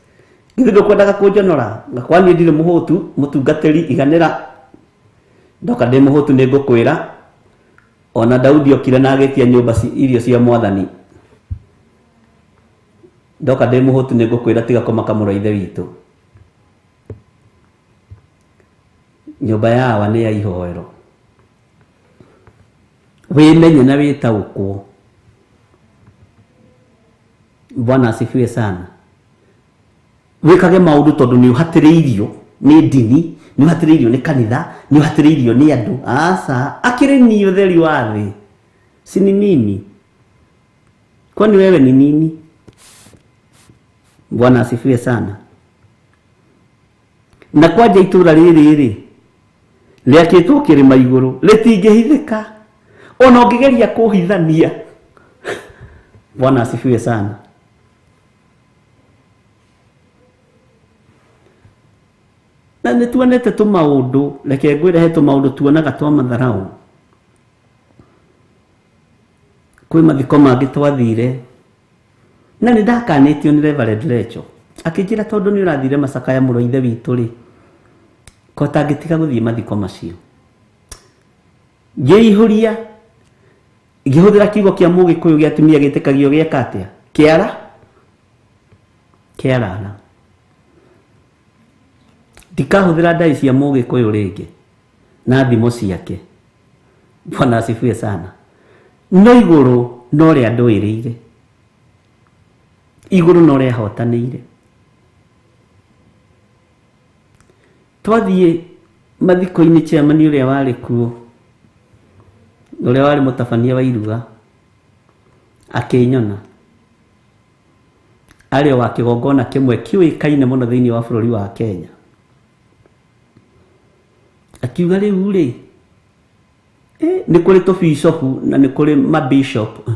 githĩ ndũkwendaga kũnjonora? Ngakwa niĩ ndirĩ mũhũtu, mũtungatĩri iganĩra. Ndoka ndĩ mũhũtu nĩ ngũkwĩra. Ona Daudi okire na agĩtia nyũmba irio cia mwathani. Ndoka ndĩ mũhũtu nĩ ngũkwĩra, tiga kũmaka mũrũ wa ithe witũ. Nyũmba ya awa nĩ ya ihoero. Wĩmenye na wĩtaũkwo. Bwana asifiwe sana. Wĩkage maũndũ tondũ nĩ ũhatĩrĩirio nĩ ndini, nĩ ũhatĩrĩirio nĩ kanitha, nĩ ũhatĩrĩirio nĩ andũ. Aca, akĩrĩ niĩ ũtheri wa thĩ. Si ni mimi? Kwani wewe ni nini? Bwana asifiwe sana. Na kwanja itũra rĩrĩ rĩ, rĩakĩtwo kĩrĩma igũrũ, rĩtingĩhithĩka. Ona ũngĩgeria kũhithania. Bwana asifiwe sana. Na nĩ tuonete tũmaũndũ, reke ngwĩre he tũmaũndũ tuonaga twa matharau. Kwĩ mathiko mangĩ twathire, na nĩ ndakanĩtio nĩ Reverend Recho. Akĩnjĩra tondũ nĩ ũrathire macakaya mũrũ wa ithe witũ rĩ, ko tangĩtiga gũthiĩ mathiko macio. Ngĩihũria, ngĩhũthĩra kiugo kĩa Mũgĩkũyũ gĩa atumia gĩtĩkagio gĩeka atĩa? Kĩara? Kĩarara. Ndikahũthĩra ndai cia Mũgĩkũyũ rĩngĩ na thimo ciake. Bwana asifiwe sana. No igũrũ no rĩandũĩrĩire. Igũrũ no rĩahotanĩire. Twathiĩ mathiko-inĩ, chairman ũrĩa warĩ kuo, ũrĩa warĩ mũtabania wa iruga, akĩnyona. Arĩ o wa kĩgongona kĩmwe kĩũĩkaine mũno thĩinĩ wa bũrũri wa Kenya. Akiuga rĩu rĩ, nĩ kũrĩ tũbicobu na nĩ kũrĩ mabishop.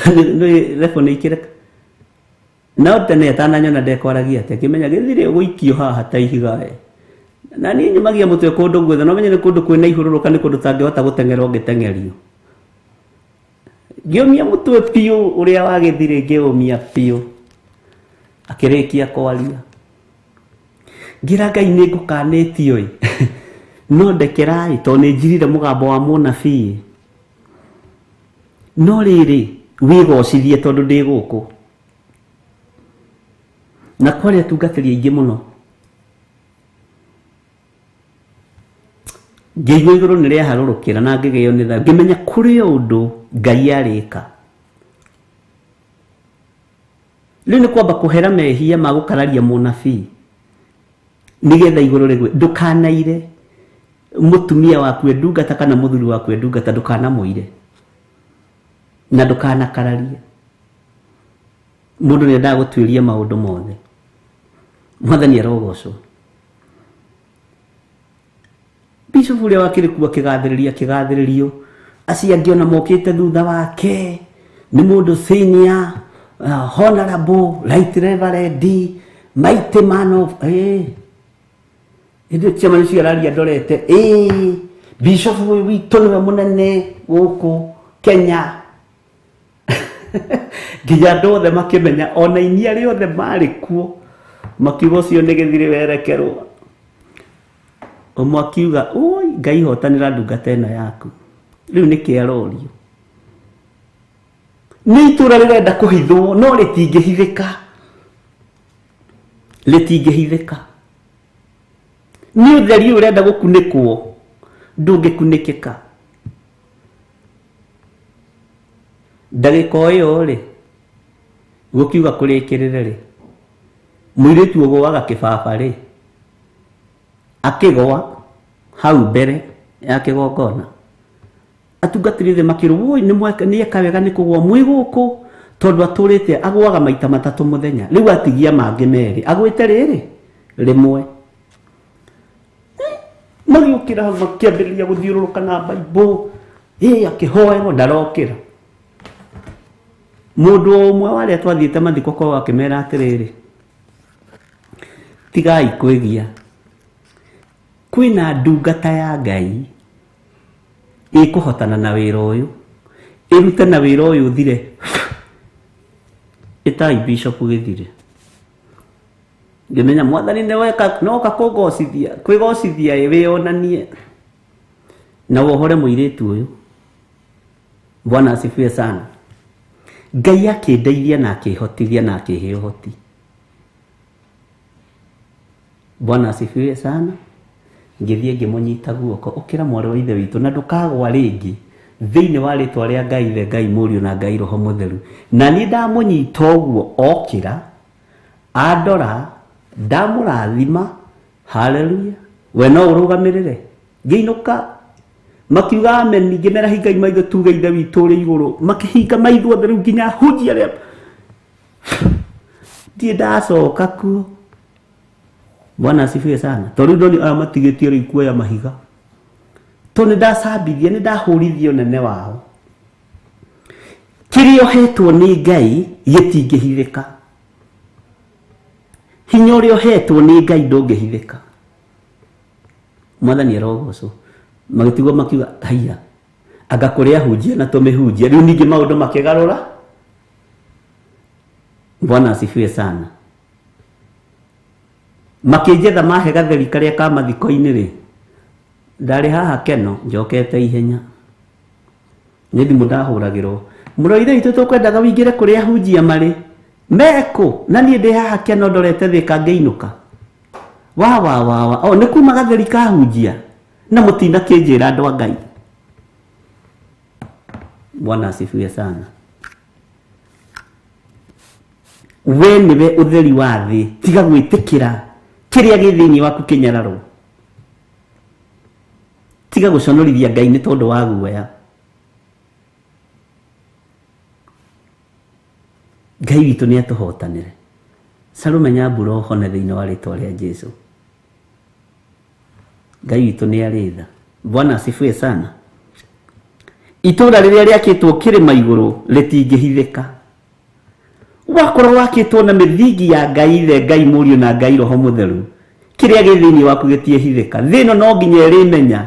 Nĩ rebo nĩ ikĩreka. No tene atananyona ndekwaragia atĩa, ngĩmenya gĩthirĩ ũgũikio haha ta ihiga we. Na niĩ nyumagia mũtwe kũndũ guothe, no menye nĩ kũndũ kwĩna ihũrũrũka, nĩ kũndũ tangĩhota gũteng'era ũngĩteng'erio. Ngĩũmia mũtwe biũ ũrĩa wa gĩthirĩ, ngĩũmia biũ. Akĩrĩkia kwaria. Ngĩra Ngai nĩ ngũkanĩtio ĩ. No ndekera ĩ, tondũ nĩ njirire mũgambo wa mũnabii. No rĩrĩ, wĩgocithie tondũ ndĩ gũkũ. Na kwarĩ atungatĩri aingĩ mũno. Ngĩigua igũrũ nĩ rĩaharũrũkĩra na ngĩgĩo nĩ thayũ. Ngĩmenya kũrĩ ũndũ Ngai arĩka. Rĩu nĩ kwamba kũhera mehia ma gũkararia mũnabii nĩgetha igũrũ rĩgwe. Ndũkanaire mũtumia waku e ndungata kana mũthuri waku e ndungata, ndũkanamũire na ndũkanakararie. Mũndũ nĩ endaga gũtuĩria maũndũ mothe. Mwathani arogocwo. Bishop ũrĩa wakĩrĩ kuo akĩgathĩrĩria, akĩgathĩrĩrio. Acio angĩ ona mokĩte thutha wake nĩ mũndũ senior, honorable, right reverend, mighty man of Hĩndĩ ĩyo chairman ũcio araria ndorete, bishop ũyũ witũ nĩwe mũnene gũkũ Kenya. Nginya andũ othe makĩmenya, ona inyia arĩa othe marĩ kuo makiuga ũcio nĩ gĩthirĩ werekerwo. Ũmwe akiuga, oi Ngai hotanĩra ndungata ĩno yaku. Rĩu nĩkĩ arorio? Nĩ itũra rĩrenda kũhithwo no rĩtingĩhithĩka. Rĩtingĩhithĩka. Nĩ ũtheri ũyũ ũrenda gũkunĩkwo ndũngĩkunĩkĩka. Ndagĩka o ĩyo rĩ, gũkiuga kũrĩkĩrĩre rĩ, mũirĩtu ũgũaga kĩbaba rĩ, akĩgwa hau mbere ya kĩgongona. Atungatĩri othe makĩrwo, woi nĩ eka wega nĩ kũgwa mwĩ gũkũ, tondũ atũrĩte agũaga maita matatũ mũthenya. Rĩu atigia mangĩ merĩ, agwĩte rĩrĩ rĩmwe. Magĩũkĩra hau makĩambĩrĩria gũthiũrũrũka na Bible, ĩ akĩhoerwo ndarokĩra. Mũndũ o ũmwe wa arĩa twathiĩte mathiko kwao akĩmera atĩrĩrĩ, tigai kwĩgia, kwĩna ndungata ya Ngai ĩkũhotana na wĩra ũyũ, ĩrute na wĩra ũyũ ũthire. Ĩtai Bishop Gĩthire. Ngĩmenya mwathani nĩweka noka kũngocithia, kwĩgocithia ĩ wĩonanie na wohore mũirĩtu ũyũ. Bwana asifiwe sana. Ngai akĩndeithia na akĩhotithia na akĩhe ũhoti. Bwana asifiwe sana. Ngĩthiĩ ngĩmũnyita guoko, ũkĩra mwarĩ wa ithe witũ na ndũkagwa rĩngĩ thĩinĩ wa rĩtwa rĩa Ngai Ithe, Ngai Mũriũ na Ngai Roho Mũtheru. Na niĩ ndamũnyita ũguo okĩra, andora, ndamũrathima, haleluya. We no ũrũgamĩrĩre. Ngĩinũka makiuga amen, ngĩmera hingai maitho tuge Ithe witũ ũrĩ igũrũ. Makĩhinga maitho othe rĩu nginya hunjia arĩa ndirĩ ndacoka kuo. Bwana asifiwe sana. Tondũ rĩu ndoni aya matigĩtie rĩu kuoya mahiga. Tondũ nĩ ndacambithia, nĩ ndahũrithia ũnene wao. Kĩrĩa ũhetwo nĩ Ngai gĩtingĩhithĩka. Hinya ũrĩa ũhetwo nĩ Ngai ndũngĩhithĩka. Mwathani arogocwo. Magĩtigwo makiuga haiya, anga kũrĩ ahunjia na tũmĩhunjia. Rĩu ningĩ maũndũ makĩgarũra. Bwana asifiwe sana. Makĩnjetha mahe gatheri karĩa ka mathiko-inĩ rĩ, ndarĩ haha Keno njokete ihenya. Nĩ thimũ ndahũragĩrwo. Mũrũ wa ithe witũ tũkwendaga wĩingĩre kũrĩa ahunjia marĩ. Mekũ? Na niĩ ndĩ haha Keno ndorete Thĩka ngĩinũka. Wa wa wa wa. O nĩ kuma gatheri ka ahunjia. Na mũtinakĩnjĩra andũ a Ngai. Bwana asifiwe sana. We nĩwe ũtheri wa thĩ, tiga gwĩtĩkĩra kĩrĩa gĩ thĩinĩ waku kĩnyararwo. Tiga gũconorithia Ngai nĩ tondũ wa guoya. Ngai witũ nĩ atũhotanĩre. Salome Nyambura ũhone thĩinĩ wa rĩtwa rĩa Jesu. Ngai witũ nĩ arĩ tha. Bwana asifiwe sana. Itũũra rĩrĩa rĩakĩtwo kĩrĩma igũrũ rĩtingĩhithĩka. Wakorwo wakĩtwo na mĩthingi ya Ngai Ithe, Ngai Mũriũ na Ngai Roho Mũtheru, kĩrĩa gĩ thĩinĩ waku gĩtiĩhithĩka. Thĩ ĩno no nginya ĩrĩmenya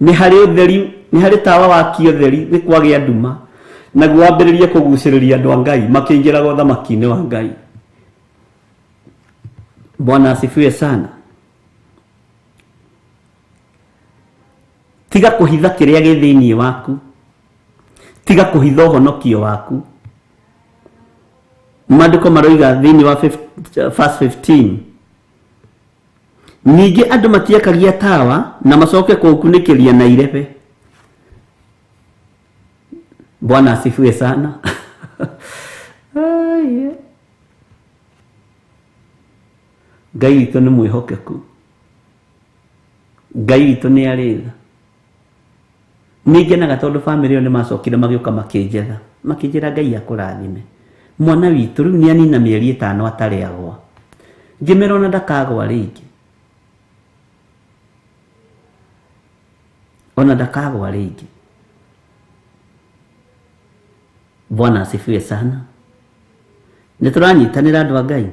nĩ harĩ ũtheri, nĩ harĩ tawa wakio ũtheri, nĩ kwagĩa nduma, naguo wambĩrĩrie kũgucĩrĩria andũ a Ngai makĩingĩraga ũthamaki-inĩ wa Ngai. Bwana asifiwe sana. Tiga kũhitha kĩrĩa gĩ thĩinĩ waku. Tiga kũhitha ũhonokio waku. Maandĩko maroiga thĩinĩ wa verse 15, ningĩ andũ matiakagia tawa na macoke kũũkunĩkĩria na irebe. Bwana asifiwe sana. Ngai witũ nĩ mwĩhokeku. Ngai witũ nĩ arĩ tha. Nĩ ngenaga tondũ bamĩrĩ ĩyo nĩ macokire magĩũka makĩnjetha. Makĩnjĩra Ngai akũrathime. Mwana witũ rĩu nĩ anina mĩeri ĩtano atarĩ agwa. Ngĩmera ona ndakagwa rĩngĩ. Ona ndakagwa rĩngĩ. Bwana asifiwe sana. Nĩ tũranyitanĩra andũ a Ngai.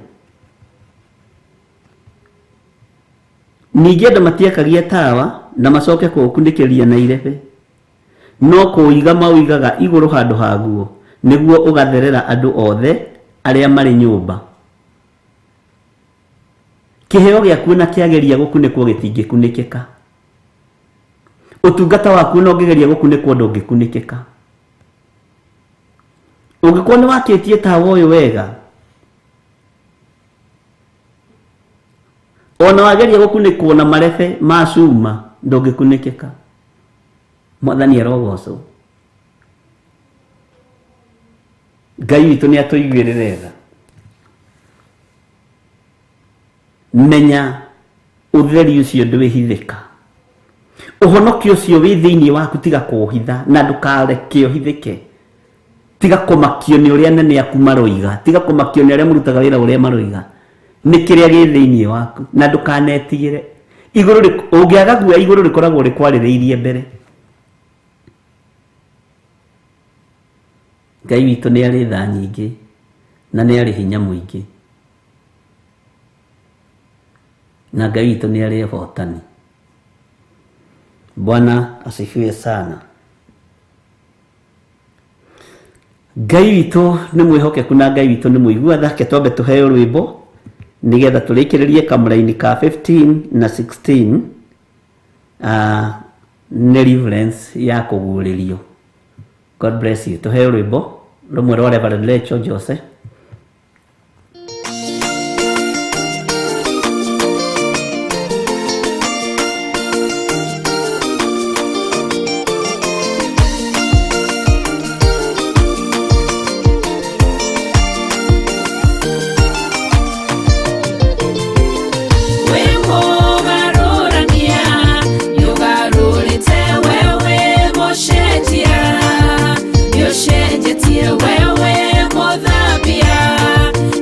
Ningĩ andũ matiakagia tawa na macoke kũũkunĩkĩria na irebe, no kũũiga maũigaga igũrũ handũ haguo, nĩguo ũgatherera andũ othe arĩa marĩ nyũmba. Kĩheo gĩaku ona kĩageria gũkunĩkwo gĩtingĩkunĩkĩka. Ũtungata waku no ũngĩgeria gũkunĩkwo ndũngĩkunĩkĩka. Ũngĩkorwo nĩ wakĩtie tawa ũyũ wega, ona wageria gũkunĩkwo na marebe ma cuma ndũngĩkunĩkĩka. Mwathani arogocwo. Ngai witũ nĩ atũiguĩrĩre tha. Menya ũtheri ũcio ndwĩhithĩka. Ũhonokio ũcio wĩ thĩinĩ waku tiga kũũhitha na ndũkareke ũhithĩke. Tiga kũmakio nĩ ũrĩa anene aku maroiga, tiga kũmakio nĩ arĩa mũrutaga wĩra ũrĩa maroiga. Nĩ kĩrĩa gĩ thĩinĩ waku na ndũkanetigĩre. Igũrũ ũngĩaga guoya igũrũ rĩkoragwo rĩkwarĩrĩirie mbere. Ngai witũ nĩ arĩ tha nyingĩ na nĩ arĩ hinya mũingĩ. Na Ngai witũ nĩ arĩ ũhotani. Bwana asifiwe sana. Ngai witũ nĩ mwĩhokeku na Ngai witũ nĩ mũigua tha. Reke twambe tũheo rwĩmbo nĩgetha tũrĩkĩrĩrie kamũraini ka 15 na 16. Nĩ reverence ya kũguũrĩrio. God bless you. Tũheo rwĩmbo rũmwe rwa Reverend Rachel Jose. Wĩmũgarũrania, nĩũgarũrĩte wewe mũcenjia, nĩũcenjetie wewe mũthambia,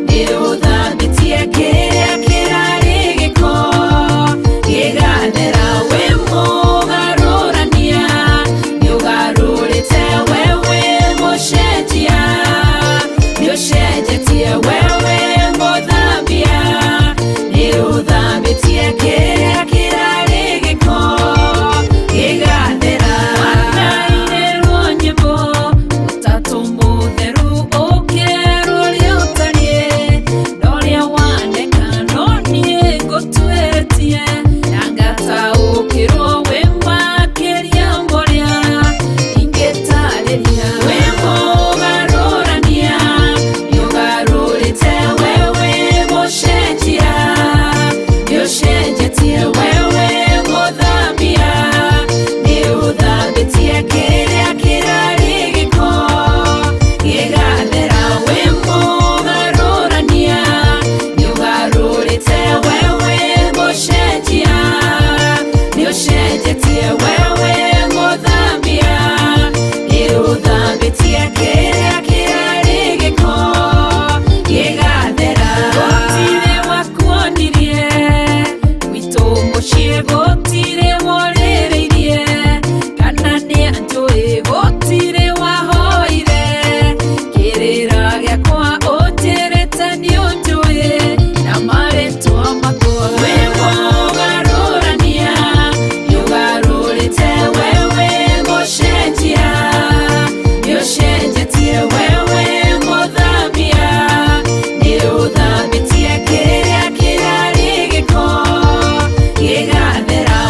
nĩũthambĩtie kĩrĩa kĩrarĩ gĩko gĩgathera. Wĩmũgarũrania, nĩũgarũrĩte wewe mũcenjia, nĩũcenjetie wewe mũthambia, nĩũthambĩtie kĩrĩa kĩrarĩ gĩko gĩgathera. Wakainĩrwo nyĩmbo ũtatũ mũtheru ũkerwo ũrĩa ũtariĩ, na ũrĩa waneka no niĩ ngũtuĩtie, na ngataũkĩrwo wĩ makĩria ma ũrĩa ingĩtarĩria. Wĩmũgarũrania, nĩũgarũrĩte wewe mũcenjia, nĩũcenjetie wewe mũthambia, nĩũthambĩtie kĩrĩa kĩrarĩ gĩko gĩgathera. Wĩmũgarũrania, nĩũgarũrĩte wewe mũcenjia, nĩũcenjetie wewe mũthambia, nĩũthambĩtie kĩrĩa kĩrarĩ gĩko gĩgathera. Gũtirĩ wakuonirie gwitũ mũciĩ, gũtirĩ worĩrĩirie, kana nĩ anjũĩ, gũtirĩ wahoire kĩrĩra gĩakwa, ũnjĩrĩte nĩũnjũĩ na marĩtwa makwa. Wĩmũgarũrania, nĩũgarũrĩte wewe mũcenjia, nĩũcenjetie wewe mũthambia, nĩũthambĩtie kĩrĩa kĩrarĩ gĩko gĩgathera.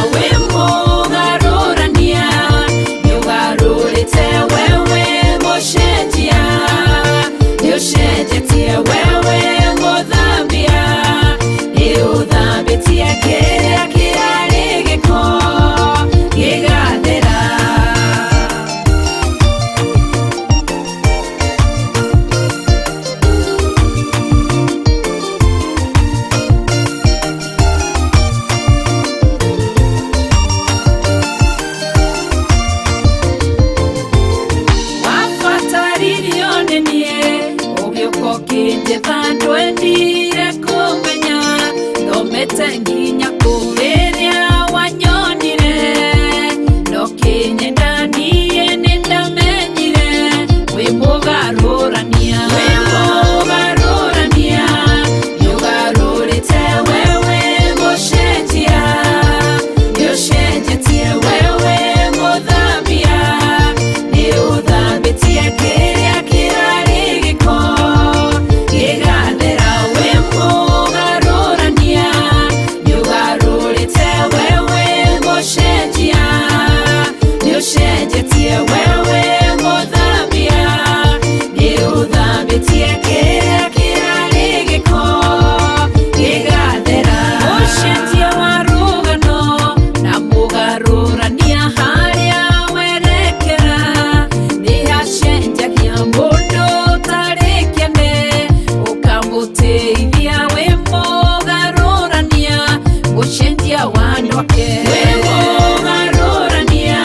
Rwake. Wĩ mũgarũrania,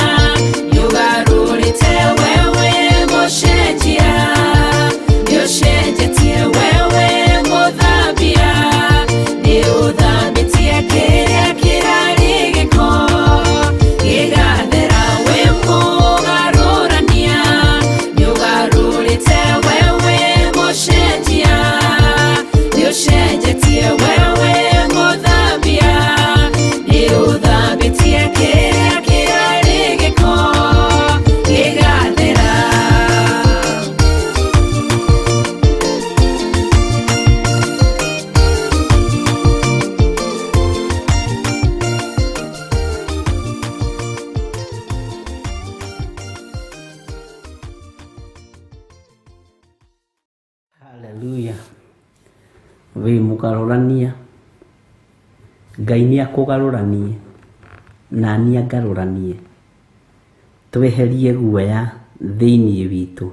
nĩũgarũrĩte wewe mũcenjia, nĩũcenjetie wewe mũthambia, nĩũthambĩtie kĩrĩa kĩrarĩ gĩko gĩgathera. Wĩ mũgarũrania, nĩũgarũrĩte wewe mũcenjia, nĩũcenjetie wewe mũthambia, nĩũthambĩtie kĩrĩa kĩrarĩ gĩko gĩgathera. Haleluya. Wĩ mũgarũrania, Ngai nĩ akũgarũranie na niĩ angarũranie, tweherie guoya thĩinĩ witũ.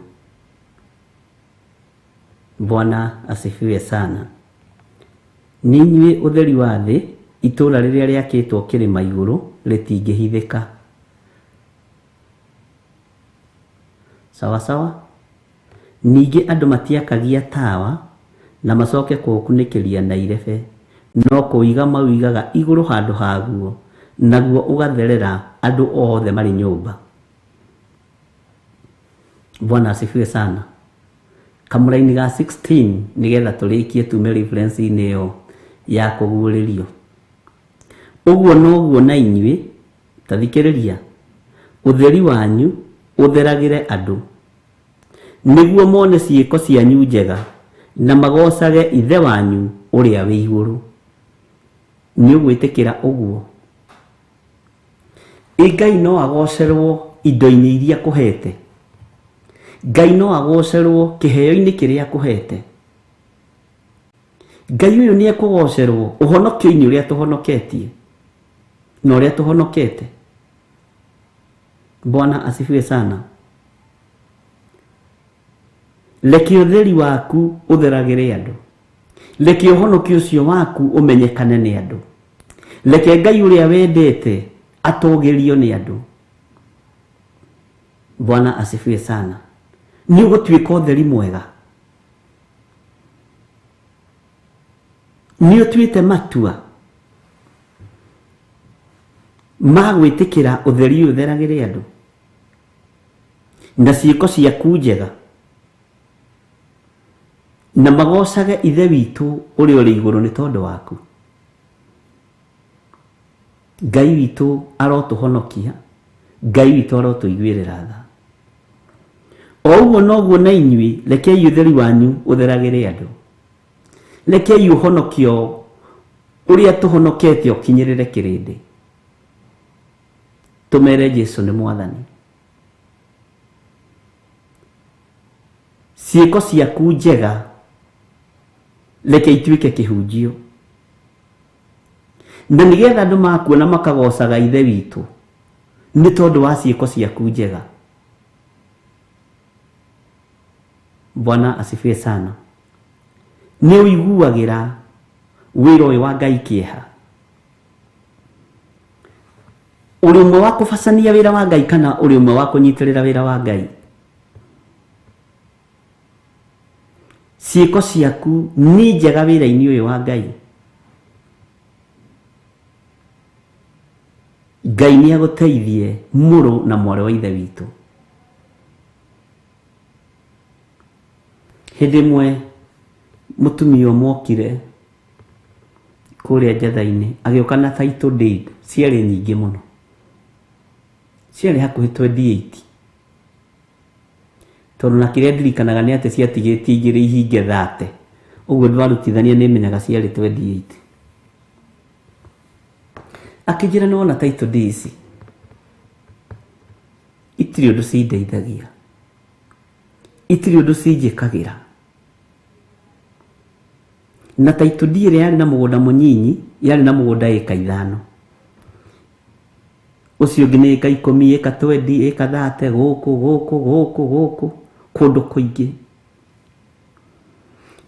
Bwana asifiwe sana. Nĩ inyuĩ ũtheri wa thĩ, itũũra rĩrĩa rĩakĩtwo kĩrĩma igũrũ rĩtingĩhithĩka. Sawa sawa. Ningĩ andũ matiakagia tawa na macoke kũũkunĩkĩria na irebe, no kũũiga maũigaga igũrũ handũ haguo, naguo ũgatherera andũ othe marĩ nyũmba. Bwana asifiwe sana. Kamũraini ga 16 nĩgetha tũrĩkie tume reference-inĩ ĩyo ya kũguũrĩrio. Ũguo noguo na inyuĩ, ta thikĩrĩria, ũtheri wanyu ũtheragĩre andũ, nĩguo mone ciĩko cianyu njega na magoocage Ithe wanyu ũrĩa wĩ igũrũ. Nĩ ũgwĩtĩkĩra ũguo? Ĩ Ngai no agocerwo indo-inĩ iria akũhete? Ngai no agocerwo kĩheo-inĩ kĩrĩa akũhete? Ngai ũyũ nĩ ekũgocerwo ũhonokio-inĩ ũrĩa tũhonoketie na ũrĩa tũhonokete. Bwana asifiwe sana. Reke ũtheri waku ũtheragĩre andũ, reke ũhonokio ũcio waku ũmenyekane nĩ andũ, reke Ngai ũrĩa wendete atũgĩrio nĩ andũ. Bwana asifiwe sana. Nĩ ũgũtuĩka ũtheri mwega, nĩ ũtuĩte matua ma gwĩtĩkĩra ũtheri ũyũ ũtheragĩre andũ na ciĩko ciaku njega, na magoocage Ithe witũ ũrĩa ũrĩ igũrũ nĩ tondũ waku. Ngai witũ arotũhonokia, Ngai witũ arotũiguĩrĩra tha. O ũguo noguo na inyuĩ, rekei ũtheri wanyu ũtheragĩre andũ, rekei ũhonokio ũrĩa tũhonokete ũkinyĩrĩre kĩrĩndĩ, tũmere Jesu nĩ Mwathani. Ciĩko ciaku njega reke ituĩke kĩhunjio, na nĩgetha andũ makuona makagocaga Ithe witũ nĩ tondũ wa ciĩko ciaku njega. Bwana asifiwe sana. Nĩ ũiguagĩra wĩra ũyũ wa Ngai kĩeha? Ũrĩ ũmwe wa kũbacania wĩra wa Ngai kana ũrĩ ũmwe wa kũnyitĩrĩra wĩra wa Ngai? Ciĩko ciaku nĩ njega wĩra-inĩ ũyũ wa Ngai? Ngai nĩ agũteithie mũrũ na mwarĩ wa Ithe witũ. Hĩndĩ ĩmwe mũtumia ũmwe okire kũrĩa njatha-inĩ, agĩũka na title deed ciarĩ nyingĩ mũno, ciarĩ hakuhĩ 28, tondũ na kĩrĩa ndirikanaga nĩ atĩ ciatigĩtie igĩrĩ ihinge 30, ũguo ndwarutithania nĩ menyaga ciarĩ 28. Akĩnjĩra nĩ wona title deed ici itirĩ ũndũ cindeithagia, itirĩ ũndũ cinjĩkagĩra. Na title deed ĩrĩa yarĩ na mũgũnda mũnyinyi yarĩ na mũgũnda ĩka 5, ũcio ũngĩ nĩ ĩka 10, ĩka 20, ĩka 30, gũkũ gũkũ gũkũ gũkũ kũndũ kũingĩ.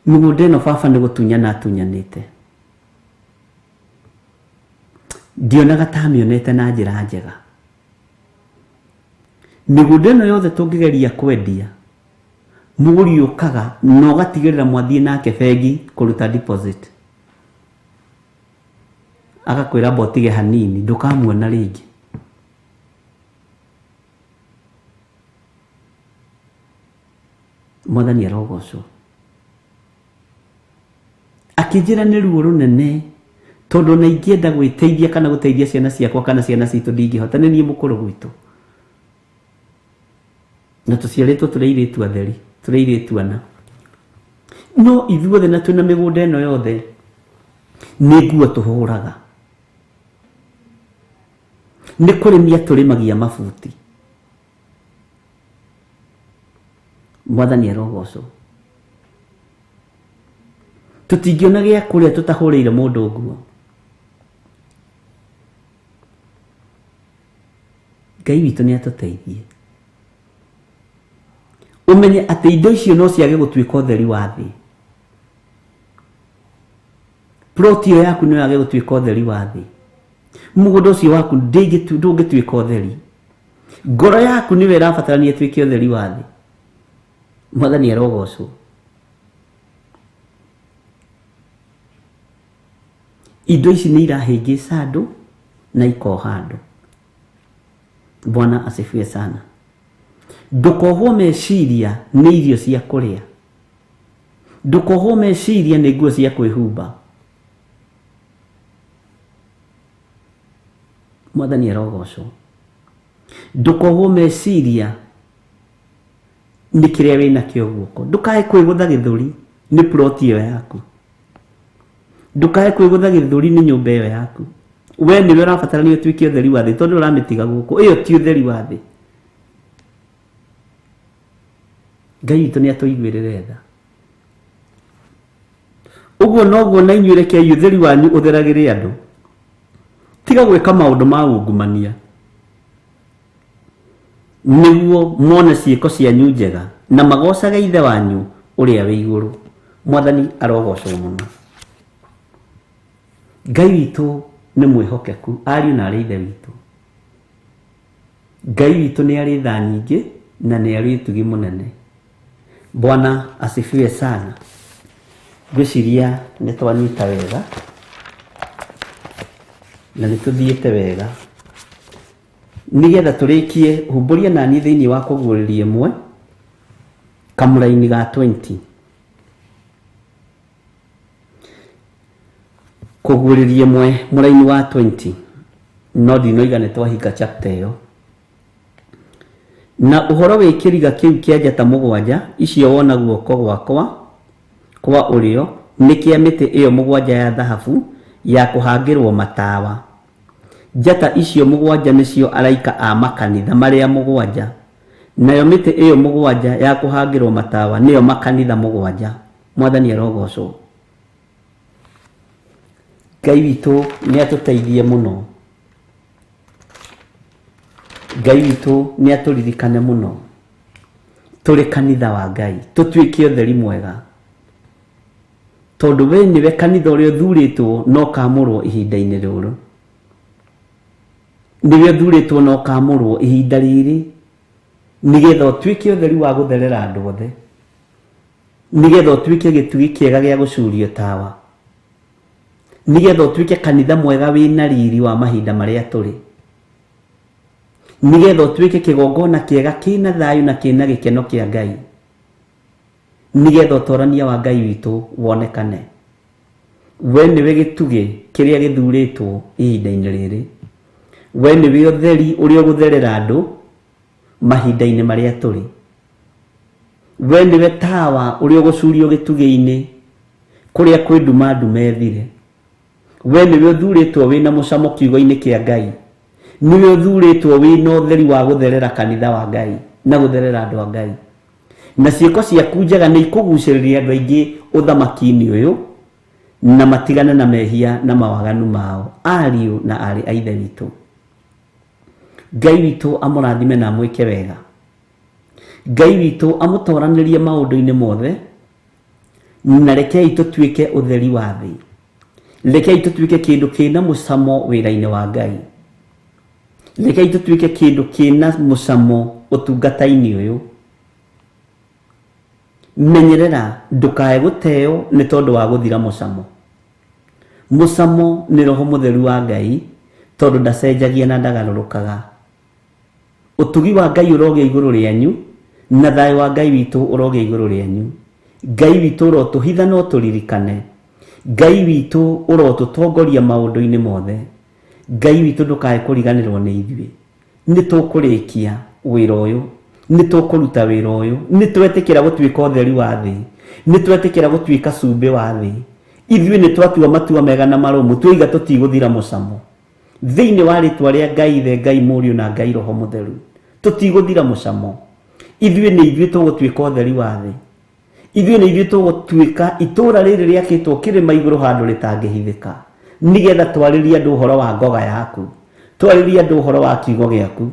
Mĩgũnda ĩno baba nĩ gũtunyana atunyanĩte. Ndionaga ta amĩonete na njĩra njega. Mĩgũnda ĩno yothe tũngĩgeria kwendia, mũgũri ũkaga na ũgatigĩrĩra mwathiĩ nake bengi kũruta deposit. Agakwĩra amba ũtige hanini ndũkamuona rĩngĩ. Mwathani arogocwo. Akĩnjĩra nĩ ruo rũnene tondũ ona ingĩenda gwĩteithia kana gũteithia ciana ciakwa kana ciana citũ ndingĩhota, nĩ niĩ mũkũrũ gwitũ. Na tũciarĩtwo tũrĩ airĩtu atheri, tũrĩ airĩtu ana. No ithuothe na twĩna mĩgũnda ĩno yothe nĩ nguo tũhũraga. Nĩ kũrĩmia tũrĩmagia mabuti. Mwathani arogocwo. Tũtingĩona gĩa kũrĩa tũtahũrĩire mũndũ nguo. Ngai witũ nĩ atũteithie. Ũmenye atĩ indo icio no ciage gũtuĩka ũtheri wa thĩ. Plot ĩyo yaku no yage gũtuĩka ũtheri wa thĩ. Mũgũnda ũcio waku ndũngĩtuĩka ũtheri. Ngoro yaku nĩwe ĩrabatarania ĩtuĩke ũtheri wa thĩ. Mwathani arogocwo. Indo ici nĩ irahĩngĩca andũ na ikoha andũ. Bwana asifiwe sana. Ndũkohwo meciria nĩ irio cia kũrĩa. Ndũkohwo meciria nĩ nguo cia kwĩhumba. Mwathani arogocwo. Ndũkohwo meciria nĩ kĩrĩa wĩnakĩo guoko. Ndũkae kwĩgũtha gĩthũri nĩ plot ĩyo yaku. Ndũkae kwĩgũtha gĩthũri nĩ nyũmba ĩyo yaku. We nĩwe ũrabatarania ũtuĩke ũtheri wa thĩ tondũ ũramĩtiga gũkũ. Ĩyo ti ũtheri wa thĩ. Ngai witũ nĩ atũiguĩrĩre tha. Ũguo noguo na inyuĩ rekei ũtheri wanyu ũtheragĩre andũ. Tiga gwĩka maũndũ ma ungumania nĩguo mone ciĩko cianyu njega na magocage Ithe wanyu ũrĩa wĩ igũrũ. Mwathani arogocwo mũno. Ngai witũ nĩ mwĩhokeku, ariũ na arĩ Ithe witũ. Ngai witũ nĩ arĩ tha nyingĩ na nĩ arĩ ũtugi mũnene. Bwana asifiwe sana. Ngwĩciria nĩ twanyita wega na nĩ tũthiĩte wega nĩgetha tũrĩkie humbũria nani thĩinĩ wa kũguũrĩria ĩmwe kamũraini ga 20. Kũguũrĩria ĩmwe mũraini wa 20 no ndinoiga nĩ twahinga chapter ĩyo. Na ũhoro wĩ kĩriga kĩu kĩa njata mũgwanja icio wona guoko gwakwa kwa ũrĩo nĩ kĩa mĩtĩ ĩyo mũgwanja ya thahabu ya kũhangĩrwo matawa. Njata icio mũgwanja nĩcio araika a makanitha marĩa mũgwanja, nayo mĩtĩ ĩyo mũgwanja ya kũhangĩrwo matawa nĩyo makanitha mũgwanja. Mwathani arogocwo. Ngai witũ nĩ atũteithie mũno. Ngai witũ nĩ atũririkane mũno. Tũrĩ kanitha wa Ngai, tũtuĩke ũtheri mwega. Tondũ we nĩwe kanitha ũrĩa ũthurĩtwo na ũkamũrwo ihinda-inĩ rĩrĩ. Nĩwe ũthurĩtwo na ũkamũrwo ihinda rĩrĩ nĩgetha ũtuĩke ũtheri wa gũtherera andũ othe. Nĩgetha ũtuĩke gĩtugĩ kĩega gĩa gũcurio tawa. Nĩgetha ũtuĩke kanitha mwega wĩna riri wa mahinda marĩa tũrĩ. Nĩgetha ũtuĩke kĩgongona kĩega kĩna thayũ na kĩna gĩkeno kĩa Ngai. Nĩgetha ũtorania wa Ngai witũ wonekane. We nĩwe gĩtugĩ kĩrĩa gĩthurĩtwo ihinda-inĩ rĩrĩ. We nĩwe ũtheri ũrĩa ũgũtherera andũ mahinda-inĩ marĩa tũrĩ. We nĩwe tawa ũrĩa ũgũcurio gĩtugĩ-inĩ kũrĩa kwĩ nduma nduma ĩthire. We nĩwe ũthurĩtwo wĩna mũcamo kiugo-inĩ kĩa Ngai. Nĩwe ũthurĩtwo wĩna ũtheri wa gũtherera kanitha wa Ngai na gũtherera andũ a Ngai. Na ciĩko ciaku njega nĩ ikũgucĩrĩria andũ aingĩ ũthamaki-inĩ ũyũ na matigane na mehia na mawaganu mao, ariũ na aarĩ a Ithe witũ. Ngai witũ amũrathime na amwĩke wega. Ngai witũ amũtoranĩrie maũndũ-inĩ mothe na rekei tũtuĩke ũtheri wa thĩ. Rekei tũtuĩke kĩndũ kĩna mũcamo wĩra-inĩ wa Ngai. Rekei tũtuĩke kĩndũ kĩna mũcamo ũtungata-inĩ ũyũ. Menyerera ndũkae gũteo nĩ tondũ wa gũthira mũcamo. Mũcamo nĩ roho mũtheru wa Ngai, tondũ ndacenjagia na ndagarũrũkaga. Ũtugi wa Ngai ũrogĩa igũrũ rĩanyu, na thayũ wa Ngai witũ ũrogĩa igũrũ rĩanyu. Ngai witũ ũrotũhitha na ũtũririkane. Ngai witũ ũrotũtongoria maũndũ-inĩ mothe. Ngai witũ ndũkae kũriganĩrwo nĩ ithuĩ. Nĩ tũkũrĩkia wĩra ũyũ, nĩ tũkũruta wĩra ũyũ, nĩ twetĩkĩra gũtuĩka ũtheri wa thĩ, nĩ twetĩkĩra gũtuĩka cumbĩ wa thĩ. Ithuĩ nĩ twatua matua mega na marũmu, twoiga tũtigũthira mũcamo. Thĩinĩ wa rĩtwa rĩa Ngai Ithe, Ngai Mũriũ na Ngai Roho Mũtheru, tũtigũthira mũcamo. Ithuĩ nĩ ithuĩ tũgũtuĩka ũtheri wa thĩ. Ithuĩ nĩ ithuĩ tũgũtuĩka itũũra rĩrĩ rĩakĩtwo kĩrĩma igũrũ handũ rĩtangĩhithĩka, nĩgetha twarĩrie andũ ũhoro wa ngoga yaku, twarĩrie andũ ũhoro wa kiugo gĩaku,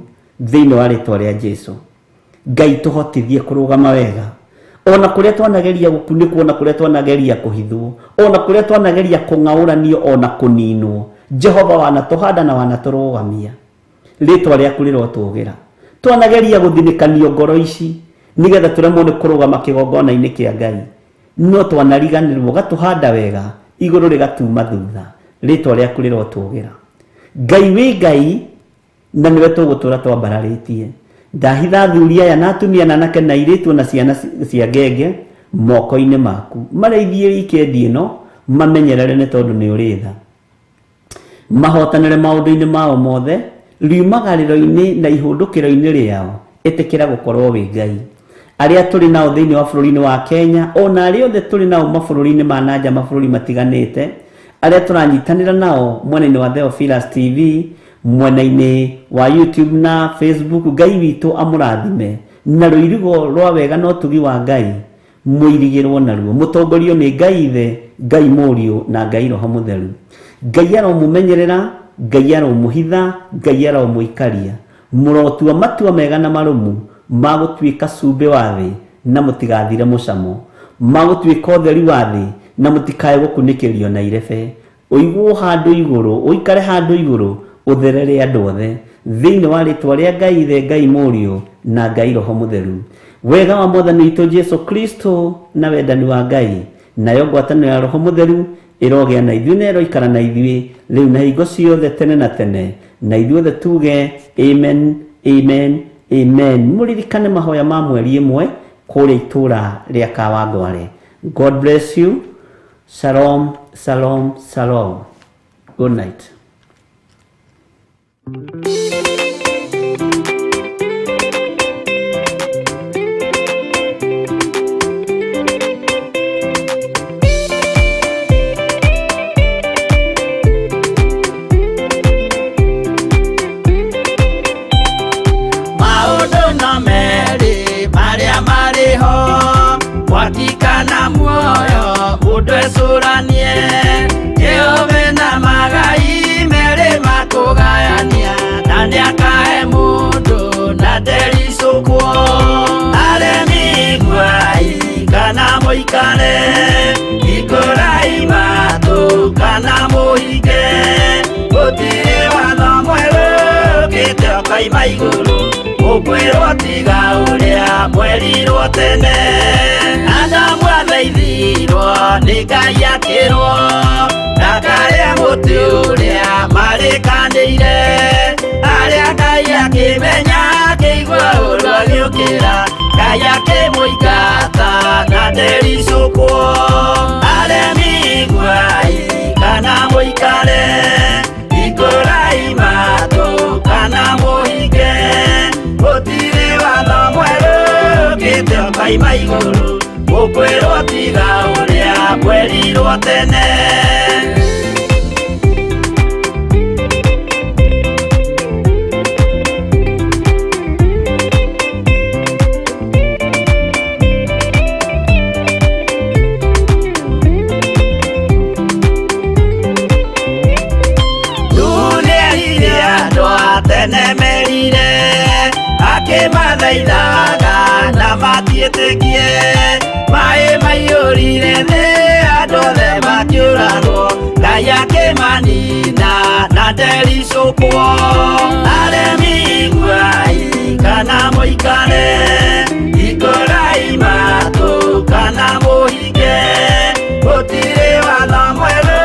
thĩinĩ wa rĩtwa rĩa Jesu. Ngai tũhotithie kũrũgama wega, ona kũrĩa twanageria gũkunĩkwo, ona kũrĩa twanageria kũhithwo, ona kũrĩa twanageria kũng'aũranio, ona kũninwo. Jehova wanatũhanda na wanatũrũgamia, rĩtwa rĩaku rĩrotũgĩra. Twanageria gũthinĩkanio ngoro ici nĩgetha tũremwo nĩ kũrũgama kĩgongona-inĩ kĩa Ngai, no twanariganĩrwo, gatũhanda wega, igũrũ rĩgatuma thutha. Rĩtwa rĩaku rĩrotũgĩra. Ngai wĩ Ngai, na nĩwe tũgũtũra twambararĩtie. Ndahitha athuri aya na atumia na anake na airĩtu na ciana cia ngenge moko-inĩ maku. Marĩithie wikendi ĩno, mamenyerere nĩ tondũ nĩ ũrĩ tha. Mahotanĩre maũndũ-inĩ mao mothe, riumagarĩro-inĩ na ihũndũkĩro-inĩ rĩao, ĩtĩkĩra gũkorwo wĩ Ngai. Arĩa tũrĩ nao thĩinĩ wa bũrũri-inĩ wa Kenya, ona arĩa othe tũrĩ nao mabũrũri-inĩ ma nanja, mabũrũri matiganĩte, arĩa tũranyitanĩra nao mwena-inĩ wa Theophilus TV, mwena-inĩ wa YouTube na Facebook, Ngai witũ amũrathime na rũirigo rwa wega na ũtugi wa Ngai mũirigĩrwo naruo, mũtongorio nĩ Ngai Ithe, Ngai Mũriũ na Ngai Roho Mũtheru. Ngai aromũmenyerera, Ngai aromũhitha, Ngai aromũikaria. Mũrotua matua mega na marũmu ma gũtuĩka cumbĩ wa thĩ na mũtigathire mũcamo, ma gũtuĩka ũtheri wa thĩ na mũtikae gũkunĩkĩrio na irebe. Ũigwo handũ igũrũ, ũikare handũ igũrũ, ũtherere andũ othe. Thĩinĩ wa rĩtwa rĩa Ngai Ithe, Ngai Mũriũ na Ngai Roho Mũtheru. Wega wa Mwathani witũ Jesu Kristo na wendani wa Ngai, nayo ngwatanĩro ya Roho Mũtheru ĩrogĩa na ithuĩ na ĩroikara na ithuĩ rĩu na hingo ciothe tene na tene. Na ithuothe tuge amen, amen, amen. Mũririkane mahoya ma mweri ĩmwe kũrĩa itũũra rĩa Kawangware. God bless you. Shalom, shalom, shalom. Good night. Maũndũ no merĩ marĩa marĩ ho, mwaki kana muoyo, mũndũ ecũranie. Jehova na magai merĩ makũgayania, na nĩakahe mũndũ na ndericũkwo. Aremi iguai kana mũikare, hingũrai matũ kana mũhinge. Gũtirĩ watho mwerũ ũkĩte ũkoima igũrũ, ũkwĩrwo tiga ũrĩa mwerirwo tene. Adamu athaithirwo nĩ Ngai akĩrwo, ndakarĩe mũtĩ ũrĩa marĩkanĩire. Arĩa Ngai akĩmenya akĩigua ũru agĩũkĩra, Ngai akĩmũingata na ndericũkwo. Aremi iguai kana mũikare, hingũrai matũ kana mũhinge. Gũtirĩ watho mwerũ ũkĩte ũkoima igũrũ, mũkwĩrwo tiga ũrĩa mwerirwo tene. Nĩerire andũ a tene merire, akĩmathaithaga na matiĩtĩkie. Maĩ maiyũrire thĩ, andũ othe makĩũragwo, Ngai Ngai akĩmanina na ndericũkwo. Aremi iguai kana mũikare, hingũrai matũ kana mũhinge, gũtirĩ watho mwerũ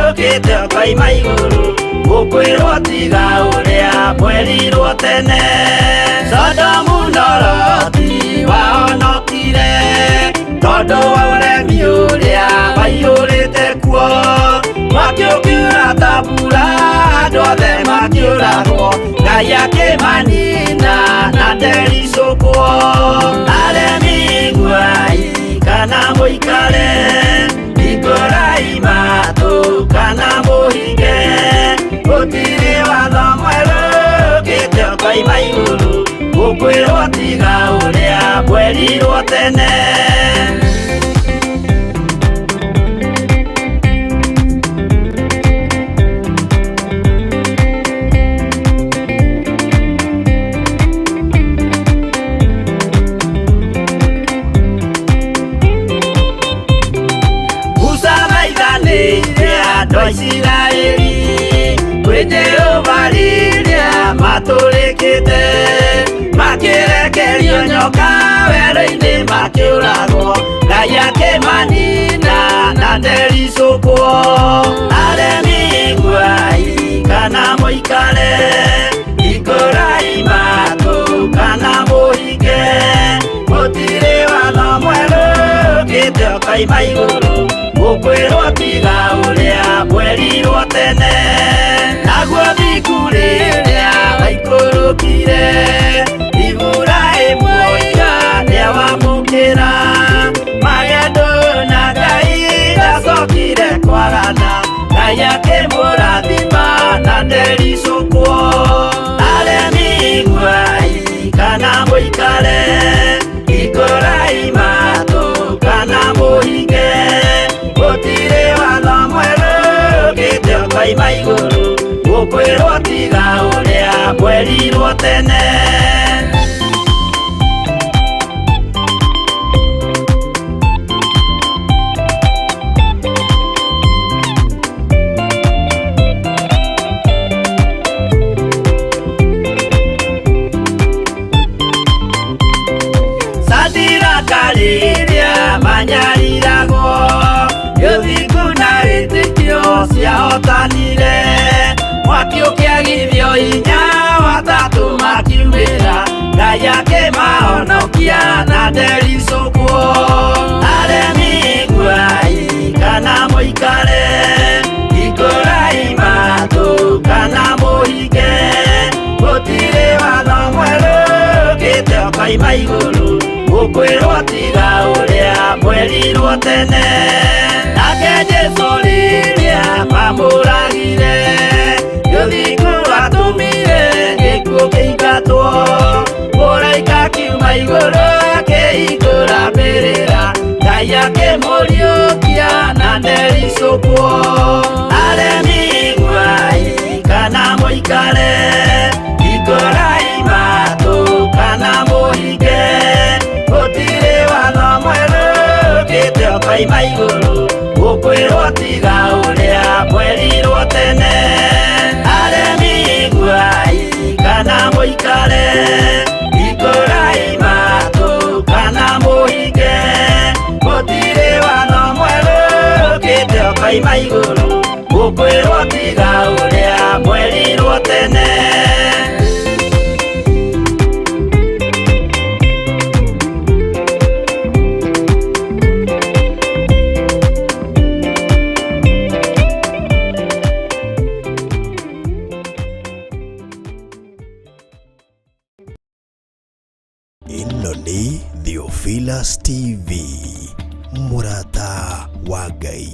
ũkĩte ũkoima igũrũ, mũkwĩrwo tiga ũrĩa mwerirwo tene. Sodomu na Loti wahonokire tondũ wa ũremi ũrĩa waiyũrĩte kuo, mwaki ũkiura ta mbura, andũ othe makĩũragwo, Ngai akĩmanina na ndericũkwo. Aremi iguai kana mũikare, hingũrai matũ kana mũhinge, gũtirĩ watho mwerũ ũkĩte ũkoima igũrũ, mũkwĩrwo tiga ũrĩa mwerirwo tene. Musa maithanĩire andũ a Isiraeli kwĩ Jehova rĩrĩa matũrĩkĩte, makĩrekerio nyoka werũ-inĩ makĩũragwo, Ngai akĩmanina na ndericũkwo. Aremi iguai kana mũikare, hingũrai matũ kana mũhinge, gũtirĩ watho mwerũ ũkĩte ũkoima igũrũ, mũkwĩrwo tiga ũrĩa mwerirwo tene. Naguo thingu rĩrĩa waikũrũkire, Iburahĩmu oiga nĩawamũkĩra, magendo na Ngai ndacokire kwagana, Ngai akĩmũrathima na ndericũkwo. Aremi iguai kana mũikare, hingũrai matũ kana mũhinge, gũtirĩ watho mwerũ ũkĩte ũkoima igũrũ, mũkwĩrwo tiga ũrĩa mwerirwo tene. Sadiraka rĩrĩa manyariragwo, gĩthingu na wĩtĩkio ciahotanire, mwaki ũkĩagithio hinya watatũ makiumĩra, Ngai akĩmahonokia na ndericũkwo. Aremi iguai kana mũikare, hingũrai matũ kana mũhinge, gũtirĩ watho mwerũ ũkĩte ũkoima igũrũ, mũkwĩrwo tiga ũrĩa mwerirwo tene. Nake Jesũ rĩrĩa mamũragire, gĩthingu atũmire gĩkuũ kĩingatwo, mũraika akiuma igũrũ akĩhingũra mbĩrĩra, Ngai akĩmũriũkia na ndericũkwo. Aremi iguai kana mũikare, hingũrai matũ kana mũhinge, gũtirĩ watho mwerũ ũkĩte ũkoima igũrũ, mũkwĩrwo tiga ũrĩa mwerirwo tene. Aremi iguai kana mũikare, hingũrai matũ kana mũhinge, gũtirĩ watho mwerũ ũkĩte ũkoima igũrũ, mũkwĩrwo tiga ũrĩa mwerirwo tene. Ĩno nĩ Theophilus TV, mũrata wa Ngai.